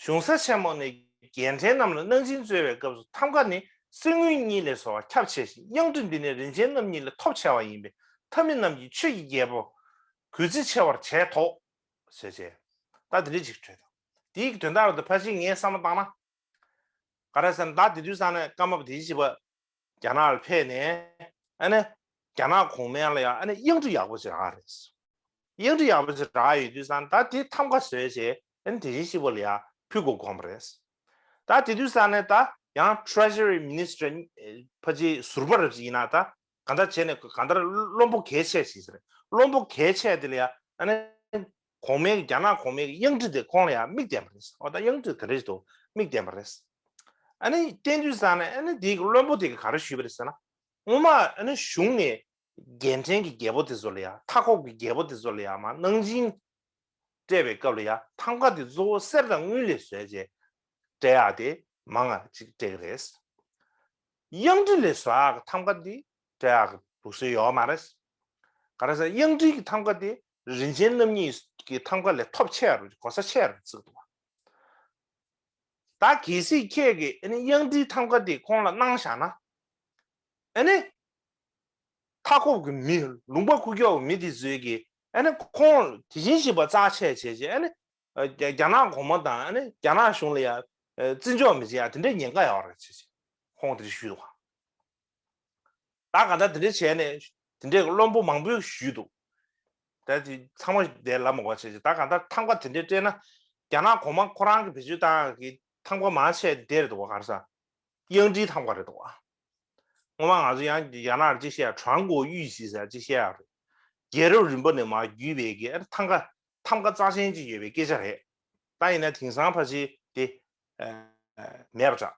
གཞུང་ས་ཆེན་མོ་ནས་རྒན་གྲས་རྣམས་ལ་གནང་སྦྱིན་སྩོལ་བའི་སྐབས་སུ་ཐང་ག་ནི་གསེར་དངུལ་གཉིས་ལས་བཟོ་བ་ཁྱབ་ཆེ་ཞིང་། གཡང་ཊི་འདི་ནི་རིན་ཆེན་རྣམ་གཉིས་ལས་ཐོབ་ཆེ་བ་ཡིན་པས། ཐ་མི་རྣམས་ཀྱིས་ཆོས་ཀྱི་རྒྱལ་པོ་གུས་བརྩི་ཆེ་བར་བྱས་དོ། ཞེས་བྱས། ད་འདི་འདྲ་ཅིག་བྲིས་དང་། དེའི་དོན་དག་ལ་ཕལ་ཆེར་ངས་བསམ་བློ་བཏང་ན། ག་རེ་ཟེར་ན་ད་དེ་དུས་ཙང་ནས་ཀརྨ་པ་དེ་བཞི་པ་རྒྱ་ནག་ལ་ཕེབས་ནས་ཨ་ནི་རྒྱ་ནག་གོང་མ་ལ་ཡང་ཨ་ནི་གཡང་ཊི་ཡག་པོ་ཅིག་རག་རེད། གཡང་ཊི་ཡག་པོ་ཅིག་རག་ཡོད་དུས་ཙང་ད་དེ་ཐང་ག་བཟོས་བྱས་ཨ་ནི་དེ་བཞིན་གཤིས་པོ་ལ་ཡང་ཕུལ་དགོས་དགོངས་པ་རེད། ད་དེ་དུས་ཙང་ནས་ད་ཡང་Treasury Minister ཕལ་ཆེར་ཟུར་པ་རབ་ཅིག་ཡིན་ན་ད་གང་ལྟར་བྱས་ནས་གང་ལྟར་བློན་པོ་གལ་ཆེ་ཞིག་རེད། བློན་པོ་གལ་ཆེ་དེ་ལ་ཡང་ཨ་ནི་གོང་མའི་རྒྱ་ནག་གོང་མའི་གཡང་ཊི་དེ་ཁོང་ལ་ཡང་མིག་བསྟན་པ་རེད། འོ་ད་གཡང་ཊི་ག་རེ་ཞིག་འདུག་མིག་བསྟན་པ་རེད། ཨ་ནི་བསྟན་དུས་ཙང་ནས་ཨ་ནི་དེའི་བློན་པོ་དེ་གིས་ག་རེ་ཞུས་པ་རེད་ཟེར་ན། སྔོན་མ་ཨ་ནི་གཞུང་ནས་རྒན་གྲས་ཀྱི་རྒྱལ་པོ་དེ་ཚོ་ལ་ཡང་མཐའ་འཁོབ་ཀྱི་རྒྱལ་པོ་དེ་ཚོ་ལ་ཡང་མར་གནང་སྦྱིན་སྤྲད་པའི་སྐབས་ལ་ཡང་ཐང་ག་དེ་གཙོ་བོ་གསེར་དང་དངུལ་ལས་བཟོས་བྱས་སྤྲད་ཡག་དེ་མང་ང་ཅིག་སྤྲད་ཀྱི་རེད། གཡང་ཊི་ལས་བཟོ་ཡག་གི་ཐང་ག་དེ་སྤྲད་ཡག་གི་ལུགས་སྲོལ་ཡོད་མ་རེད། ག་རེ་ཟེར་གཡང་ཊི་གི་ཐང་ག་དེ་རིན་ཆེན་རྣམ་གཉིས་ཀྱི་ཐང་ག་ལས་ཐོབ་ཆེ་རུ་གོ་ས་ཆེ་རུ་བརྩི་གི་འདུག་བ། ད་གལ་སྲིད་ཁྱེད་ཀྱིས་ཨ་ནི་གཡང་ཊིའི་ཐང་ག་དེ་ཁོང་ལ་གནང་བཞག་ན། ཨ་ནི་མཐའ་འཁོབ་ཀྱི་མི་ལུང་པ་ཁུག་ཀྱོག་གི་མི་དེ་ཚོས་ཀྱིས་ཨ་ནི་ཁོང་དེ་བཞིན་གཤིས་པ་རྩ་ཆེ་བྱས་བྱས་ཨ་ནི་རྒྱ་རྒྱ་ནག་གོང་མ་དང་ཨ་ནི་རྒྱ་ནག་གཞུང་ལ་ཡང་བརྩི་འཇོག་མི་བྱེད་ཡ་དེ་འདྲའི་ཉེན་ཁ་ཡོད་རེད་བྱས་བྱས་ཁོང་དེ་འདྲ་ཞུས་འདུག་ག་ད་ག་ད་དེ་འདྲ་བྱས་ནས་དེ་འདྲའི་བློན་པོ་མང་པོས་ཞུས་འདུག་ད་དེ་ཚང་མ་དེ་ལབ་མ་དགོས་བྱས་ད་ག་ད་ཐང་ག་དེ་འདྲ་སྤྲད་ན་རྒྱ་ནག་གོང་མ་ཁོ་རང་གི་བེད་སྤྱོད་བཏང་གི་ཐང་ག་མང་ཆེ་དེ་རེད་འདུག་ག་ག་རེ་ཟ། གཡང་ཊིའི་ཐང་ག་རེད་འདུག་ག་སྔོན་མ་ང་ཚོ་ཡང་རྒྱ་ནག་ཅིག་བཤད་ཡ་ཁྲང་གོ་གཡུས་ཞིག་ཟེར་ཅིག་བཤད་ཡ་རེད། རྒྱལ་རབས་རིམ་པ་ནས་མར་བརྒྱུད་པའི་གི་ཐང་ག་ཐང་ག་རྩ་ཆེན་ཅིག་ཡོད་པའི་སྐད་ཆ་རེད། ད་ཡིན་ན་དེང་སང་ཕལ་ཆེར་དེ་མེད་པ་འདྲ།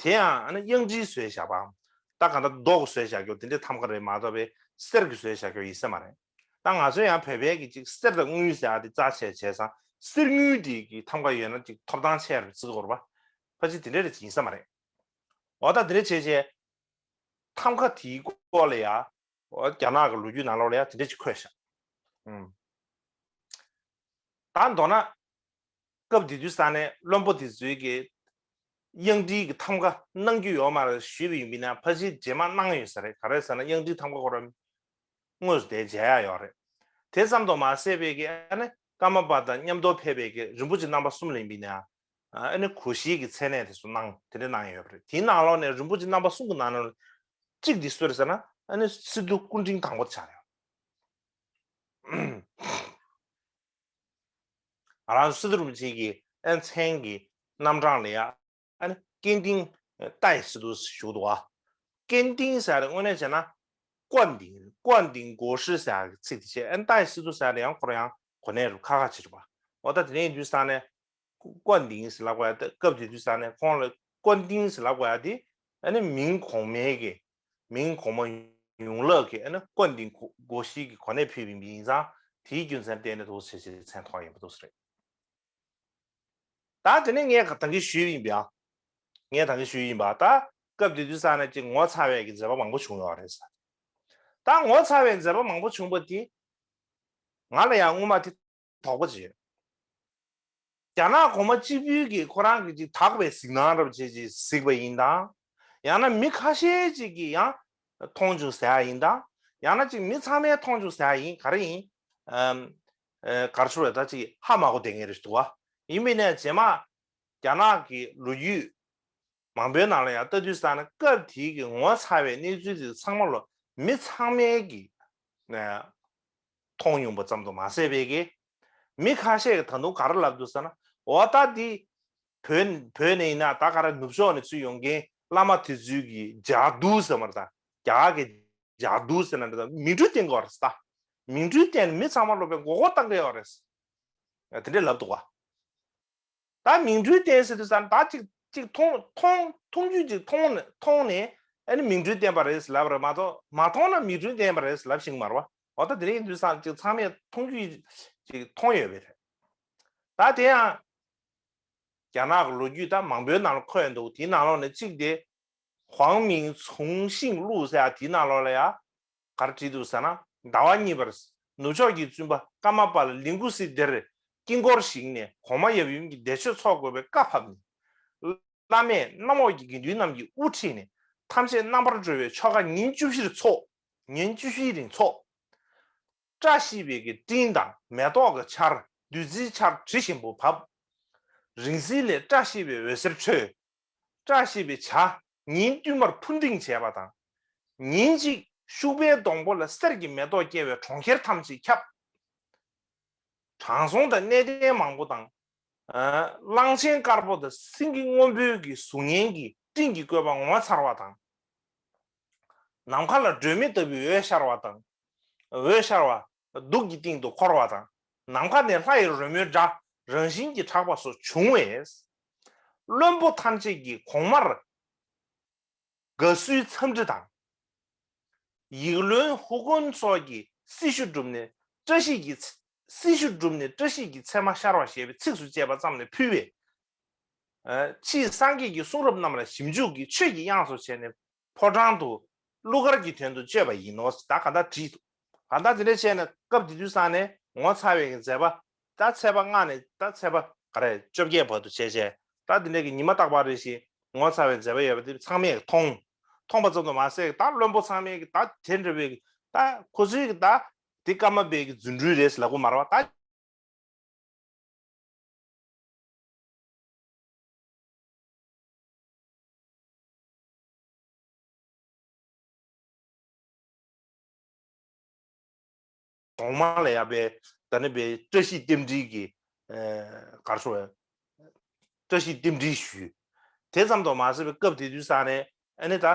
དེ་ཡང་ཨ་ནི་གཡང་ཊིའི་བཟོས་བཞག་པའམ། ད་གང་ལྟར་རྡོ་གི་བཟོས་བཞག་རྒྱུ་དེ་འདྲའི་ཐང་ག་རེད་མ་གཏོགས་པའི་གསེར་གྱི་བཟོས་བཞག་རྒྱུ་ཡིན་ས་མ་རེད། ད་ང་ཚོ་ཡང་བོད་པའི་གི་ཅིག་གསེར་དང་དངུལ་ཟེར་ཡ་དེ་རྩ་ཆེ་བྱས་ཙང་གསེར་དངུལ་དེ་གི་ཐང་ག་ཡོད་ན་ཅིག་ཐོབ་ཐང་ཆེ་རུ་བརྩི་དགོས་རེད་པ། ཕལ་ཆེར་དེ་འདྲ་རེ་ཅིག་ཡིན་ས་མ་རེད། འོ་ད་དེ་འདྲ་བྱས་བྱས་ཐང་ག་དེའི་སྐོར་ལ་ཡ། འོ་རྒྱ་ནག་གི་ལོ་རྒྱུས་ནང་ལོགས་ལ་ཡ་དེ་འདྲ་ཅིག་འཁོད་ཤག་ཨུམ། ད་མདོར་ན། སྐབས་དེ་དུས་ས་ནས་བློན་པོ་དེ་ཚོས་ཀྱི་གཡང་ཊིའི་གི་ཐང་ག་གནང་རྒྱུ་ཡོད་མ་རེད་ཞུས་པ་ཡིན་པས་ན་ཕལ་ཆེར་རྗེས་མ་གནང་ཡོད་ས་རེད། ག་རེ་ཟེར་ན་གཡང་ཊིའི་ཐང་ག་ཁོ་རང་དངོས་སུ་དེ་མཇལ་ཡ་ཡོད་རེད། དེ་ཙམ་དུ་མ་ཟད་པའི་གི་ཨ་ནི་ཀརྨ་པ་དང་མཉམ་དུ་ཕེབས་པའི་གི་རིན་པོ་ཆེ་རྣམ་པ་གསུམ་ལ་ཡིན་པས་ན་ཨ་ནི་གོ་ཤྲིའི་གི་མཚན་གནས་དེ་ཚོ་གནང་དེ་འདྲ་གནང་ཡོད་པ་རེད། དེའི་ནང་ལོགས་ནས་རིན་པོ་ཆེ་རྣམ་པ་གསུམ་གི་ནང་ནས་གཅིག་དེ་སུ་རེད་ཟེར་ན་ཨ་ནི་སི་ཏུ་སྐུ་ཕྲེང་དང་པོ་དེ་ཆགས་རེད། ང་རང་ཚོ་སི་ཏུ་རིན་པོ་ཆེ་གི་ཨ་མཚན་གྱི་རྣམ་གྲངས་ལ་ཡ་ཨ་ནི་ཀན་ཏིང་ཏའི་སི་ཏུ་ཞུ་འདུག་ག་ཀན་ཏིང་ཟེར་དངོས་གནས་བྱས་ན་ཀོན་ཏིང་ཀོན་ཏིང་གོ་ཧྲི་ཟེར་གི་ཚིག་དེ་བྱས། ཨ་ནི་ཏའི་སི་ཏུ་ཟེར་ཡང་ཁོ་རང་ཡང་གོ་གནས་རུ་ཁག་ཁག་ཅིག་རེད་པ། འོ་ད་དེ་ནས་ཡིན་དུས་ས་ནས་ཀོན་ཏིང་ཟེར་ལབ་དགོས་ཡ་དེ་སྐབས་དེ་དུས་ས་ནས་ཁོང་ལ་ཀོན་ཏིང་ཟེར་ལབ་དགོས་ཡ་དེ་ཨ་ནི་མིང་གོང་མའི་གི་མིང་གོང་མ་ཡོངས་ལབ་ཀྱི་ཨ་ནི་ཀོན་ཏིང་གོ་གོ་ཤྲི་གི་གོ་གནས་ཕུལ་བ་ཡིན་ཙང་དེའི་རྒྱུ་མཚན་བརྟེན་ནས་འདུག་ཟེར་བྱས་མཚན་ཐོགས་ཡིན་པ་འདུག་ཟེར། ད་དེ་ནས་ངས་ད་གིན་ཞུས་ཡིན་པ། ངས་ད་གིན་ཞུས་ཡིན་པ། ད་སྐབས་དེ་དུས་ས་ནས་ཅིག་ངོ་ཚ་བའི་གི་མཛད་པ་མང་པོ་བྱུང་ཡོད་རེད་ཟེར། ད་ངོ་ཚ་བའི་མཛད་པ་མང་པོ་བྱུང་པ་དེ་ང་ལ་ཡང་སྔོན་མ་དེ་དོགས་པ་ཅིག་ཡོད། རྒྱ་ནག་གོང་མ་གཅིག་པུའི་གི་ཁོ་རང་གི་ཅིག་དག་པའི་གཟིགས་སྣང་འདྲ་པོ་བྱས་ཅིག་གཟིགས་པ་ཡིན་དང་། ཡང་ན་མི་ཁ་ཤས་ཅིག་གིས་ཡང་མཐོང་བྱུང་ཟེར་ཡ་ཡིན་དང་། ཡང་ན་ཅིག་མི་ཚང་མས་མཐོང་བྱུང་ཟེར་ཡ་ཡིན་ག་རེ་ཡིན། ཨམ། ཨེ་ག་རེ་ཞུ་དགོས་རེད། ད་ཅིག་ཧ་མ་གོ་བསྡད་མཁན་རེད་འདུག་བ། ཡིན་པས་ན་རྗེས་མ་རྒྱ་ནག་གི་ལོ་རྒྱུས་མང་པོའི་ནང་ལ་ཡང་ལྟ་དུས་ཙང་ན་སྐབས་དེའི་གི་ངོ་ཚ་བའི་གནས་ཚུལ་དེ་ཚང་མ་ལོ་མི་ཚང་མས་གི་ཨེ་མཐོང་མྱོང་པ་ཙམ་དུ་མ་ཟད་པའི་གི་མི་ཁ་ཤས་ཀྱིས་ད་དུང་ག་རེ་ལབ་འདུག་ཟེར་ན། འོ་ད་འདི་ བོད་བོད་ནས་ཡིན་ན་ད་ག་རེ་ནུབ་ཕྱོགས་ནས་ཚུར་ཡོང་མཁན་བླ་མ་དེ་ཚོའི་གི་ཇ་དུ་ཟེར་མ་རེད་ད། རྒྱ་གར་གི་ཇ་དུ་ཟེར་ན་འདྲ་ད། མིང་འབྲུ་བསྟན་དགོས་རེད་ད། མིང་འབྲུ་བསྟན་ནས་མི་ཚང་མ་སློབ་དཔོན་མགོ་སྐོར་བཏང་གི་ཡོད་རེད། དེ་འདྲས་ལབ་འདུག་ག་ད་མིང་འབྲུ་བསྟན་ཟེར་དུས་ཙང་ད་ཅིག་ཅིག་མཐོང་མཐོང་མཐོང་རྒྱུ་ཅིག་མཐོང་ནས་མཐོང་ནས་ཨ་ནི་མིང་འབྲུ་བསྟན་པ་རེད་ལབ་རེད་མ་གཏོགས། མ་མཐོང་ན་མིང་འབྲུ་བསྟན་པ་རེད་ལབ་ཤེས་ཀྱི་མ་རེད་པ། འོ་ད་དེ་རིང་དུས་ཙང་ཅིག་ཚང་མས་མཐོང་རྒྱུ་ཅིག་མཐོང་ཡོད་པ་རེད། ད་དེ་ཡང་རྒྱ་ནག་གི་ལོ་རྒྱུས་ད་མང་པོའི་ནང་ལ་འཁོད་འདུག་དེའི་ནང་ལོགས་ནས་གཅིག་དེ་ཧོང་མིང་ཚུང་ཤིང་ལུགས་ཟེར་ཡ་དེའི་ནང་ལོགས་ལ་ཡ། ག་རེ་བྲིས་འདུག་ཟེར་ན། ཟླ་བ་གཉིས་པར་ནུབ་ཕྱོགས་ཀྱི་བཙུན་པ་ཀ་མ་པ་ལ་ལིང་གུ་སི་དེར་དཀྱིལ་འཁོར་བཞེངས་ནས་གོང་མ་ཡབ་ཡུམ་གྱི་བདེ་མཆོག་ཚོགས་དགོས་པའི་བཀའ་ཕབ་ནས། བླ་མས་གནམ་འོག་གི་དགེ་འདུན་རྣམས་ཀྱི་དབུ་ཁྲིད་ནས་ཐམས་ཅད་རྣམ་པར་གྲོལ་བའི་ཆོ་ག་ཉིན་བཅུ་བཞིར་འཚོགས། ཉིན་བཅུ་བཞིའི་རིང་འཚོགས། བཀྲ་ཤིས་པའི་གི་སྤྲིན་དང་མེ་ཏོག་གི་ཆར་བདུད་རྩིའི་ཆར་དྲི་ཞིམ་པོ་བབས། རིང་བསྲེལ་ལས་བཀྲ་ཤིས་པའི་འོད་ཟེར་འཕྲོས། བཀྲ་ཤིས་པའི་ཇ་ཉིན་བསྟུད་མར་འཕུར་ལྡིང་བྱས་པ་དང་། ཉིན་གཅིག་ཤུག་པའི་སྡོང་པོ་ལ་གསེར་གྱི་མེ་ཏོག་སྐྱེ་བའི་གྲོང་ཁྱེར་ཐམས་ཅད་ཁྱབ། དྲང་སྲོང་དང་གནས་བརྟན་མང་པོ་དང་། ཨ། གླང་ཆེན་དཀར་པོ་དང་སེང་གེ་སྔོན་པོའི་གི་གཟུགས་བརྙན་གྱི་སྤྲིན་གྱི་བཀོད་པ་ངོ་མཚར་བ་དང་། ནམ་མཁའ་ལ་སྒྲོན་མེ་ལྟ་བུའི་འོད་ཤར་བ་དང་། འོད་ཤར་བ་གདུགས་ཀྱི་སྟེང་དུ་འཁོར་བ་དང་། ནམ་མཁའ་ནས་ལྷ་ཡི་རོལ་མོའི་སྒྲ་རང་བཞིན་གྱིས་གྲགས་པ་སོགས་བྱུང་བས། བློན་པོ་ཐམས་ཅད་ཀྱིས་གོང་མར་དགའ་བསུའི་འཚམས་འདྲི་དང་། ཡིག་བློན་ཧུ་ཀོན་སོགས་ཀྱིས་སྲི་ཞུ་བསྒྲུབས་ནས་བཀྲ་ཤིས་ཀྱི་ཚེ། སྲི་ཞུ་བསྒྲུབས་ནས་བཀྲ་ཤིས་ཀྱི་མཚན་མ་ཤར་བ་ཞེས་པའི་ཚིགས་སུ་བཅད་པ་ཙམ་ལས་ཕུལ་བས། ཕྱིས་སངས་རྒྱས་ཀྱི་གསུང་རབ་རྣམས་ལ་ཞིབ་འཇུག་གིས་ཆོས་ཀྱི་དབྱངས་སུ་བྱས་ནས་ཕོ་བྲང་དུ་གླུ་གར་གྱི་དོན་དུ་བསྐྱོད་པ་ཡིན་ནོ། ད་ག་འདྲ་བྲིས་འདུག་ག་འདྲ་དེ་འདྲ་བྱས་ནས་སྐབས་དེ་དུས་ཙང་ནས་ངོ་མཚར་བའི་མཛད་པ། ད་ཚེས་པ་ལྔ་ནས་ད་ཚེས་པ་ག་རེ་བཅོ་བརྒྱད་བར་དུ་བྱས་བྱས། ད་དེ་འདྲ་གི་ཉི་མ་རྟག་པར་རེ་ཞིག་ངོ་མཚར་བའི་མཛད་པ་ཡོད་པ་དེ་ཚང་མས་མཐོང་། མཐོང་པ་ཙམ་དུ་མ་ཟད། ད་བློན་པོ་ཚང་མས་ཀྱི་ད་དེ་འདྲ་བའི་ད་ཁོ་ཚོའི་གི་ད་དེ་ཀརྨ་པའི་གི་རྫུ་འཕྲུལ་རེད་ལབ་དགོས་མ་རེད་པ། ད་གོང་མ་ལ་ཡ་པའི་ད་ནི་པའི་བཀྲ་ཤིས་རྟེན་འབྲེལ་གྱི་གར་སོང་བའི་བཀྲ་ཤིས་རྟེན་འབྲེལ་ཞུས། དེ་ཙམ་དུ་མ་ཟད་པའི་སྐབས་དེ་དུས་ཙང་ནས་ཨ་ནི་ད་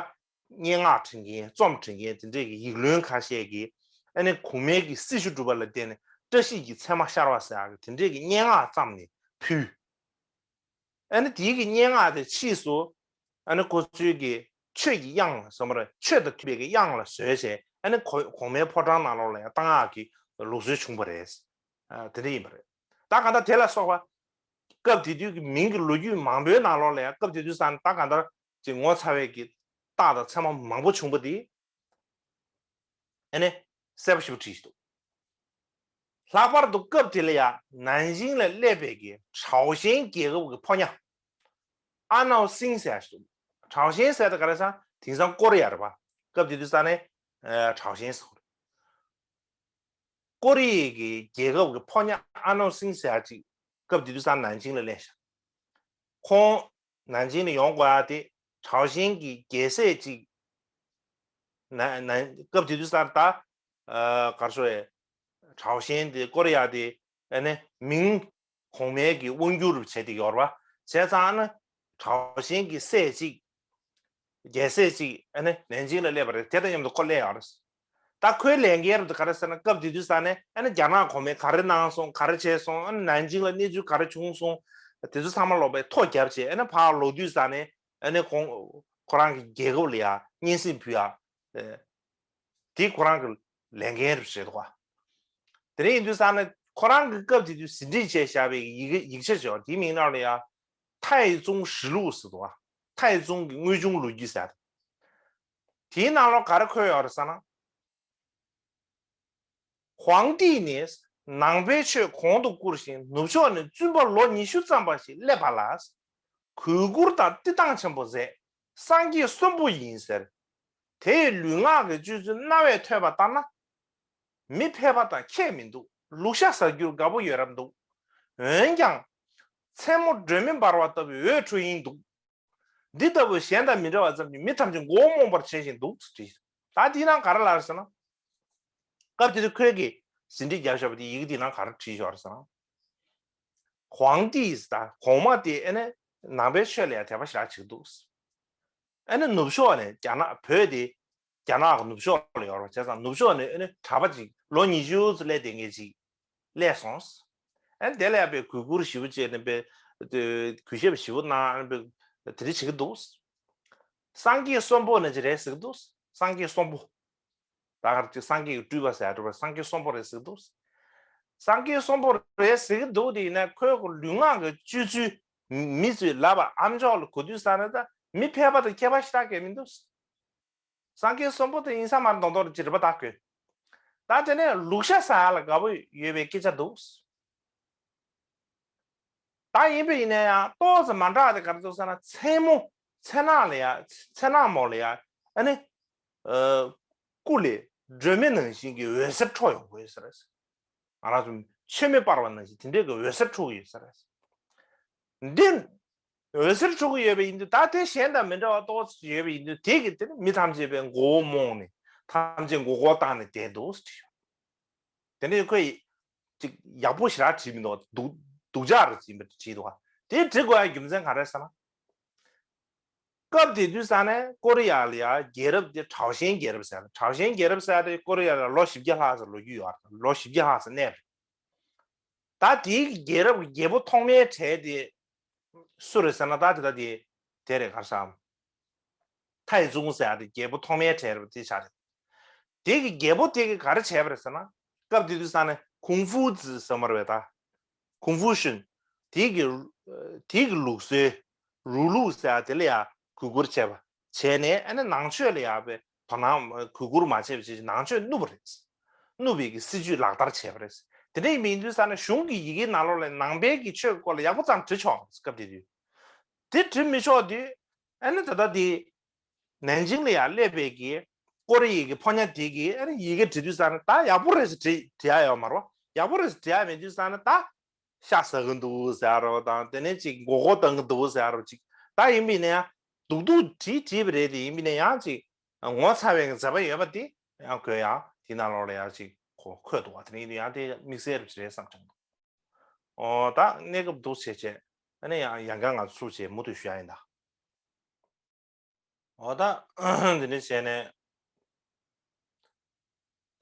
སྙན་ངག་འབྲི་མཁན་རྩོམ་འབྲི་མཁན་དེ་འདྲས་ཀྱི་ཡིག་བློན་ཁ་ཤས་ཀྱིས་ཨ་ནི་གོང་མའི་གི་སྲི་ཞུ་སྒྲུབ་པ་ལ་བརྟེན་ནས་བཀྲ་ཤིས་ཀྱི་མཚན་མ་ཤར་བ་ཟེར་ཡག་གི་དེ་འདྲས་ཀྱི་སྙན་ངག་བརྩམས་ནས་ཕུལ། ཨ་ནི་དེའི་གི་སྙན་ངག་དེ་ཕྱིས་སུ་ཨ་ནི་ཁོ་ཚོའི་གི་ཆོས་ཀྱི་དབྱངས་ཟེར་མ་རེད། ཆོས་དང་མཐུན་པའི་གི་དབྱངས་ལ་བཟོས་བྱས་ཨ་ནི་གོ་གོང་མའི་ཕོ་བྲང་ནང་ལོགས་ལ་ཡང་བཏང་ཡག་གི་ལུགས་སྲོལ་བྱུང་བ་རེད། ཨ། དེ་འདྲ་ཡིན་པ་རེད། ད་གང་ལྟར་དེ་ལ་སོགས་པ་སྐབས་དེ་དུས་ཀྱི་མིང་གི་ལོ་རྒྱུས་མང་པོའི་ནང་ལོགས་ལ་ཡང་སྐབས་དེ་དུས་ཙང་ད་གང་ལྟར་ཅིག་ངོ་མཚར་བའི་གི་རྟགས་དང་མཚན་མ་མང་པོ་བྱུང་པ་དེ་ཨ་ནི་གསལ་པོ་ཞེ་པོ་བྲིས་ཤིག་འདུག་ལྷག་པར་དུ་སྐབས་དེ་ལ་ཡང་ནན་ཅིང་ལ་སླེབས་པའི་གི་ཁྲའོ་ཞན་རྒྱལ་ཁབ་ཀྱི་ཕོ་ཉ་ཨ་ནའོ་སིང་ཟེར་ཡ་ཞིག་འདུག་ཁྲའོ་ཞན་ཟེར་ད་ག་རེ་ཟེར་ན་དེང་སང་ཀོ་རི་ཡ་རེད་པ། སྐབས་དེ་དུས་ཙང་ནས་ཨ་ཁྲའོ་ཞན་ཟེར་གོ་རེད། ཀོ་རི་ཡའི་གི་རྒྱལ་ཁབ་ཀྱི་ཕོ་ཉ་ཨ་ནའོ་སིང་ཟེར་ཡ་ཅིག་སྐབས་དེ་དུས་ཙང་ནན་ཅིང་ལ་སླེབས་ཤག་ཁོང་ནན་ཅིང་ལ་ཡོང་དགོས་ཡ་དེ་ཁྲའོ་ཞན་གྱི་རྒྱལ་སྲས་ཅིག་ན་ན་སྐབས་དེ་དུས་ཙང་ད་ཨ་གར་ཤོ་ཡ་ཁྲའོ་ཞན་དེ་ཀོ་རི་ཡ་དེ་ཨ་ནི་མིང་གོང་མའི་གི་དབང་སྒྱུར་བྱས་ཏེ་ཡོད་རེད་པ། བྱས་ཙང་ཨ་ནི་ཁྲའོ་ཞན་གྱི་སྲས་ཅིག་རྒྱལ་སྲས་ཅིག་ཨ་ནི་ནན་ཅིང་ལ་སླེབས་པ་རེད། དེ་དང་མཉམ་དུ་ཁོ་སླེབས་ཡོད་རེད། ད་ཁོའི་ལས་འགན་རེད་ག་རེ་ཟེར་ན་སྐབས་དེ་དུས་ཙང་ནས་ཨ་ནི་རྒྱ་ནག་གོང་མས་ག་རེ་གནང་སོང་། ག་རེ་བྱས་སོང་། ཨ་ནི་ནན་ཅིང་ལ་གནས་ཚུལ་ག་རེ་བྱུང་སོང་། དེ་ཚོ་ཚང་མ་ལོག་པའི་ཐོ་བརྒྱབ་བྱས་ཨ་ནི་ཕར་ལོག་དུས་ཙང་ནས་ཨ་ནི་ཁོང་ཁོ་རང་གི་རྒྱལ་ཁབ་ལ་ཡ་སྙན་སེང་ཕུལ་ཡ། དེ་ཁོ་རང་གི་ལས་འགན་རེད་ཟེར་འདུག་ག་དེ་འདྲ་ཡིན་དུས་ཙང་ནས་ཁོ་རང་གི་སྐབས་དེ་དུས་ཟིན་བྲིས་བྱས་བཞག་པའི་ཡིག་ཡིག་ཆ་ཅིག་ཡོད། དེའི་མིང་ནང་ལ་ཡ་ཐའེ་ཙུང་ཧྲི་ལུགས་ཟེར་འདུག་ག་ཐའེ་ཙུང་གི་དངོས་བྱུང་ལོ་རྒྱུས་ཟེར། དེའི་ནང་ལོགས་ག་རེ་འཁོད་ཡོད་རེད་ཟེར་ན། ཧུའང་ཏི་ནི་ནང་པའི་ཆོས་གོང་དུ་བཀུར་ཞིང་ནུབ་ཕྱོགས་ནས་བཙུན་པ་ལོ་ཉི་ཤུ་ཙམ་པ་ཞིག་སླེབས་པ་ལ་གུས་བཀུར་དང་བསྟི་སྟངས་ཆེན་པོ་མཛད། སངས་རྒྱས་གསོན་པོ་ཡིན་ཟེར། དེས་ལུས་ངག་གི་སྤྱོད་ཚུལ་རྣ་བས་ཐོས་པ་ལྟར་ན། མི་ཕལ་པ་དང་ཁྱད་མི་འདུག་ལུག་ཤ་ཟ་རྒྱུར་དགའ་པོ་ཡོད་རབས་འདུག་འོན་ཀྱང་། མཚན་མོ་སྒྲོན་མེ་འབར་བ་ལྟ་བུའི་འོད་འཕྲོ་ཡིན་འདུག་འདི་ལྟ་བུ་གཞན་དང་མི་འདྲ་བ་ཙམ་གྱིས་མི་ཐམས་ཅད་མགོ་བོ་རྨོངས་པར་བྱེད་བཞིན་འདུག་ཟེར་བྲིས། ད་འདི་ནང་ག་རེ་ལབ་ཟེར་ན། སྐབས་དེ་དུས་ཁོས་ཀྱིས་ཟིན་བྲིས་བརྒྱབ་བཞག་པ་དེ་ཡི་གེ་འདི་ནང་ག་རེ་བྲིས་བཞག་རེད་ཟེར་ན། ཧུའང་ཏི་ཟེར་ད་གོང་མ་དེ་ཨ་ནི་ ནང་པའི་ཆོས་ལ་ཡང་དད་པ་ཞེ་དྲག་བྱེད་ཀྱི་འདུག་ཨ་ནི་ནུབ་ཕྱོགས་ནས་རྒྱ་ནག་བོད་དེ་རྒྱ་ནག་གི་ནུབ་ཕྱོགས་ལ་ཡོད་རེད་བ། བྱས་ཙང་ནུབ་ཕྱོགས་ནས་ཨ་ནི་གྲྭ་པ་ཅིག་ལོ་ཉི་ཤུ་ཙམ་སླེབས་བསྡད་མཁན་ཅིག་སླེབས་སོང་། ཨ་ནི་དེ་ལ་ཡང་པའི་གུས་བཀུར་ཞེ་པོ་བྱས་ནས་པའི་གུས་ཞབས་ཞེ་པོ་གནང་། ཨ་ནི་པའི་དེ་འདྲ་བྱེད་ཀྱི་འདུག་སངས་རྒྱས་གསོན་པོ་ནས་ཅིག་རེད་ཟེར་གྱི་འདུག་སངས་རྒྱས་གསོན་པོ། ད་གར་ཅིག་སངས་རྒྱས་ཀྱི་སྤྲུལ་པ་ཟེར་ཡ་འདྲ་བ། སངས་རྒྱས་གསོན་པོ་རེད་ཟེར་གྱི་འདུག་སངས་རྒྱས་གསོན་པོ་རེད་ཟེར་གྱི་འདུག་དེ་ཡིན་ན་ཁོའི་ལུས་ངག་གི་སྤྱོད་ཚུལ། མི་ཚོས་ལབ་པ་ཨ་མཆོག་ལ་གོ་དུས་ཙ་ནས་ད་མི་ཕལ་པ་དང་ཁྱད་པར་ཞེ་དྲག་གང་ཡང་མི་འདུག་སངས་རྒྱས་གསོན་པོ་དེ་ཡིན་ས་མ་རེད་མདོག་མདོག་ཅིག་རེད་པ། ད་ཁོས་ད་དེ་ནས་ལུག་ཤ་ཟ་ཡ་ལ་དགའ་པོ་ཡོད་པའི་སྐད་ཆ་འདུག་ད་ཡིན་པ་ཡིན་ན་ཡང་ཏོག་ཙམ་མ་འདྲ་བ་དེ་ག་རེ་འདུག་ཟེར་ན། མཚན་མོ་མཚན་ནག་ལ་ཡ། མཚན་ནག་མོ་ལ་ཡ། ཨ་ནི་ཨ་སྐུ་ལས་སྒྲོན་མེ་ནང་བཞིན་གྱི་འོད་ཟེར་འཕྲོ་ཡོང་གི་ཡོད་ས་རེད། ང་རང་ཚོ་མཆོད་མེ་སྤར་བ་ནང་བཞིན་དེ་འདྲའི་གི་འོད་ཟེར་འཕྲོ་གི་ཡོད་ས་རེད། འདི་འོད་ཟེར་འཕྲོ་གི་ཡོད་པ་ཡིན་དུས། ད་དེ་གཞན་དང་མི་འདྲ་བ་ཏོག་ཙམ་ཡོད་པ་ཡིན་དུས། དེ་གིས་དེ་ནི་མི་ཐམས་ཅད་པའི་མགོ་བོ་རྨོངས་ནས་ཐམས་ཅད་མགོ་སྐོར་བཏང་ནས་བསྡད་འདུག་ཟེར་བྲིས་ཡོད། དེ་ནས་ཁོས་ཅིག་ཡག་པོ་ཞེ་དྲག་བྲིས་མི་འདུག་སྡུག་སྡུག་ཅག་རེ་བྲིས་པ་བྲིས་འདུག་དེ་བྲི་དགོས་ཡ་རྒྱུ་མཚན་ག་རེ་ཟེར་ན། སྐབས་དེ་དུས་ཙ་ནས་ཀོ་རི་ཡ་ལ་ཡ་རྒྱལ་རབས་དེ་གྲའོ་ཞན་རྒྱལ་རབས་ཟེར། གྲའོ་ཞན་རྒྱལ་རབས་ཟེར་དེ་ཀོ་རི་ཡ་ལ་ལོ་བཞི་བརྒྱ་ལྷག་ཙམ་ལོ་རྒྱུས་ཡོད་རེད། ལོ་བཞི་བརྒྱ་ལྷག་ཙམ་གནས་རེད། ད་དེའི་རྒྱལ་རབས་ཀྱི་རྒྱལ་པོ་ཐོག་མའི་གྲས་དེ་སུ་རེད་ཟེར་ན། ད་དེ་ད་དེ་དེ་རེད། ག་རེ་ཟེར། ཐའེ་ཙུང་ཟེར་ཡ་དེ་རྒྱལ་པོ་ཐོག་མའི་གྲས་རེད་པ། དེ་ཆགས་རེད། དེ་གི་རྒྱལ་པོ་དེ་གིས་ག་རེ་བྱས་པ་རེད་ཟེར་ན། སྐབས་དེ་དུས་ཙ་ནས་ཁུང་ཧྥུ་ཙི་ཟེར་མ་རེད་པས། ད་ཁུང་ཧྥུ་ཤུན་དེ་གི་དེ་གི་ལུགས་སྲོལ་རུའུ་ལུགས་ཟེར་ཡ་དེ་ལ་ཡ་གུས་བཀུར་བྱས་པ་བྱས་ནས། ཨ་ནི་ནང་ཆོས་ལ་ཡ་པའི་དོ་སྣང་གུས་བཀུར་མ་བྱས་པ་བྱས། ནང་ཆོས་བསྣུབས་པ་རེད། བསྣུབས་པའི་གི་སྲིད་བྱུས་ལག་བསྟར་བྱས་པ་རེད། དེ་འདྲ་ཡིན་པ་ཡིན་དུས་ཙ་ནས་གཞུང་གི་ཡི་གེའི་ནང་ལོགས་ལ་ནང་པའི་གི་ཆོས་ཀྱི་སྐོར་ལ་ཡག་པོ་ཙམ་བྲིས་ཆོག་སྐབས་དེ་དུས། དེ་བྲིས་མི་ཆོག་དུས། ཨ་ནི་ད་ལྟ་དེ་ནན་ཅིང་ལ་ཡ་སླེབས་པའི་གི་ཀོ་རི་ཡའི་གི་ཕོ་ཉ་དེ་གིས་ཨ་ནི་ཡི་གེ་བྲིས་དུས་ཙ་ནས་ད་ཡག་པོ་རེད་ཟེར་བྲིས་བྲིས་ཡ་ཡོད་མ་རེད་པ། ཡག་པོ་རེད་ཟེར་བྲིས་ཡ་མེད་དུས་ཙ་ནས་ད་ཤ་ཟ་གི་འདུག་ཟེར་ཡ་རོ་དང་། དེ་ནས་ཅིག་མགོ་སྐོར་བཏང་གི་འདུག་ཟེར་ཡ་རོ་ཅིག་ད་ཡིན་པ་ཡིན་ན་ཡང་སྡུག་སྡུག་བྲིས་བྲིས་པ་རེད་དེ། ཡིན་པ་ཡིན་ན་ཡང་ཅིག་ངོ་ཚ་བའི་མཛད་པ་ཡོད་པ་དེ་ཡང་དགོས་ཡ། དེ་ནང་ལོགས་ལ་ཡང་ཅིག་གོ་འཁོད་འདུག་པ། དེ་ནས་ཡང་དེ་དམིགས་བསལ་རེད་བསམ་བྱུང་། ཨོ་ད་གནས་སྐབས་འདུག་བྱས་བྱས། ཨ་ནི་ཡང་ཡང་བསྐྱར་ང་ཚོ་ཚུགས་བྱས་མུ་མཐུད་ཞུ་ཡ་ཡིན་ད། འོ་ད་འདི་འདྲ་བྱས་ནས།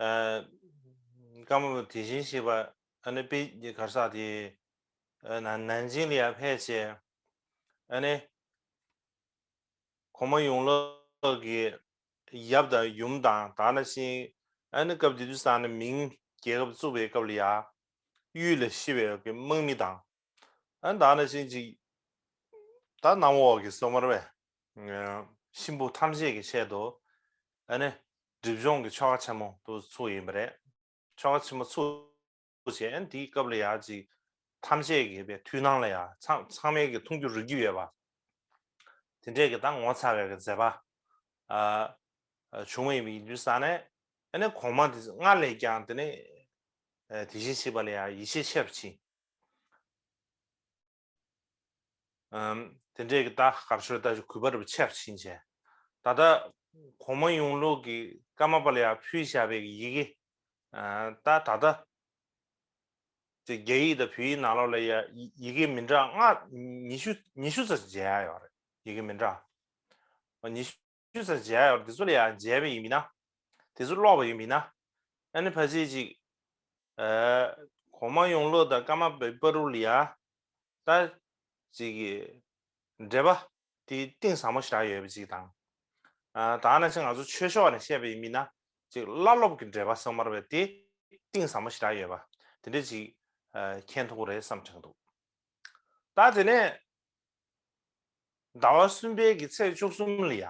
ཨ་ཀརྨ་པ་དེ་བཞིན་གཤེགས་པ་ཨ་ནི་དཔེ་གར་ས་དེ་ཨ་ན་ནན་ཅིང་ལ་ཡར་ཕེབས་བྱས། ཨ་ནི་གོང་མ་ཡོངས་ལོག་གི་ཡབ་དང་ཡུམ་དང་། ད་ནང་བཞིན་ཨ་ནི་སྐབས་དེ་དུས་ཙ་ནས་མིང་རྒྱལ་ཁབ་བཙུགས་པའི་སྐབས་ལ་ཡ་གཡུལ་ལ་ཤི་བའི་གི་དམག་མི་དང་། ཨ་ནི་ད་ནང་བཞིན་ཅིག་ད་གནམ་འོག་གི་སོ་མར་བས་གཤིན་པོ་ཐམས་ཅད་ཀྱི་ཆེད་དུ་ཨ་ནི་སྒྲིབ་སྦྱོང་གི་ཆོ་ག་ཆེན་མོ་དུ་ཚུགས་ཡིན་པ་རེད། ཆོ་ག་ཆེན་མོ་ཚུགས་བྱས། ཨ་ནི་དེའི་སྐབས་ལ་ཡ་ཅིག་ཐམས་ཅད་ཀྱི་པའི་མཐུན་སྣང་ལ་ཡ་ཚང་ཚང་མས་ཀྱི་མཐོང་རྒྱུ་རིག་རྒྱུ་ཡོད་པ། དེ་འདྲས་ཀྱི་ད་ངོ་ཚ་བའི་གི་མཛད་པ་ཨ་ཨ་བྱུང་བ་ཡིན་པ་ཡིན་དུས་ཙ་ནས། ཨ་ནི་གོང་མ་དེ་སྔར་ལས་ཀྱང་དེ་ནས་ཨ་དེ་བཞིན་གཤེགས་པ་ལ་ཡ་ཡིད་ཆེས་ཆེ་རུ་ཕྱིན། ཨམ་དེ་འདྲས་ཀྱི་ད་གར་ཤོར་ད་ཅིག་གུས་པ་རུ་ཆེ་རུ་ཕྱིན་བྱས། ད་ལྟ་གོང་མ་ཡོངས་ལུགས་ཀྱི་ཀརྨ་པ་ལ་ཡ་ཕུལ་བཞག་པའི་གི་ཡི་གེ་ཨ་ད་ད་ལྟ་དེ་རྒྱ་ཡིག་དང་བོད་ཡིག་ནང་ལོགས་ལ་ཡ་ཡི་ཡི་གེ་མི་འདྲ་ལྔ་ཉི་ཤུ་ཉི་ཤུ་ཙམ་མཇལ་ཡ་ཡོད་རེད། ཡི་གེ་མི་འདྲ་ཉི་ཤུ་ཙམ་མཇལ་ཡ་ཡོད་རེད། དེ་ཚོ་ལ་ཡ་མཇལ་བ་ཡིན་མིན་ན། དེ་ཚོ་ཀློག་པ་ཡིན་མིན་ན། ཨ་ནི་ཕལ་ཆེར་ཅིག་ཨ་གོང་མ་ཡོངས་ལུགས་དང་ཀརྨ་པའི་བར་དུ་ལ་ཡ་ད་ཅིག་གི་འབྲེལ་བ་དེ་གཏིང་ཟབ་མོ་ཞེ་དྲག་ཡོད་པ་ཅིག་དང་། ཨ་ད་ནང་བཞིན་ང་ཚོ་ཆོས་ཕྱོགས་ནས་བཤད་པ་ཡིན་མིན་ན་ཅིག་བླ་སློབ་ཀྱི་འབྲེལ་བ་ཟེར་མ་རེད་པས། དེ་གཏིང་ཟབ་མོ་ཞེ་དྲག་ཡོད་པ་དེ་འདྲ་ཅིག་ཨ་མཁྱེན་ཐུབ་ཀྱི་རེད་བསམ་བྱུང་འདུག་ད་དེ་ནས་ཟླ་བ་གསུམ་པའི་གི་ཚེས་བཅུ་གསུམ་ལ་ཡ།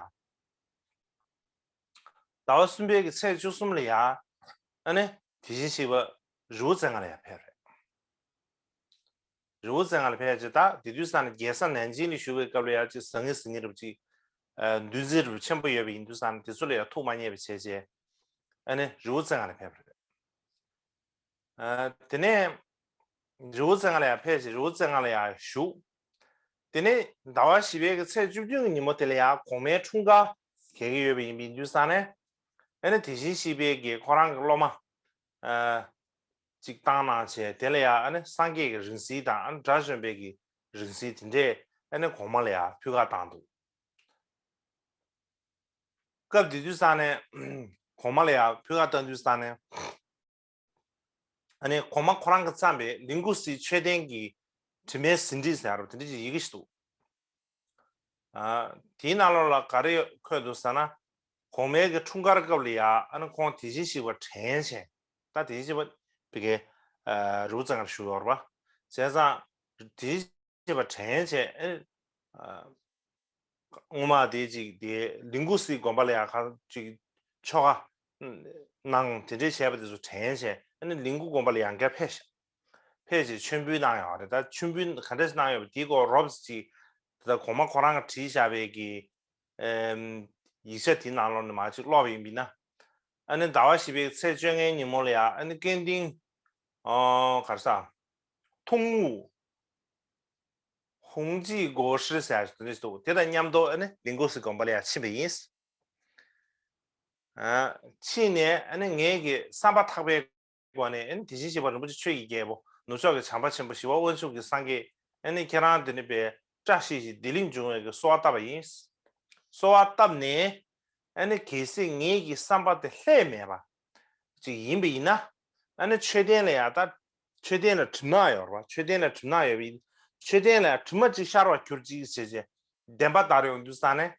ཟླ་བ་གསུམ་པའི་གི་ཚེས་བཅུ་གསུམ་ལ་ཡ། ཨ་ནི་དེ་བཞིན་གཤེགས་པ་རི་བོ་རྩེ་ལྔ་ལ་ཡ་ཕེབས་རེད། རི་བོ་རྩེ་ལྔ་ལ་ཕེབས་རྗེས་ད་དེ་དུས་ཙ་ནས་རྒྱལ་ས་ནན་ཅིང་ལ་བཞུགས་པའི་སྐབས་ལ་ཡ་ཅིག་ཟང་ངེ་ཟིང་ངེ་རབ་ཅིག་ཨ་འདུ་འཛི་རབ་ཆེན་པོ་ཡོད་པ་ཡིན་དུས་ཙ་ནས་དེ་ཚོ་ལ་ཡ་ཐུགས་མ་མཉེས་པ་བྱས་རྗེས། ཨ་ནི་རི་བོ་རྩེ་ལྔ་ལ་ཕེབས་རེད། ཨ་དེ་ནས་རི་བོ་རྩེ་ལྔ་ལ་ཡ་ཕེབས་ཤིང་རི་བོ་རྩེ་ལྔ་ལ་ཡ་བཞུགས། དེ་ནས་ཟླ་བ་བཞི་པའི་གི་ཚེས་བཅུ་བདུན་གྱི་ཉིན་མོ་དེ་ལ་ཡ་གོང་མའི་འཁྲུངས་སྐར་གྱེས་ཀྱི་ཡོད་པ་ཡིན་པ་ཡིན་དུས་ཙ་ནས། ཨ་ནི་དེ་བཞིན་གཤེགས་པའི་གི་ཁོ་རང་གི་སློབ་མ་ཨ་ཅིག་བཏང་གནང་བྱས། དེ་ལ་ཡ་ཨ་ནི་སངས་རྒྱས་ཀྱི་རིང་བསྲེལ་དང་ཨ་ནི་དགྲ་བཅོམ་པའི་གི་རིང་བསྲེལ་དེ་འདྲས་ ཨ་ནི་གོང་མ་ལ་ཡང་ཕུལ་ཁ་བཏང་འདུག་སྐབས་དེ་དུས་ས་ནས་གོང་མ་ལ་ཡང་ཕུལ་ཁ་བཏང་དུས་ས་ནས། ཨ་ནི་གོང་མ་ཁོ་རང་གིས་བརྩམས་པའི་ལིང་གུ་སིའི་མཆོད་རྟེན་གྱི་དྲི་མའི་ཟིན་བྲིས་ཟེར་བ་དེ་འདྲ་ཅིག་ཡི་གེ་ཞིག་འདུག་ཨ། དེའི་ནང་ལོགས་ལ་ག་རེ་འཁོད་འདུག་ཟེར་ན། གོང་མའི་གི་འཁྲུངས་སྐར་སྐབས་ལ་ཡ་ཨ་ནི་ཁོང་དེ་བཞིན་གཤེགས་པ་དྲན་བྱས། ད་དེ་བཞིན་གཤེགས་པ་བི་གའི་རི་བོ་རྩེ་ལྔར་བཞུགས་ཡོད་རེད་པ། བྱས་ཙང་དེ་བཞིན་གཤེགས་པ་དྲན་བྱས། ཨ། སྔོན་མ་དེ་ཅིག་དེ་ལིང་གུ་སིའི་དགོན་པ་ལ་ཡང་ཁ་ཅིག་ཆོ་ག་གནང་དེ་འདྲས་བྱས་པ་དེ་ཚོ་དྲན་བྱས། ཨ་ནི་ལིང་གུ་དགོན་པ་ལ་ཡང་བསྐྱར་ཕེབས་ཤག་ཕེབས་བྱས་མཆོད་འབུལ་གནང་ཡོད་རེད། ད་མཆོད་འབུལ་ག་འདྲས་གནང་ཡོད་པ་དེའི་སྐོར་རོབ་ཙམ་ཅིག་ད་གོང་མ་ཁོ་རང་གིས་བྲིས་བཞག་པའི་གི་ཨེམ། ཡིག་ཆ་དེའི་ནང་ལོགས་ནས་མར་ཅིག་ཀློག་པ་ཡིན་པ་ཡིན་ན། ཨ་ནི་ཟླ་བ་བཞི་པའི་ཚེས་བཅོ་ལྔའི་ཉིན་མོ་ལ་ཡང་ཨ་ནི་ཀན་ཏིང་། ཨོ། ག་རེ་ཟ། ཐུང་ངུ། ཧུང་ཅི་གོ་ཧྲི་ཟེར་ཡག་ཞིག་འདུག་དེ་དང་མཉམ་དུ་ཨ་ནི་ལིང་གུ་སི་དགོན་པ་ལ་ཡང་ཕྱིན་པ་ཡིན། ཨ། ཕྱིན་ནས་ཨ་ནི་ངེད་ཀྱི་བསམ་པ་ཐག་པའི་སྒོ་ནས་ཨ་ནི་དེ་བཞིན་གཤེགས་པ་རིན་པོ་ཆེ་ཆོས་ཀྱི་རྒྱལ་པོ་ནུབ་ཕྱོགས་ཀྱི་བྱམས་པ་ཆེན་པོ་ཞི་བ་དབང་ཕྱུག་གི་སངས་རྒྱས་ཨ་ནི་ཁྱེད་རང་འདི་ནི་པའི་བཀྲ་ཤིས་ཤིག་བདེ་ལེགས་འབྱུང་བའི་གི་གསོལ་བ་བཏབ་པ་ཡིན། གསོལ་བ་བཏབ་ནས་ཨ་ནི་གལ་སྲིད་ངེད་ཀྱི་བསམ་པ་དེ་ལྷད་མེད་པ་ཅིག་ཡིན་པ་ཡིན་ན། ཨ་ནི་མཆོད་རྟེན་ལ་ཡང་ད། མཆོད་རྟེན་ལ་གྲིབ་ནག་ཡོད་རེད་པ། མཆོད་རྟེན་ལ་གྲིབ་ནག་ཡོད་པ་ཡིན། མཆོད་རྟེན་ལ་ཡང་གྲིབ་མ་གཅིག་ཤར་བར་གྱུར་ཅིག་ཟེར་བྱས་བདེན་པ་བདར་ཡོང་དུས་ཙང་ནས།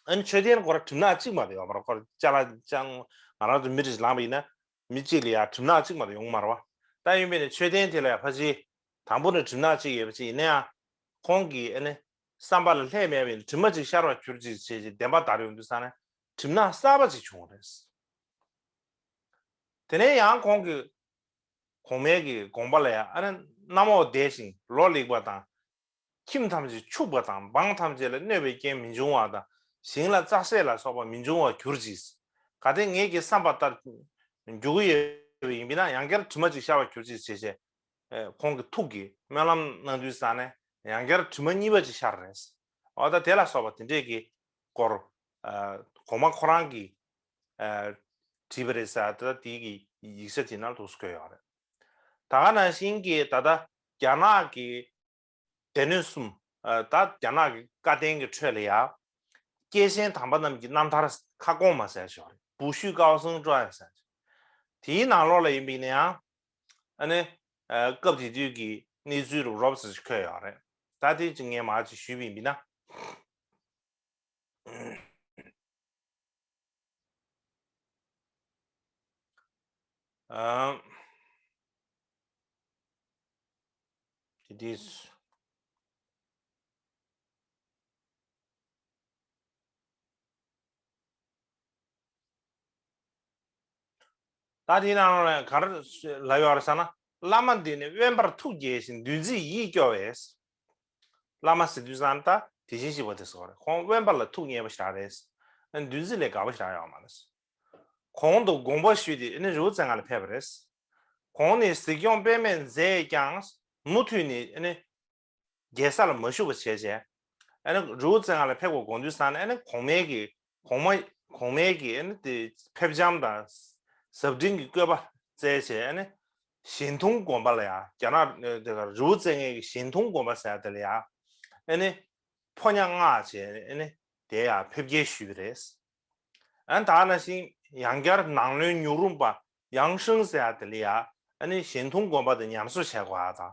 ཨ་ནི་མཆོད་རྟེན་སྐོར་གྲིབ་ནག་གཅིག་མ་གཏོགས་ཡོད་མ་རེད། ཁོ་ཅ་ལག་ཅང་ང་རང་ཚོ་མི་རིགས་ལངས་པ་ཡིན་ན་མི་གཅིག་ལ་ཡང་གྲིབ་ནག་གཅིག་མ་གཏོགས་ཡོང་མ་རེད་པ། ད་ཡིན་པས་ནས་མཆོད་རྟེན་དེ་ལ་ཡང་ཕལ་ཆེར་དང་པོ་ནས་གྲིབ་ནག་གཅིག་ཡོད་པ་ཅིག་ཡིན་ན་ཡང་། ཁོང་གིས་ཨ་ནི་བསམ་པ་ལ་ལྷད་མེད་པའི་གྲིབ་མ་གཅིག་ཤར་བར་གྱུར་ཅིག་བྱས་བྱས་བདེན་པ་བདར་ཡོང་དུས་ཙང་ནས་གྲིབ་ནག་གསར་པ་ཅིག་བྱུང་བ་རེད། དེ་ནས་ཡང་ཁོང་གིས་གོང་མའི་གི་དགོངས་པ་ལ་ཡང་ཨ་ནི་གནམ་འོག་བདེ་ཞིང་ལོ་ལེགས་པ་དང་། ཁྱིམ་ཐམས་ཅད་ཕྱུག་པ་དང་། འབངས་ཐམས་ཅད་ལ་གནོད་པའི་རྐྱེན་མི་འབྱུང་བ་དང་། ཞིང་ལ་རྩྭ་སྲེག་ལ་སོགས་པ་མི་འབྱུང་བར་གྱུར་ཅིག་གལ་ཏེ་ངེད་ཀྱི་བསམ་པ་ལྟར་འགྱུར་གྱི་ཡོད་པ་ཡིན་པས་ན། ཡང་བསྐྱར་གྲིབ་མ་ཅིག་ཤར་བར་གྱུར་ཅིག་བྱས་བྱས། ཨེ། ཁོང་གི་ཐུགས་ཀྱིས་སྨོན་ལམ་གནང་དུས་ཙང་ནས་ཡང་བསྐྱར་གྲིབ་མ་གཉིས་པ་ཅིག་ཤར་རེད། འོ་ད་དེ་ལ་སོགས་པ་དེ་འདྲས་ཀྱི་སྐོར། ཨ། གོང་མ་ཁོ་རང་གིས། ཨ། བྲིས་པ་རེད་ཟེར། ད་ལྟ་དེའི་གི་ཡིག་ཆ་དེ་ནང་ལ་འདུག་སེ་བཀོད་ཡོད་རེད། ད་ག་ནང་བཞིན་གྱི་ད་ལྟ་རྒྱ་ནག་གི་སྡེ་སྣོད་གསུམ། ཨ། ད་རྒྱ་ནག་གི་བཀའ་བསྟན་གྱི་ཁྲོད་ལ་ཡང་སྐྱེས་ཆེན་དམ་པ་རྣམས་ཀྱི་རྣམ་ཐར་ཁ་སྐོང་མ་ཟེར་ཞིག་ཡོད་རེད། 不朽高僧传 ཟེར། དེའི་ནང་ལོགས་ལ་ཡིན་པ་ཡིན་ན་ཡང་། ཨ་ནི། ཨ། སྐབས་དེ་དུས་ཀྱི་གནས་ཚུལ་རུ་རོབ་ཙམ་ཞིག་འཁོད་ཡོད་རེད། ད་དེ་ཅིག་ངས་མར་ཅིག་ཞུས་པ་ཡིན་པ་ཡིན་ན། ཨ། དེ་དུས། ད་དེའི་ནང་ལ་ག་རེ་ལབ་ཡོད་རེད་ཟེར་ན། བླ་མ་འདི་ནི་དབེན་པར་ཐུགས་དགྱེས་ཤིང་འདུ་འཛིས་ཡིད་སྐྱོ་བས། བླ་མ་ཟེར་དུས་ཙང་ད་དེ་བཞིན་གཤེགས་པ་དེ་ཟེར་བ་རེད། ཁོང་དབེན་པ་ལ་ཐུགས་མཉེས་པ་ཞིག་རེད། འདུ་འཛི་ལས་དགའ་བ་ཞིག་ཡོད་མ་རེད། གོང་དུ་དགོངས་པ་ཞུས་ཏེ་ཨ་ནི་རི་བོ་རྩེ་ལྔ་ལ་ཕེབས་པ་རེད། གོང་ནས་གཟིགས་སྐྱོང་དཔེ་མེད་མཛད་ཀྱང་མུ་མཐུད་ནས་ཨ་ནི་རྒྱལ་ས་ལ་མ་བཞུགས་པ་བྱས་བྱས། ཨ་ནི་རི་བོ་རྩེ་ལྔ་ལ་ཕེབས་དགོས་དགོངས་དུས་ཙང་ནས་ཨ་ནི་གོང་མའི་གི་གོང་མ་གོང་མའི་གི་ཨ་ནི་དེ་ཕེབས་བྱམས་དང་ཟབ་འབྲིང་གི་བཀོད་པ་བསྩལ་བྱས། ཨ་ནི་ཞལ་མཐོང་དགོན་པ་ལ་ཡང་། རྒྱ་ནག་དེ་ག་རི་བོ་རྩེ་ལྔའི་གི་ཞལ་མཐོང་དགོན་པ་ཟེར་ཡ་དེ་ལ་ཡང་། ཨ་ནི་ཕོ་ཉ་མངགས་བྱས་ཨ་ནི་དེ་ཡང་ཕེབས་སྐྱེལ་ཞུས་པ་རེད། ཨ་ནི་ད་ག་ནང་བཞིན་ཡང་བསྐྱར་ནང་བློན་ཉུང་རུང་པ་ཡང་ཧྲིང་ཟེར་ཡ་དེ་ལ་ཡང་ཨ་ནི་ཞལ་མཐོང་དགོན་པ་དེ་ཉམས་གསོ་བྱེད་དགོས་ཡ་དང་།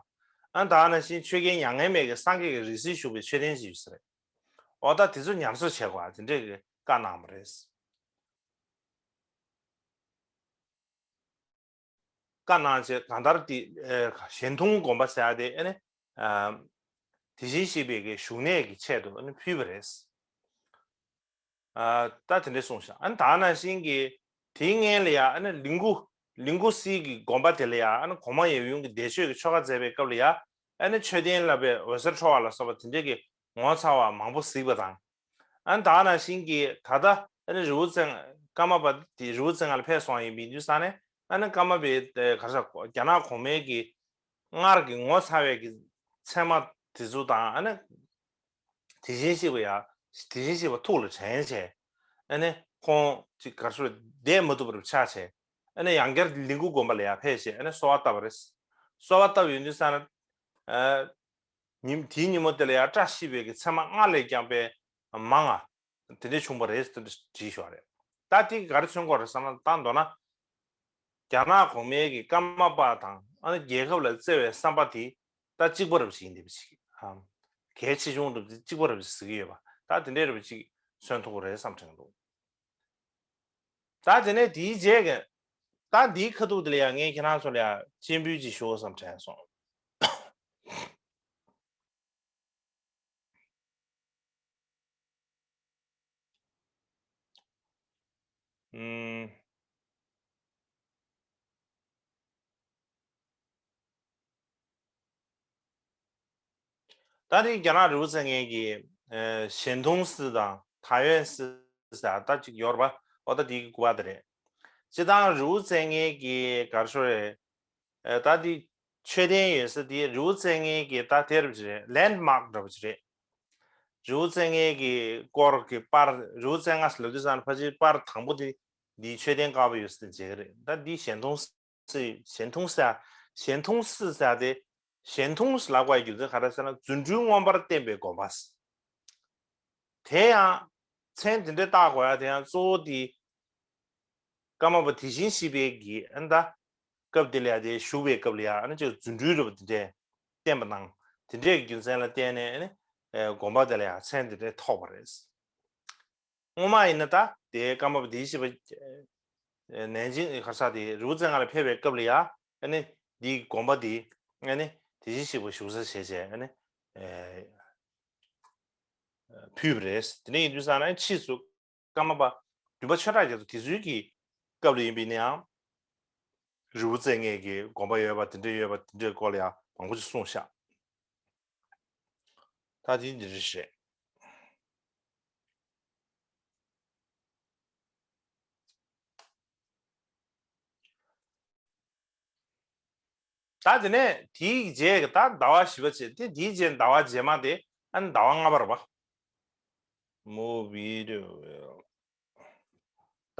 ཨ་ནི་ད་ག་ནང་བཞིན་ཆོས་རྒྱལ་མྱ་ངན་མེད་ཀྱིས་སངས་རྒྱས་ཀྱི་རིང་བསྲེལ་བཞུགས་པའི་མཆོད་རྟེན་ཞིག་ཡོད་ས་རེད། འོ་ད་དེ་ཚོ་ཉམས་གསོ་བྱེད་དགོས་ཡ་དེ་འདྲས་ཀྱི་བཀའ་གནང་བ་རེད། བཀའ་གནང་བྱས་གང་ལྟར་དེ། ཨེ། ཞལ་མཐོང་དགོན་པ་ཟེར་ཡ་དེ་ཨ་ནི། ཨ། དེ་བཞིན་གཤེགས་པའི་གི་བཞུགས་གནས་ཀྱི་ཆེད་དུ་ཨ་ནི་ཕུལ་བ་རེད། ཨ། ད་དེ་འདྲས་གསུངས་ཤག་ཨ་ནི་ད་ག་ནང་བཞིན་གྱི་དེའི་སྔོན་ལ་ཡང་ཨ་ནི་ལིང་གུ་ལིང་གུ་སི་གི་དགོན་པ་དེ་ལ་ཡང་ཨ་ནི་གོང་མ་ཡབ་ཡུམ་གྱི་བདེ་མཆོད་ཀྱི་ཆོ་ག་མཛད་པའི་སྐབས་ལ་ཡང་ཨ་ནི་མཆོད་རྟེན་ལ་པའི་འོད་ཟེར་འཕྲོ་བ་ལ་སོགས་པ་དེ་འདྲས་ཀྱི་ངོ་མཚར་བ་མང་པོ་གཟིགས་པ་དང་། ཨ་ནི་ད་ག་ནང་བཞིན་གྱི་ད་ལྟ་ཨ་ནི་རི་བོ་རྩེ་ཀརྨ་པ་དེ་རི་བོ་རྩེ་ལྔ་ལ་ཕེབས་སོང་ཡིན་པའི་དུས་ཙང་ནས་ཨ་ནི་ཀརྨ་པའི་ག་རེ་ཟེར། རྒྱ་ནག་གོང་མའི་གི་སྔར་གྱི་ངོ་མཚར་བའི་གི་མཚན་མ་དེ་ཚོ་དང་། ཨ་ནི་དེ་བཞིན་གཤེགས་པ་ཡ། དེ་བཞིན་གཤེགས་པ་ཐུགས་ལ་དྲན་བྱས། ཨ་ནི་ཁོང་ཅིག་ག་རེ་ཟེར། བསྡད་མ་ཐུབ་པར་ཆགས་བྱས། ཨ་ནི་ཡང་བསྐྱར་ལིང་གུ་དགོན་པ་ལ་ཡར་ཕེབས་བྱས་ཨ་ནི་གསོལ་བ་བཏབ་པ་རེད། གསོལ་བ་བཏབ་ཡོང་དུས་ཙང་ནས། ཨ། ཉིན་དེའི་ཉིན་མོ་དེ་ལ་ཡང་བཀྲ་ཤིས་པའི་གི་མཚན་མ་ལྔ་ལས་ཀྱང་དཔེ་མང་ང་དེ་འདྲས་བྱུང་བ་རེད་ཟེར་དེ་འདྲས་བྲིས་ཤོག་རེད། ད་དེ་ག་རེ་མཚོན་གྱི་ཡོད་རེད་ཟེར་ན། ད་མདོར་ན་རྒྱ་ནག་གོང་མའི་གི་ཀརྨ་པ་དང་ཨ་ནི་རྒྱལ་ཁབ་ལ་བརྩེ་བའི་བསམ་པ་དེ་ད་གཅིག་པ་རབ་ཅིག་ཡིན་དེ་བ་ཅིག་ཧམ། གལ་ཆེ་ཆུང་རབ་ཅིག་གཅིག་པ་རབ་ཅིག་ཟེར་གྱི་ཡོད་པ། ད་དེ་འདྲས་རབ་ཅིག་མཚོན་ཐུབ་ཀྱི་རེད་བསམ་དྲན་འདུག་ད་དེ་ནས་དེའི་རྗེས་ཀྱི་ད་འདིའི་ཁ་ཐུག་དེ་ལ་ཡང་ངས་ཁྱེད་རང་ཚོ་ལ་ཡང་སྤྱན་འབུལ་ཅིག་ཞུ་བསམ་དྲན་སོང་། ཨུམ། ད་རེས་རྒྱ་ནག་རི་བོ་རྩེ་ལྔའི་གི་ཨེ་ཞན་ཐུང་སི་དང་ཐའེ་ཝན་སི་ཟེར་ད་ཅིག་ཡོད་རེད་པ། འོ་ད་དེའི་གི་སྐུ་པར་དེ་རེད། སྤྱིར་བཏང་རི་བོ་རྩེ་ལྔའི་གི་ག་རེ་ཞུ་རེད། ཨེ་ད་དེ་མཆོད་རྟེན་ཡོད་ས་དེ་རི་བོ་རྩེ་ལྔའི་གི་ད་དེ་རུ་ཅིག་རེད། ལེན་མཱག་འདྲ་པོ་ཅིག་རེད། རི་བོ་རྩེ་ལྔའི་གི་སྐོར་གི་པར་རི་བོ་རྩེ་ལྔ་ཟེར་ལབ་དུས་ཙང་ཕལ་ཆེར་པར་དང་པོ་དེ་འདིའི་མཆོད་རྟེན་དཀར་པོ་ཡོད་ས་དེ་མཇལ་གི་རེད། ད་འདི་ཞན་ཐུང་སི་ཞན་ཐུང་སི་ཞན་ཐུང་སི་ཟེར་དེ་ཞན་ཐུང་སི་ལབ་པའི་རྒྱུ་མཚན་ག་རེ་ཟེར་ན་རྫུ་འཕྲུལ་མངོན་པར་བསྟན་པའི་དགོན་པ། དེ་ཡང་མཚན་དེ་འདྲ་བཏགས་དགོས་ཡ་དེ་ཡང་གཙོ་བོ་དེ་ཀརྨ་པ་དེ་བཞིན་གཤེགས་པའི་གི་ཨ་ནི་ད་སྐབས་དེ་ལ་ཡ་དེ་བཞུགས་པའི་སྐབས་ལ་ཡ་ཨ་ནི་ཅིག་རྫུ་འཕྲུལ་རབ་དེ་འདྲས་བསྟན་པ་དང་དེ་འདྲས་ཀྱི་རྒྱུ་མཚན་ལ་བརྟེན་ནས་ཨ་ནི་དགོན་པ་དེ་ལ་ཡ་མཚན་དེ་འདྲས་ཐོགས་པ་རེད། སྔོན་མ་ཡིན་ན་ད་དེ་ཀརྨ་པ་དེ་བཞིན་གཤེགས་པ་ནན་ཅིང་གར་ས་དེ་རི་བོ་རྩེ་ལྔ་ལ་ཕེབས་པའི་སྐབས་ལ་ཡ་ཨ་ནི་འདི་དགོན་པ་འདི་ཨ་ནི་དེ་བཞིན་གཤེགས་པ་བཞུགས་ས་བྱས་བྱས་ཨ་ནི་ཕུལ་བ་རེད། དེ་ནས་ཡིན་དུས་ཙང་ན་ཕྱིས་སུ་ཀརྨ་པ་བདུན་པ་ཆོས་གྲགས་རྒྱ་མཚོ་དེ་ཚོའི་གི་སྐབས་ལ་ཡིན་པ་ཡིན་ན་ཡང་རི་བོ་རྩེ་ལྔའི་གི་དགོན་པ་ཡོད་པ་དེ་འདྲ་ཡོད་པ་དེ་འདྲའི་སྐོར་ལ་ཡང་མང་པོ་ཅིག་གསུངས་ཤག་ད་དེ་འདི་རེད་ཤག་ད་དེ་ནས་དེའི་རྗེས་ཀྱི་ད་ཟླ་བ་བཞི་པ་བྱས་ཏེ་དེའི་རྗེས་ཟླ་བ་རྗེས་མ་དེ་ཨ་ནི་ཟླ་བ་ལྔ་པ་རེད་པ། མོ་བི་ཌི་ཡོ།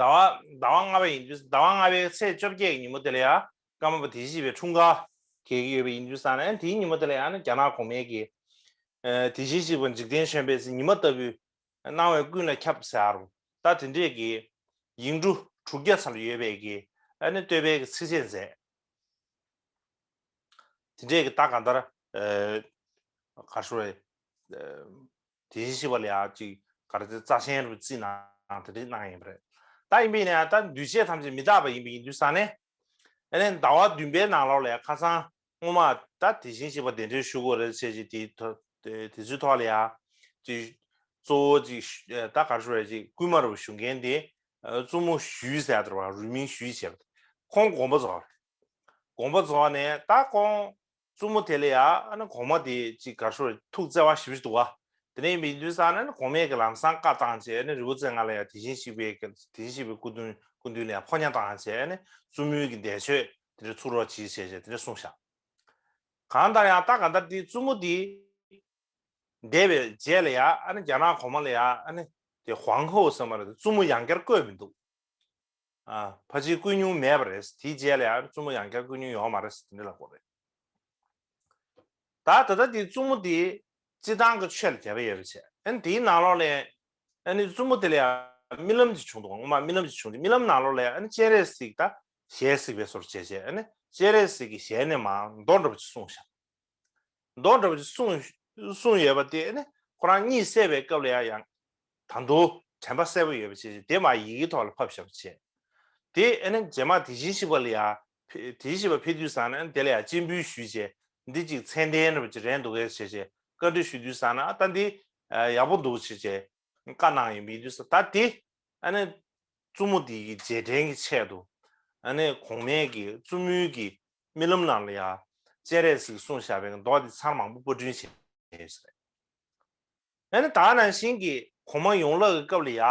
ཟླ་བ་ཟླ་བ་ལྔ་པ་ཡིན་དུས་ཟླ་བ་ལྔ་པའི་ཚེས་བཅོ་བརྒྱད་ཀྱི་ཉིན་མོ་དེ་ལ་ཡ་ཀརྨ་པ་དེ་བཞིན་གཤེགས་པའི་འཁྲུངས་སྐར་འཁེལ་གྱི་ཡོད་པ་ཡིན་དུས་ཙང་ནས་དེའི་ཉིན་མོ་དེ་ལ་ཡ་ནི་རྒྱ་ནག་གོང་མའི་གི་ཨ་དེ་བཞིན་གཤེགས་པ་འཇིག་རྟེན་བྱོན་པའི་ཉི་མ་ལྟ་བུའི་སྣང་བས་ཀུན་ལ་ཁྱབ་ཟེར་རོ། ད་དེ་འདྲས་ཀྱི་ཡིག་འབྲུ་དྲུག་བརྒྱ་ཙམ་ཡོད་པའི་གི་ཨ་ནི་བསྟོད་པའི་གི་ཚིགས་བཅད་མཛད། དེ་འདྲས་ཀྱི་ད་གང་ལྟར་ཨ་ག་རེ་ཞུ་རེད། ཨ་དེ་བཞིན་གཤེགས་པ་ལ་ཡ་ཅིག་ག་རེ་ཟེར་རྩ་ཆེན་རུ་བརྩིས་གནང་དེ་འདྲས་གནང་ཡིན་པ་རེད། ད་ཡིན་པ་ཡིན་ན་ཡང་ད་འདུས་བྱས་ཐམས་ཅད་མི་རྟག་པ་ཡིན་པ་ཡིན་དུས་ཙང་ནས་ཨ་ནི་ཟླ་བ་བདུན་པའི་ནང་ལོགས་ལ་ཡ་ཁ་སང་སྔོན་མ་ད་དེ་བཞིན་གཤེགས་པ་གདན་འདྲེན་ཞུ་དགོས་རེད་བྱས་ཅིག་དེ་ཐོ་དེ་དེ་ཚོའི་ཐོག་ལ་ཡ་ཅིག་གཙོ་བོ་ཅིག་ད་ག་རེ་ཞུ་རེད་ཅིག་སྐུལ་མ་རུ་ཞུ་མཁན་དེ་ཨ་བཙུན་མོ་ཞུས་ཟེར་ཡ་དེ་རེད་བ། རུས་མིང་ཞུས་བྱས་པ་ཁོང་དགོངས་པ་རྫོགས་རེད། དགོངས་པ་རྫོགས་ནས་ད་ཁོང་བཙུན་མོ་དེ་ལ་ཡ་ཨ་ནི་གོང་མ་དེ་ཅིག་ག་རེ་ཞུ་རེད་ཐུགས་བརྩེ་བ་ཞེ་པོ་ཅིག་འདུག་བ། དེ་ནས་ཡིན་པའི་དུས་ཙང་ནས་གོང་མས་ཀྱི་ལམ་སང་བཀའ་བཏང་བྱས་ཨ་ནི་རི་བོ་རྩེ་ལྔ་ལ་ཡ་དེ་བཞིན་གཤེགས་པའི་དེ་བཞིན་གཤེགས་པའི་སྐུ་མདུན་སྐུ་མདུན་ལ་ཡ་ཕོ་ཉ་བཏང་བྱས་ཨ་ནི་བཙུན་མོའི་གི་འདས་མཆོད་དེ་འདྲ་ཚུགས་རོགས་གྱིས་བྱས་བྱས་དེ་འདྲ་གསུངས་ཤག་གང་ལྟར་ཡང་ད་གང་ལྟར་དེ་བཙུན་མོ་དེ་འདས་པའི་རྗེས་ལ་ཡ་ཨ་ནི་རྒྱ་ནག་གོང་མ་ལ་ཡ་ཨ་ནི་དེ་ཧོང་ཧོ་ཟེར་མ་རེད། བཙུན་མོ་ཡང་བསྐྱར་བསྐོས་མི་འདུག་ཨ་ཕལ་ཆེར་བསྐོས་མྱོང་མེད་པ་རེད། དེའི་རྗེས་ལ་ཡང་བཙུན་མོ་ཡང་བསྐྱར་བསྐོས་མྱོང་ཡོད་མ་རེད་ཟེར་དེ་འདྲ་ལབ་དགོས་རེད། ད་ད་ལྟ་དེ་བཙུན་མོ་དེ་སྤྱིར་བཏང་གི་ཆོས་ལ་དད་པ་ཡོད་པ་བྱས། ཨ་ནི་དེའི་ནང་ལོགས་ལ་ཨ་ནི་བཙུན་མོ་དེ་ལ་ཡང་རྨི་ལམ་ཅིག་བྱུང་འདུག་སྔོན་མ་རྨི་ལམ་ཅིག་བྱུང་དུས་རྨི་ལམ་ནང་ལོགས་ལ་ཨ་ནི་སྤྱན་རས་གཟིགས་ད་ཞལ་གཟིགས་པའི་བཟོ་འདྲ་བྱས་བྱས་ཨ་ནི་སྤྱན་རས་གཟིགས་ཀྱི་ཞལ་ནས་མར་མདོ་འདྲ་པོ་ཅིག་གསུངས་ཤག་མདོ་འདྲ་པོ་ཅིག་གསུངས་གསུངས་ཡོད་པ་དེ་ཨ་ནི་ཁོ་རང་གཉིད་སད་པའི་སྐབས་ལ་ཡང་ཡང་ད་དུང་དྲན་པ་གསལ་པོ་ཡོད་པ་བྱས་བྱས་དེ་མར་ཡི་གེའི་ཐོག་ལ་ཕབ་བཞག་པ་བྱས། དེ་ཨ་ནི་རྗེས་མ་དེ་བཞིན་གཤེགས་པ་ལ་ཡ་ཕེ་དེ་བཞིན་གཤེགས་པ་ཕེབས་དུས་ཙང་ནས་དེ་ལ་ཡ་སྤྱན་འབུལ་ཞུས་བྱས་འདི་གཅིག་མཚན་ལྡན་འདྲ་པོ་ཅིག་རན་འདུག་གས་བྱས་བྱས་བཀའ་འདྲི་ཞུ་དུས་ཙང་ན་ཨ་ད་འདི་ཡག་པོ་འདུག་བྱས་བྱས་བཀའ་གནང་ཡོད་མི་དུས་ཙང་ད་དེ་ཨ་ནི་བཙུན་མོ་དེ་གི་རྗེས་དྲན་གྱི་ཆེད་དུ་ཨ་ནི་གོང་མའི་གི་བཙུན་མོའི་གི་རྨི་ལམ་ནང་ལ་ཡ་སྤྱན་རས་གཟིགས་གསུངས་བཞག་པའི་མདོ་དེ་ཚར་མང་པོ་པར་སྐྲུན་བྱས་ཡོད་ས་རེད། ཨ་ནི་ད་ནང་བཞིན་གྱི་གོང་མ་ཡོངས་ལྷག་གི་སྐབས་ལ་ཡ།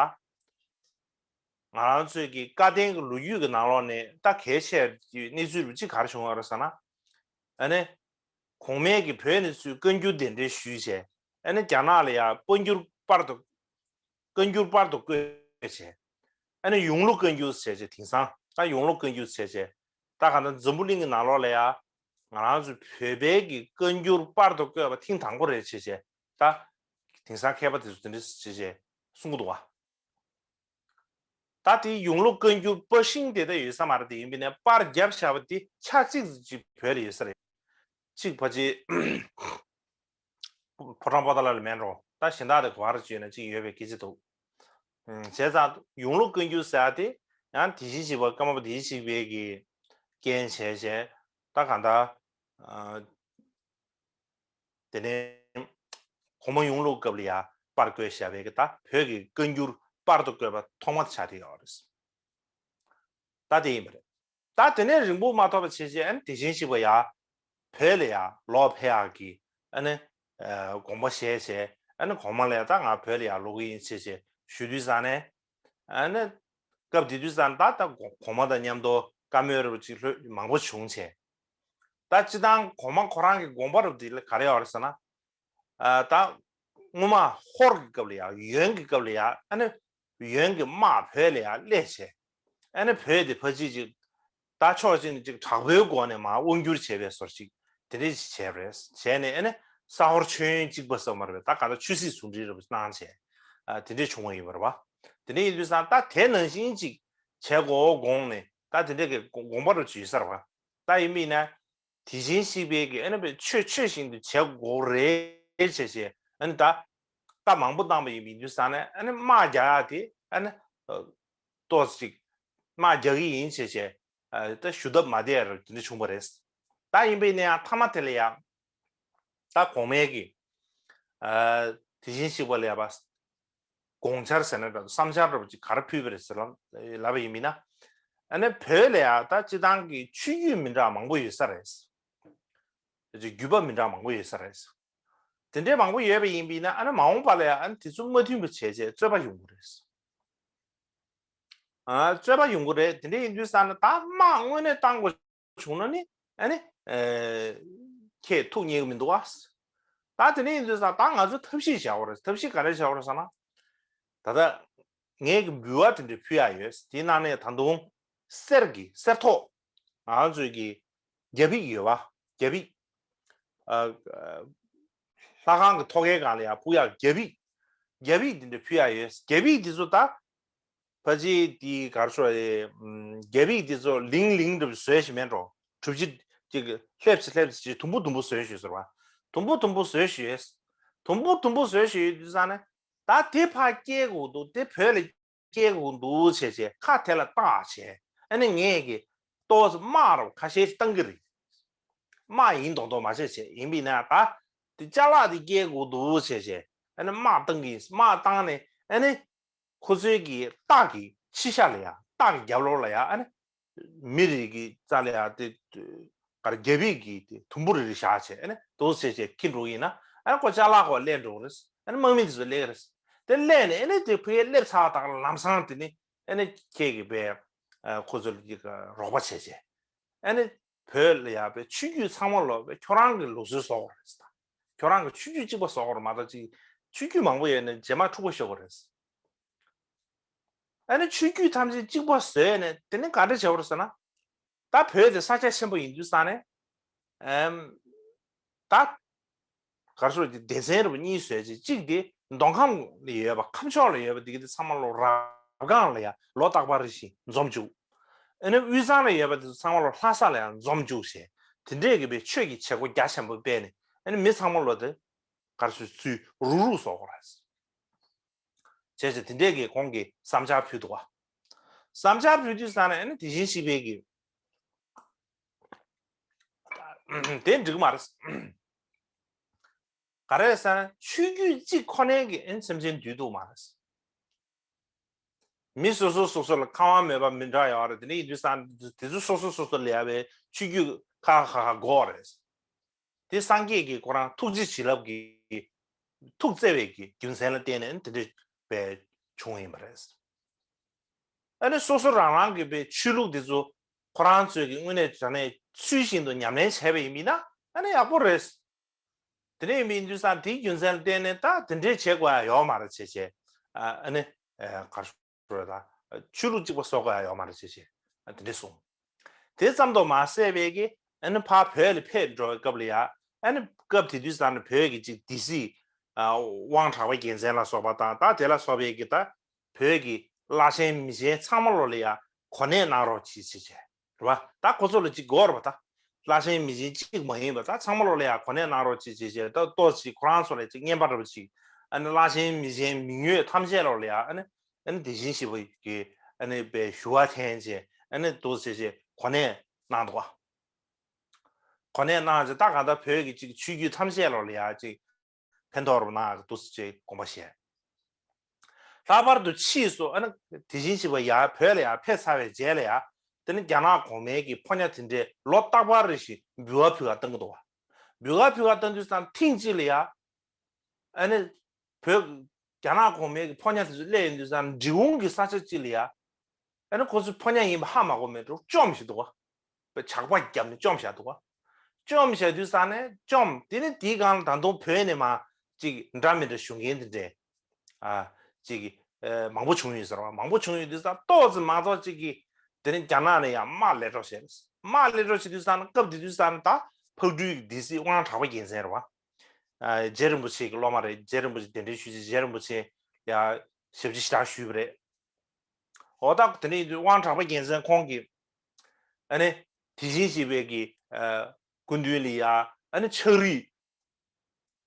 ང་རང་ཚོའི་གི་བཀའ་བསྟན་གྱི་ལོ་རྒྱུས་ཀྱི་ནང་ལོགས་ནས་ད་གལ་ཆེ་བའི་གནས་ཚུལ་རུ་གཅིག་ག་རེ་བྱུང་བ་རེད་ཟེར་ན། ཨ་ནི། གོང་མས་ཀྱི་བོད་ནས་ཚུར་བཀའ་འགྱུར་གདན་འདྲེན་ཞུས་བྱས་ཨ་ནི་རྒྱ་ནག་ལ་ཡ་དཔལ་འབྱོར་པར་དུ། བཀའ་འགྱུར་པར་དུ་བརྐོས་བྱས། ཨ་ནི་ཡུང་ལུ་བཀའ་འགྱུར་བྱས་བྱས་དེང་སང་ད་ཡུང་ལུ་བཀའ་འགྱུར་བྱས་བྱས་ད་ག་ད་འཛམ་བུ་གླིང་གི་ནང་ལོགས་ལ་ཡ། ང་རང་ཚོའི་བོད་པའི་གི་བཀའ་འགྱུར་པར་དུ་བརྐོས་པ་ཐེངས་དང་པོ་རེད་བྱས་བྱས། ད་དེང་སང་མཁས་པ་དེ་ཚོ་དེ་འདྲ་བྱས་བྱས་གསུང་གི་འདུག་བ། ད་དེའི་ཡོངས་ལུགས་བཀའ་འགྱུར་པར་ཤིང་དེ་ད་ཡོད་ས་མ་རེད། དེ་ཡིན་པས་ནས་པར་བརྒྱབ་བཞག་པ་དེ་ཆ་གཅིག་ཅིག་བོད་ལ་ཡོད་ས་རེད། གཅིག་ཕལ་ཆེར་ཕོ་བྲང་པོ་ཏཱ་ལ་ལ་མེད་འགྲོ། ད་གཞན་དག་དེ་ག་པར་བྱས་ན་གཅིག་ཡོད་པའི་སྐད་ཆ་འདུག། ཨུམ། བྱས་ཙང་ཡོངས་ལུགས་བཀའ་འགྱུར་ཟེར་ཡ་དེ་ཡང་དེ་བཞིན་གཤེགས་པ་ཀརྨ་པ་དེ་བཞིན་གཤེགས་པའི་གི་རྐྱེན་བྱས་བྱས། ད་གང་ལྟར་ཨ་དེ་ནས་གོང་མ་ཡོངས་ལུགས་སྐབས་ལ་ཡ་པར་བརྐོས་བཞག་པའི་གི་ད་བོད་ཀྱི་བཀའ་འགྱུར་པར་དུ་བརྐོས་པ་ཐོག་མ་དེ་ཆགས་བསྡད་ཡོད་རེད། ད་དེ་ཡིན་པ་རེད། ད་དེ་ནས་རིང་པོ་མ་ཐོགས་པ་བྱས་བྱས། ཨ་ནི་དེ་བཞིན་གཤེགས་པ་ཡ་བོད་ལ་ཡ་ལོག་ཕེབས་ཡག་གི་ཨ་ནི་ཨ་དགོངས་པ་བཞེས་བྱས། ཨ་ནི་གོང་མ་ལ་ཡ་ད་ང་བོད་ལ་ཡ་ལོག་གི་ཡིན་བྱས་བྱས་ཞུ་དུས་ཙང་ནས། ཨ་ནི་སྐབས་དེ་དུས་ཙང་ད་ད་གོང་མ་དང་མཉམ་དུ་བཀའ་མོལ་རབ་ཅིག་ལྷོད་མང་པོ་བྱུང་བྱས། ད་སྤྱི་བཏང་གོང་མ་ཁོ་རང་གི་དགོངས་པ་རབ་དེ་ལ་ག་རེ་ཡོད་རེད་ཟེར་ན། ཨ་ད་སྔོན་མ་ཧོར་གྱི་སྐབས་ལ་ཡ་ཡོན་གྱི་སྐབས་ལ་ཡ། ཨ་ནི་ཡོན་གྱི་དམག་བོད་ལ་ཡ་སླེབས་བྱས། ཨ་ནི་བོད་དེ་ཕལ་ཆེར་ཅིག་ད་ཕྱོགས་གཅིག་ནས་ཅིག་དྲག་པོའི་སྒོ་ནས་མར་དབང་བསྒྱུར་བྱས་པའི་བཟོ་ཅིག་དེ་འདྲས་ཅིག་བྱས་པ་རེད། བྱས་ནས་ཨ་ནི་ས་ཧོར་མཆོད་ཡོན་གཅིག་པ་ཟེར་མ་རེད་པས། ད་ག་ད་ཆོས་སྲིད་ཟུང་འབྲེལ་རབ་གནང་བྱས། ཨ་དེ་འདྲས་བྱུང་བ་ཡིན་པ་རེད་པ། དེ་འདྲས་ཡིན་དུས་ཙང་ད་དེ་ནང་བཞིན་ཅིག་བྱས་དགོས་དགོངས་ནས། ད་དེ་འདྲས་ཀྱི་དགོངས་པ་རབ་ཅིག་ཡོད་ས་རེད་པ། ད་ཡིན་པ་ཡིན་ན། དེ་བཞིན་གཤེགས་པའི་གི་ཨ་ནི་པའི་ཆོས་ཆོས་བཞིན་དུ་བྱེད་དགོས་རེད་བྱས་བྱས། ཨ་ནི་ད་བཀའ་མང་པོ་བཏང་པ་ཡིན་པ་ཡིན་དུས་ཙང་ནས། ཨ་ནི་དམག་རྒྱག་ཡག་དེ་ཨ་ནི་ཏོག་ཙམ་ཅིག་དམག་རྒྱག་གི་ཡིན་བྱས་བྱས། ཨ་ད་ཞུ་ཐབས་མ་བསྡད་ར་དེ་འདྲ་བྱུང་བ་རེད། ད་ཡིན་པ་ཡིན་ན་ཡང་མཐའ་མ་དེ་ལ་ཡང་ད་གོང་མའི་གི་ཨ་དེ་བཞིན་གཤེགས་པ་ལ་ཡ་པ་དགོངས་འཆར་ཟེར་ན་འདྲ་འདུག། བསམ་འཆར་འདྲ་པོ་ཅིག་ག་རེ་ཕུལ་བ་རེད་ཟེར་ལབ་ལབ་པ་ཡིན་མིན་ན། ཨ་ནི་བོད་ལ་ཡ་ད་སྤྱི་བཏང་གི་ཆོས་བརྒྱུད་མི་འདྲ་མང་པོ་ཡོད་ས་རེད། བརྒྱུད་པ་མི་འདྲ་མང་པོ་ཡོད་ས་རེད། དེ་འདྲའི་མང་པོ་ཡོད་པ་ཡིན་པ་ཡིན་ན། ཨ་ནི་མ་འོངས་པ་ལ་ཡ་ཨ་ནི་དེ་ཚོ་མ་མཐུན་པ་བྱས་བྱས་རྩོད་པ་ཡོང་གི་རེད། ཨ་རྩོད་པ་ཡོང་གི་རེད། དེ་འདྲ་ཡིན་དུས་ཙང་ནས་ད་དམག་དངོས་གནས་བཏང་དགོས་བྱུང་ན་ནི་ཨ་ནི་ཨེ་ཁྱེད་ཐུགས་མཉེས་ཀྱི་མི་འདུག་བ། ད་དེ་འདྲ་ཡིན་དུས་ཙང་ད་ང་ཚོ་ཐབས་ཤེས་བྱ་དགོས་རེད། ཐབས་ཤེས་ག་རེ་བྱ་དགོས་རེད་ཟེར་ན། ད་ལྟ་ངས་ཀྱི་འབུལ་བ་དེ་འདྲ་ཕུལ་ཡག་ཡོད། དེའི་ནང་ནས་ད་དུང་གསེར་གྱི་གསེར་ཐོག་ང་ཚོའི་གི་རྒྱ་ཕིག་ཡོད་པ། རྒྱ་ཕིག་ཨ་ཨ་ལྷ་ཁང་གི་ཐོག་ཁའི་སྒང་ལ་ཡང་ཕུག་ཡག་རྒྱ་ཕིག་རྒྱ་ཕིག་དེ་འདྲ་ཕུལ་ཡག་ཡོད། རྒྱ་ཕིག་དེ་ཚོ་ད་ཕལ་ཆེར་དེ་ག་རེ་ཞུ་དགོས་རེད། ཨམ་རྒྱ་ཕིག་དེ་ཚོ་ལིང་ལིང་འདྲ་པོ་བཟོས་ཤིག་མེད་འགྲོ། གྲུབ་ཆ་ཅིག་ལྷེབ་ཙམ་ལྷེབ་ཙམ་ཅིག་དུམ་བུ་དུམ་བུ་བཟོས་ཤིག་ཟེར་བ། དུམ་བུ་དུམ་བུ་བཟོས་ཤིག་ཡོད། དུམ་བུ་དུམ་བུ་བཟོས་ཤིག་ཡོད་དུས་ཙང་ནས། ད་དེ་ཕར་སྐྱེལ་དགོས་འདུག། དེ་བོད་ལ་སྐྱེལ་དགོས་འདུག་བྱས་བྱས་ཁ་དེ་ལ་བཏགས་བྱས། ཨ་ནི་ངས་ཀྱི་ཏོག་ཙམ་དམག་རོགས་ཁ་ཤས་ཤིག་བཏང་གི་རེད། དམག་ཡིན་མདོག་མདོག་མ་བྱས་བྱས། ཡིན་པ་ཡིན་ན་ད་དེ་ཅ་ལག་དེ་སྐྱེལ་དགོས་འདུག་བྱས་བྱས། ཨ་ནི་དམག་བཏང་གི་ཡིན། དམག་བཏང་ནས་ཨ་ནི་ཁོ་ཚོའི་གི་སྟག་གི་ཕྱི་ཤ་ལ་ཡ། སྟག་གི་རྒྱབ་ལོགས་ལ་ཡ། ཨ་ནི་མི་རེ་གི་རྩ་ལ་ཡ་དེ་གར་རྒྱ་ཕིག་གི་དེ་དུམ་བུ་རེ་རེ་བཞག་བྱས། ཨ་ནི་དུ་བྱས་བྱས་ཁྱེར་འགྲོ་གི་ཡིན་ན། ཨ་ནི་ཁོ་ཅ་ལག་ཁོ་ལེན་འགྲོ་གི་རེད། ཨ་ནི་དམག་མི་དེ་ཚོ་ལེན་གི་རེད། དེ་ལེན་ནས་ཨ་ནི་དེ་ཕ་གིར་སླེབས་ཚར་དང་ལམ་སང་དེ་ནི་ཨ་ནི་ཁྱེད་ཀྱི་པའི་ཨ་ཁོ་ཚོ་ལ་ཅིག་རོགས་པ་བྱས་བྱས། ཨ་ནི་བོད་ལ་ཡ་པའི་ཆོས་བརྒྱུད་ཚང་མ་ལོ་པའི་ཁྱོད་རང་གི་ལུགས་སྲོལ་བཟོ་དགོས་རེད་ཟེར། ཁྱོད་རང་གི་ཆོས་བརྒྱུད་གཅིག་པ་བཟོ་དགོས་རེད་མ་གཏོགས། ཅིག་ཆོས་བརྒྱུད་མང་པོ་ཡོད་ནས་རྗེས་མ་འཁྲུག་པ་ཤོར་གི་རེད། ཨ་ནི་ཆོས་བརྒྱུད་ཐམས་ཅད་གཅིག་པ་བཟོས་ནས་དེ་ནི་ག་འདྲ་བྱེད་དགོས་རེད་ཟེར་ན། ད་བོད་དེ་ས་ཆ་ཆེན་པོ་ཡིན་དུས་ཙང་ནས། ཨམ། ད་ག་རེ་ཞུ་དགོས་རེད། སྡེ་ཚན་རེ་བ་གཉིས་བཟོས་བྱས། གཅིག་དེ་མདོ་ཁམས་ལ་ཡོད་པ། ཁམས་ཕྱོགས་ལ་ཡོད་པ་དེ་གི་དེ་ཚང་མ་ལོ་རབ་སྒང་ལ་ཡ་ལོ་རྟག་པར་རེ་བཞིན་འཛོམས་བཅུག། ཨ་ནི་དབུས་གཙང་ལ་ཡོད་པ་དེ་ཚོ་ཚང་མ་ལོ་ལྷ་ས་ལ་ཡ་འཛོམས་བཅུག་བྱས། དེ་འདྲས་ཀྱི་པའི་ཆོས་ཀྱི་བྱེད་སྒོ་རྒྱ་ཆེན་པོ་སྤེལ་ནས། ཨ་ནི་མི་ཚང་མ་ལོ་དེ་ག་རེ་ཞུ་དགོས་རེད། ཚུར་རུག་རུག་བཟོ་དགོས་རེད། བྱས་བྱས་དེ་འདྲས་ཀྱི་ཁོང་གིས་བསམ་འཆར་ཕུལ་འདུག་བ། བསམ་འཆར་ཕུལ་དུས་ཙང་ནས་ཨ་ནི་དེ་བཞིན་གཤེགས་པའི་གི་དེ་འགྲིག་མ་རེད། ག་རེ་ཟེར་ན་ཆོས་བརྒྱུད་གཅིག་ཁོ་ནའི་གི་ཨ་ནི་སེམས་ཅན་འདུལ་ཐུབ་མ་རེད། མི་སོ་སོ་སོ་སོ་ལ་ཁེ་དབང་མེད་པ་མི་འདྲ་ཡོད་རེད། དེ་འདྲ་ཡིན་དུས་ཙང་དེ་ཚོ་སོ་སོ་སོ་སོ་ལ་ཡ་པའི་ཆོས་བརྒྱུད་ཁ་ཁ་ཁ་དགོས་རེད། དེ་སངས་རྒྱས་ཀྱིས་ཁོ་རང་ཐུགས་རྗེ་བྱིན་རླབས་ཀྱིས་ཐུགས་བརྩེ་བའི་གི་རྒྱུ་མཚན་ལ་བརྟེན་ནས་དེ་འདྲ་བའི་བྱུང་ཡིན་པ་རེད། ཨ་ནི་སོ་སོ་རང་རང་གི་པའི་ཆོས་ལུགས་དེ་ཚོ་ཁོ་རང་ཚོས་ཀྱི་དངོས་གནས་དྲང་གནས་ཚུལ་བཞིན་དུ་ཉམས་ལེན་བྱས་པ་ཡིན་མིན་ན་ཨ་ནི་ཡག་པོ་རེད། དེ་འདྲ་ཡིན་པ་ཡིན་དུས་ཙང་དེའི་རྒྱུ་མཚན་ལ་བརྟེན་ནས་ད་དེ་འདྲའི་བྱེད་དགོས་ཡ་ཡོད་མ་རེད་བྱས་བྱས། ཨ་ནི་ག་རེ་ཞུ་དགོས་རེད། ད་ཆོས་ལུགས་གཅིག་པ་བཟོ་དགོས་ཡ་ཡོད་མ་རེད་བྱས་བྱས་དེ་འདྲ་གསུངས། དེ་ཙམ་དུ་མ་ཟད་པའི་གི་ ཨ་ནི་ཕར་བོད་ལ་ཕེབས་འགྲོ་བའི་སྐབས་ལ་ཡ། ཨ་ནི་སྐབས་དེ་དུས་ཙམ་ནས་བོད་ཀྱི་ཅིག་སྡེ་སྲིད་ཨ་དབང་དྲག་པ་རྒྱལ་མཚན་ལ་སོགས་པ་དང་ད་དེ་ལ་སོགས་པའི་གི་ད་བོད་ཀྱི་བླ་ཆེན་མི་ཆེན་ཚང་མ་ལོ་ལ་ཡ་གོ་གནས་གནང་རོགས་གྱིས་ཟེར་བྱས། རེད་བ། ད་ཁོ་ཚོ་ལ་ཅིག་དགོས་རེད་བ། ད་བླ་ཆེན་མི་ཆེན་གཅིག་མ་ཡིན་པ་ད་ཚང་མ་ལོ་ལ་ཡ་གོ་གནས་གནང་རོགས་གྱིས་ཟེར་བྱས། ད་ཏོག་ཙམ་ཁོ་རང་ཚོ་ལ་ཅིག་རྔན་པ་འདྲ་པོ་ཅིག་ཨ་ནི་བླ་ཆེན་མི་ཆེན་མི་ཉུང་ཐམས་ཅད་ལོ་ལ་ཡ་ཨ་ནི་ཨ་ནི་དེ་བཞིན་གཤེགས་པ་གི་ཨ་ནི་པའི་ཞུ་བ་འཐེན་བྱས་ཨ་ནི་ཏོག་ཙམ་བྱས་གོ་གནས་གནང་འདུག་བ། གོ་གནས་གནང་བྱས་ད་གང་ལྟར་བོད་ཀྱི་ཅིག་ཆོས་བརྒྱུད་ཐམས་ཅད་ལོ་ལ་ཡ་ཅིག་ཕན་ཐོགས་རུ་གནང་འདུག་ཅེས་དགོངས་པ་བཞེས། ལྷག་པར་དུ་ཕྱིས་སུ་ཨ་ནི་དེ་བཞིན་གཤེགས་པ་ཡར་བོད་ལ་ཡར་ཕེབས་ཚར་བའི་རྗེས་ལ་ཡ། དེ་ནི་རྒྱ་ནག་གོང་མའི་གི་ཕོ་ཉ་དེ་འདྲས་ལོ་རྟག་པར་རེ་བཞིན་འབུལ་བ་ཕུལ་བ་བཏང་གི་འདུག་བ། འབུལ་བ་ཕུལ་བ་བཏང་དུས་སམ་ཐེངས་གཅིག་ལ་ཡ། ཨ་ནི་བོད་རྒྱ་ནག་གོང་མའི་གི་ཕོ་ཉ་དེ་ཚོ་སླེབས་ཡོང་དུས་སམ་འབྲི་གུང་གི་ས་ཆ་གཅིག་ལ་ཡ། ཨ་ནི་ཁོ་ཚོའི་ཕོ་ཉ་ཡིན་པ་ཧ་མ་གོ་མེད་འགྲོ་བཅོམ་ཞིག་འདུག་བ། པའི་ཇག་པ་བརྒྱབ་ནས་བཅོམ་བཞག་འདུག་བ། བཅོམ་བཞག་དུས་ས་ནས་བཅོམ་དེ་ནི་དེའི་སྒང་ལ་ད་དུང་བོད་ནས་མ་ཅིག་འདྲ་མི་འདྲ་ཞུ་མཁན་དེ་འདྲས་ཨ་ཅིག་ཨ་མང་པོ་བྱུང་ཡོད་ཟེར་བ། མང་པོ་བྱུང་ཡོད་དུས་ས་ཏོག་ཙམ་མ་གཏོགས་ཅིག་གིས་དེ་ནི་རྒྱ་ནག་ནས་ཡང་དམག་ལས་གྲོགས་བྱས། དམག་ལས་གྲོགས་བྱེད་དུས་ས་ནས་སྐབས་དེ་དུས་ས་ནས་ད་ཕག་གྲུའི་སྡེ་སྲིད་དབང་དྲག་པ་རྒྱལ་མཚན་རེད་བ། ཨ་རྗེ་རིན་པོ་ཆེ་གི་སློབ་མ་རེད། རྗེ་རིན་པོ་ཆེ་གདན་འདྲེན་ཞུས་རྗེས་རྗེ་རིན་པོ་ཆེ་ཡང་ཞབས་ཕྱི་ཞེ་དྲག་ཞུས་པ་རེད། འོ་ད་དེ་ནས་དབང་དྲག་པ་རྒྱལ་མཚན་ཁོང་གིས་ཨ་ནི་དེ་བཞིན་གཤེགས་པའི་གི་ཨ་སྐུ་མདུན་ལ་ཡ་ཨ་ནི་ཕྱག་བྲིས་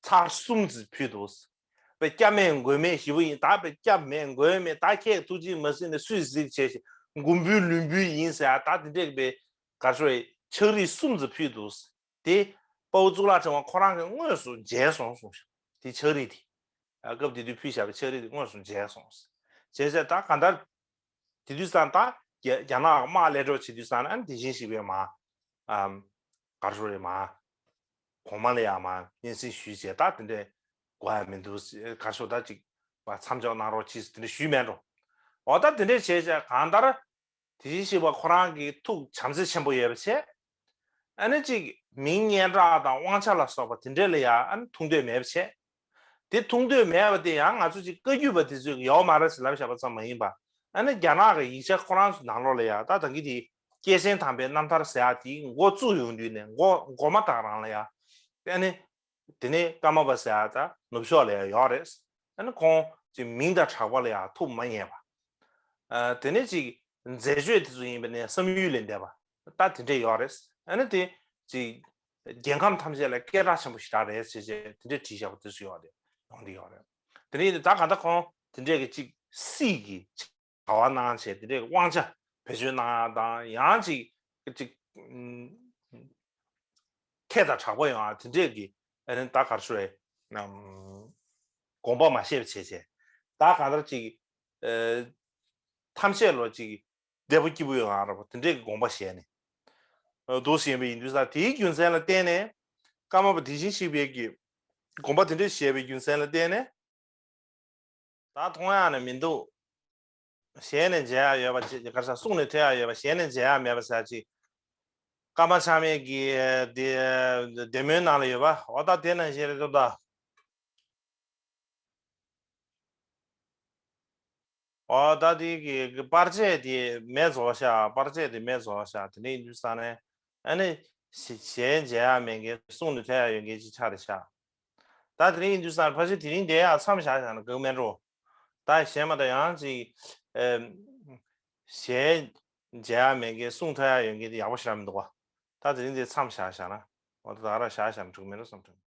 ཚར་གསུམ་ཙམ་ཕུལ་འདུག་པའི་སྐྱབས་མེད་མགོན་མེད་ཞེ་པོ་ཡིན། ད་པའི་སྐྱབས་མེད་མགོན་མེད། ད་ཁྱེད་ཐུགས་རྗེ་མ་གཟིགས་ནས་སུས་གཟིགས་བྱས་ཤིང་མགོན་པོའི་ལུས་འབུལ་ཡིན་ཟེར། ད་དེ་འདྲས་པའི་ག་ཚོད་ཕྱག་བྲིས་གསུམ་ཙམ་ཕུལ་འདུག་དེ་དཔའ་བོ་གཙུག་ལག་ཕྲེང་བ་ཁོ་རང་གིས་དངོས་སུ་མཇལ་སོང་གསུངས་ཤག་དེ་ཕྱག་བྲིས་དེ། ཨ་སྐབས་དེ་དུས་ཕུལ་བཞག་པའི་ཕྱག་བྲིས་དེ་དངོས་སུ་མཇལ་སོང་། བྱས་ཙང་ད་གང་ལྟར་དེ་དུས་ཙང་ད་རྒྱ་རྒྱ་ནག་དམག་ལས་གྲོགས་བྱེད་དུས་ཙང་ཨ་ནི་དེ་བཞིན་གཤེགས་པའི་མ་ཨམ་གར་ཤོར་རེད་མ། གོང་མ་ལ་ཡང་མ་སྙན་སེང་ཞུས་བྱས་ད་དེ་འདྲས་དགོས་ཡ་མི་འདུག་གར་ཤོར་ད་ཅིག་མཚམས་འཇོག་གནང་རོགས་གྱིས་དེ་འདྲས་ཞུས་མེད་འགྲོ། འོ་ད་དེ་འདྲས་བྱས་བྱས་གང་ལྟར། དེ་བཞིན་གཤེགས་པ་ཁོ་རང་གི་ཐུགས་བྱམས་བརྩེ་ཆེན་པོ་ཡོད་པ་བྱས། ཨ་ནི་གཅིག་མིང་སྙན་གྲགས་དང་དབང་ཆ་ལ་སོགས་པ་དེ་འདྲས་ལ་ཡང་ཨ་ནི་ཐུག་འདོད་མེད་པ་བྱས། དེ་ཐུག་འདོད་མེད་པ་དེ་ཡང་ང་ཚོ་གཅིག་བཀའ་བརྒྱུད་པ་དེ་ཚོས་ཡོད་མ་རེད་ཟེར་ལབ་བཞག་པ་ཙམ་མ་ཡིན་པ། ཨ་ནི་རྒྱ་ནག་གི་ཡིག་ཆ་ཁོ་རང་ཚོའི་ནང་ལོགས་ལ་ཡང་ད་ད་གིན་དེ་སྐྱེས་ཆེན་དམ་པའི་རྣམ་ཐར་ཟེར་ཡག་དེ་འགོ་བཙུགས་ཡོང་དུས་ནས་འགོ་འགོ་མ་དག་རང་ལ་ཡང་ཨ་ནི། དེ་ནས་ཀརྨ་པ་ཟེར་ཡག་ད་ནུབ་ཕྱོགས་ལ་ཡང་ཡོད་རེད། ཨ་ནི་ཁོང་གི་མིང་དང་གྲགས་པ་ལ་ཡང་ཐུགས་མ་མཉེས་པ། ཨ་དེ་ནས་ཅིག་མཛད་སྤྱོད་དེ་ཚོ་ཡིན་པ་ནས་བསམ་ཡུལ་ལས་འདས་པ་ད་དེ་འདྲས་ཡོད་རེད། ཨ་ནི་དེ་ཅིག་རྒྱལ་ཁམས་ཐམས་ཅད་ལ་སྐད་གྲགས་ཆེན་པོ་ཞེ་དྲག་རེད་ཟེར་བྱས་དེ་འདྲས་བྲིས་བཞག་པ་དེ་ཚོ་ཡོད་རེད། ཡོང་གི་ཡོད་རེད། དེ་ནས་ད་ག་ད་ཁོང་དེ་འདྲས་ཀྱི་ཅིག་སྲིད་ཀྱི་བྱ་བ་གནང་བྱས་དེ་འདྲའི་དབང་ཆ་བེད་སྤྱོད་གནང་ཡག་དང་ཡང་ཅིག་ཅིག་ཁེ་དང་གྲགས་པ་ཡོང་ཡག་དེ་འདྲས་ཀྱི་ཨ་ནི་ད་ག་རེ་ཞུ་རེད། དགོངས་པ་མ་བཞེས་པ་བྱས་བྱས་ད་གང་ལྟར་ཅིག་ཐམས་ཅད་ལོ་ཅིག་བདེ་པོ་སྐྱིད་པོ་ཡོང་ཡག་ར་པོ་དེ་འདྲས་ཀྱི་དགོངས་པ་བཞེས་ནས་འདུག་ཟེར་བ་ཡིན་དུས་ཙང་དེའི་རྒྱུ་མཚན་ལ་བརྟེན་ནས་ཀརྨ་པ་དེ་བཞིན་གཤེགས་པའི་གི་དགོངས་པ་དེ་འདྲས་བཞེས་པའི་རྒྱུ་མཚན་ལ་བརྟེན་ནས། ད་མཐོང་ཡག་ནི་མི་འདུག་ཞལ་ནས་མཇལ་ཡག་ཡོད་པ་ཅིག་ག་རེ་ཟ། གསུང་ནས་ཐོས་ཡག་ཡོད་པ་ཞལ་ནས་མཇལ་ཡག་མེད་པ་ཟེར་ཅིག་ཀརྨ་ཆགས་མེད་ཀྱི་དེ་བདེ་སྨོན་ནང་ལ་ཡོད་པ། འོ་ད་དེ་ནང་བཞིན་རེད་འདུག་ད། འོ་ད་དེ་གི་པར་ཆས་དེ་མེད་བཟོ་བ་ཤག་པར་ཆས་དེ་མེད་བཟོ་བ་ཤག་དེ་འདྲ་ཡིན་དུས་ཙང་ནས། ཨ་ནི་ཞལ་མཇལ་ཡག་མེད་མཁན་གསུང་ནས་ཐོས་ཡག་ཡོད་མཁན་ཅིག་ཆགས་རེད་ཤག་ད་དེ་རིང་ཡིན་དུས་ཙང་ཕལ་ཆེར་དེ་རིང་དེ་ཡག་མཚམས་བཞག་བཞག་ན་དགའ་མེད་འགྲོ། ད་གཞན་མ་གཏོགས་ཡང་ཅིག་ཨེམ། ཞལ་མཇལ་ཡག་མེད་མཁན་གསུང་ཐོས་ཡག་ཡོད་མཁན་དེ་ཡག་པོ་ཞེ་དྲག་མི་འདུག་བ། ད་དེ་རིང་དེ་མཚམས་བཞག་བཞག་ན། འོ་ད་ད་ར་བཞག་བཞག་ན་འགྲིག་མེད་འགྲོ་བསམ་འགྲིག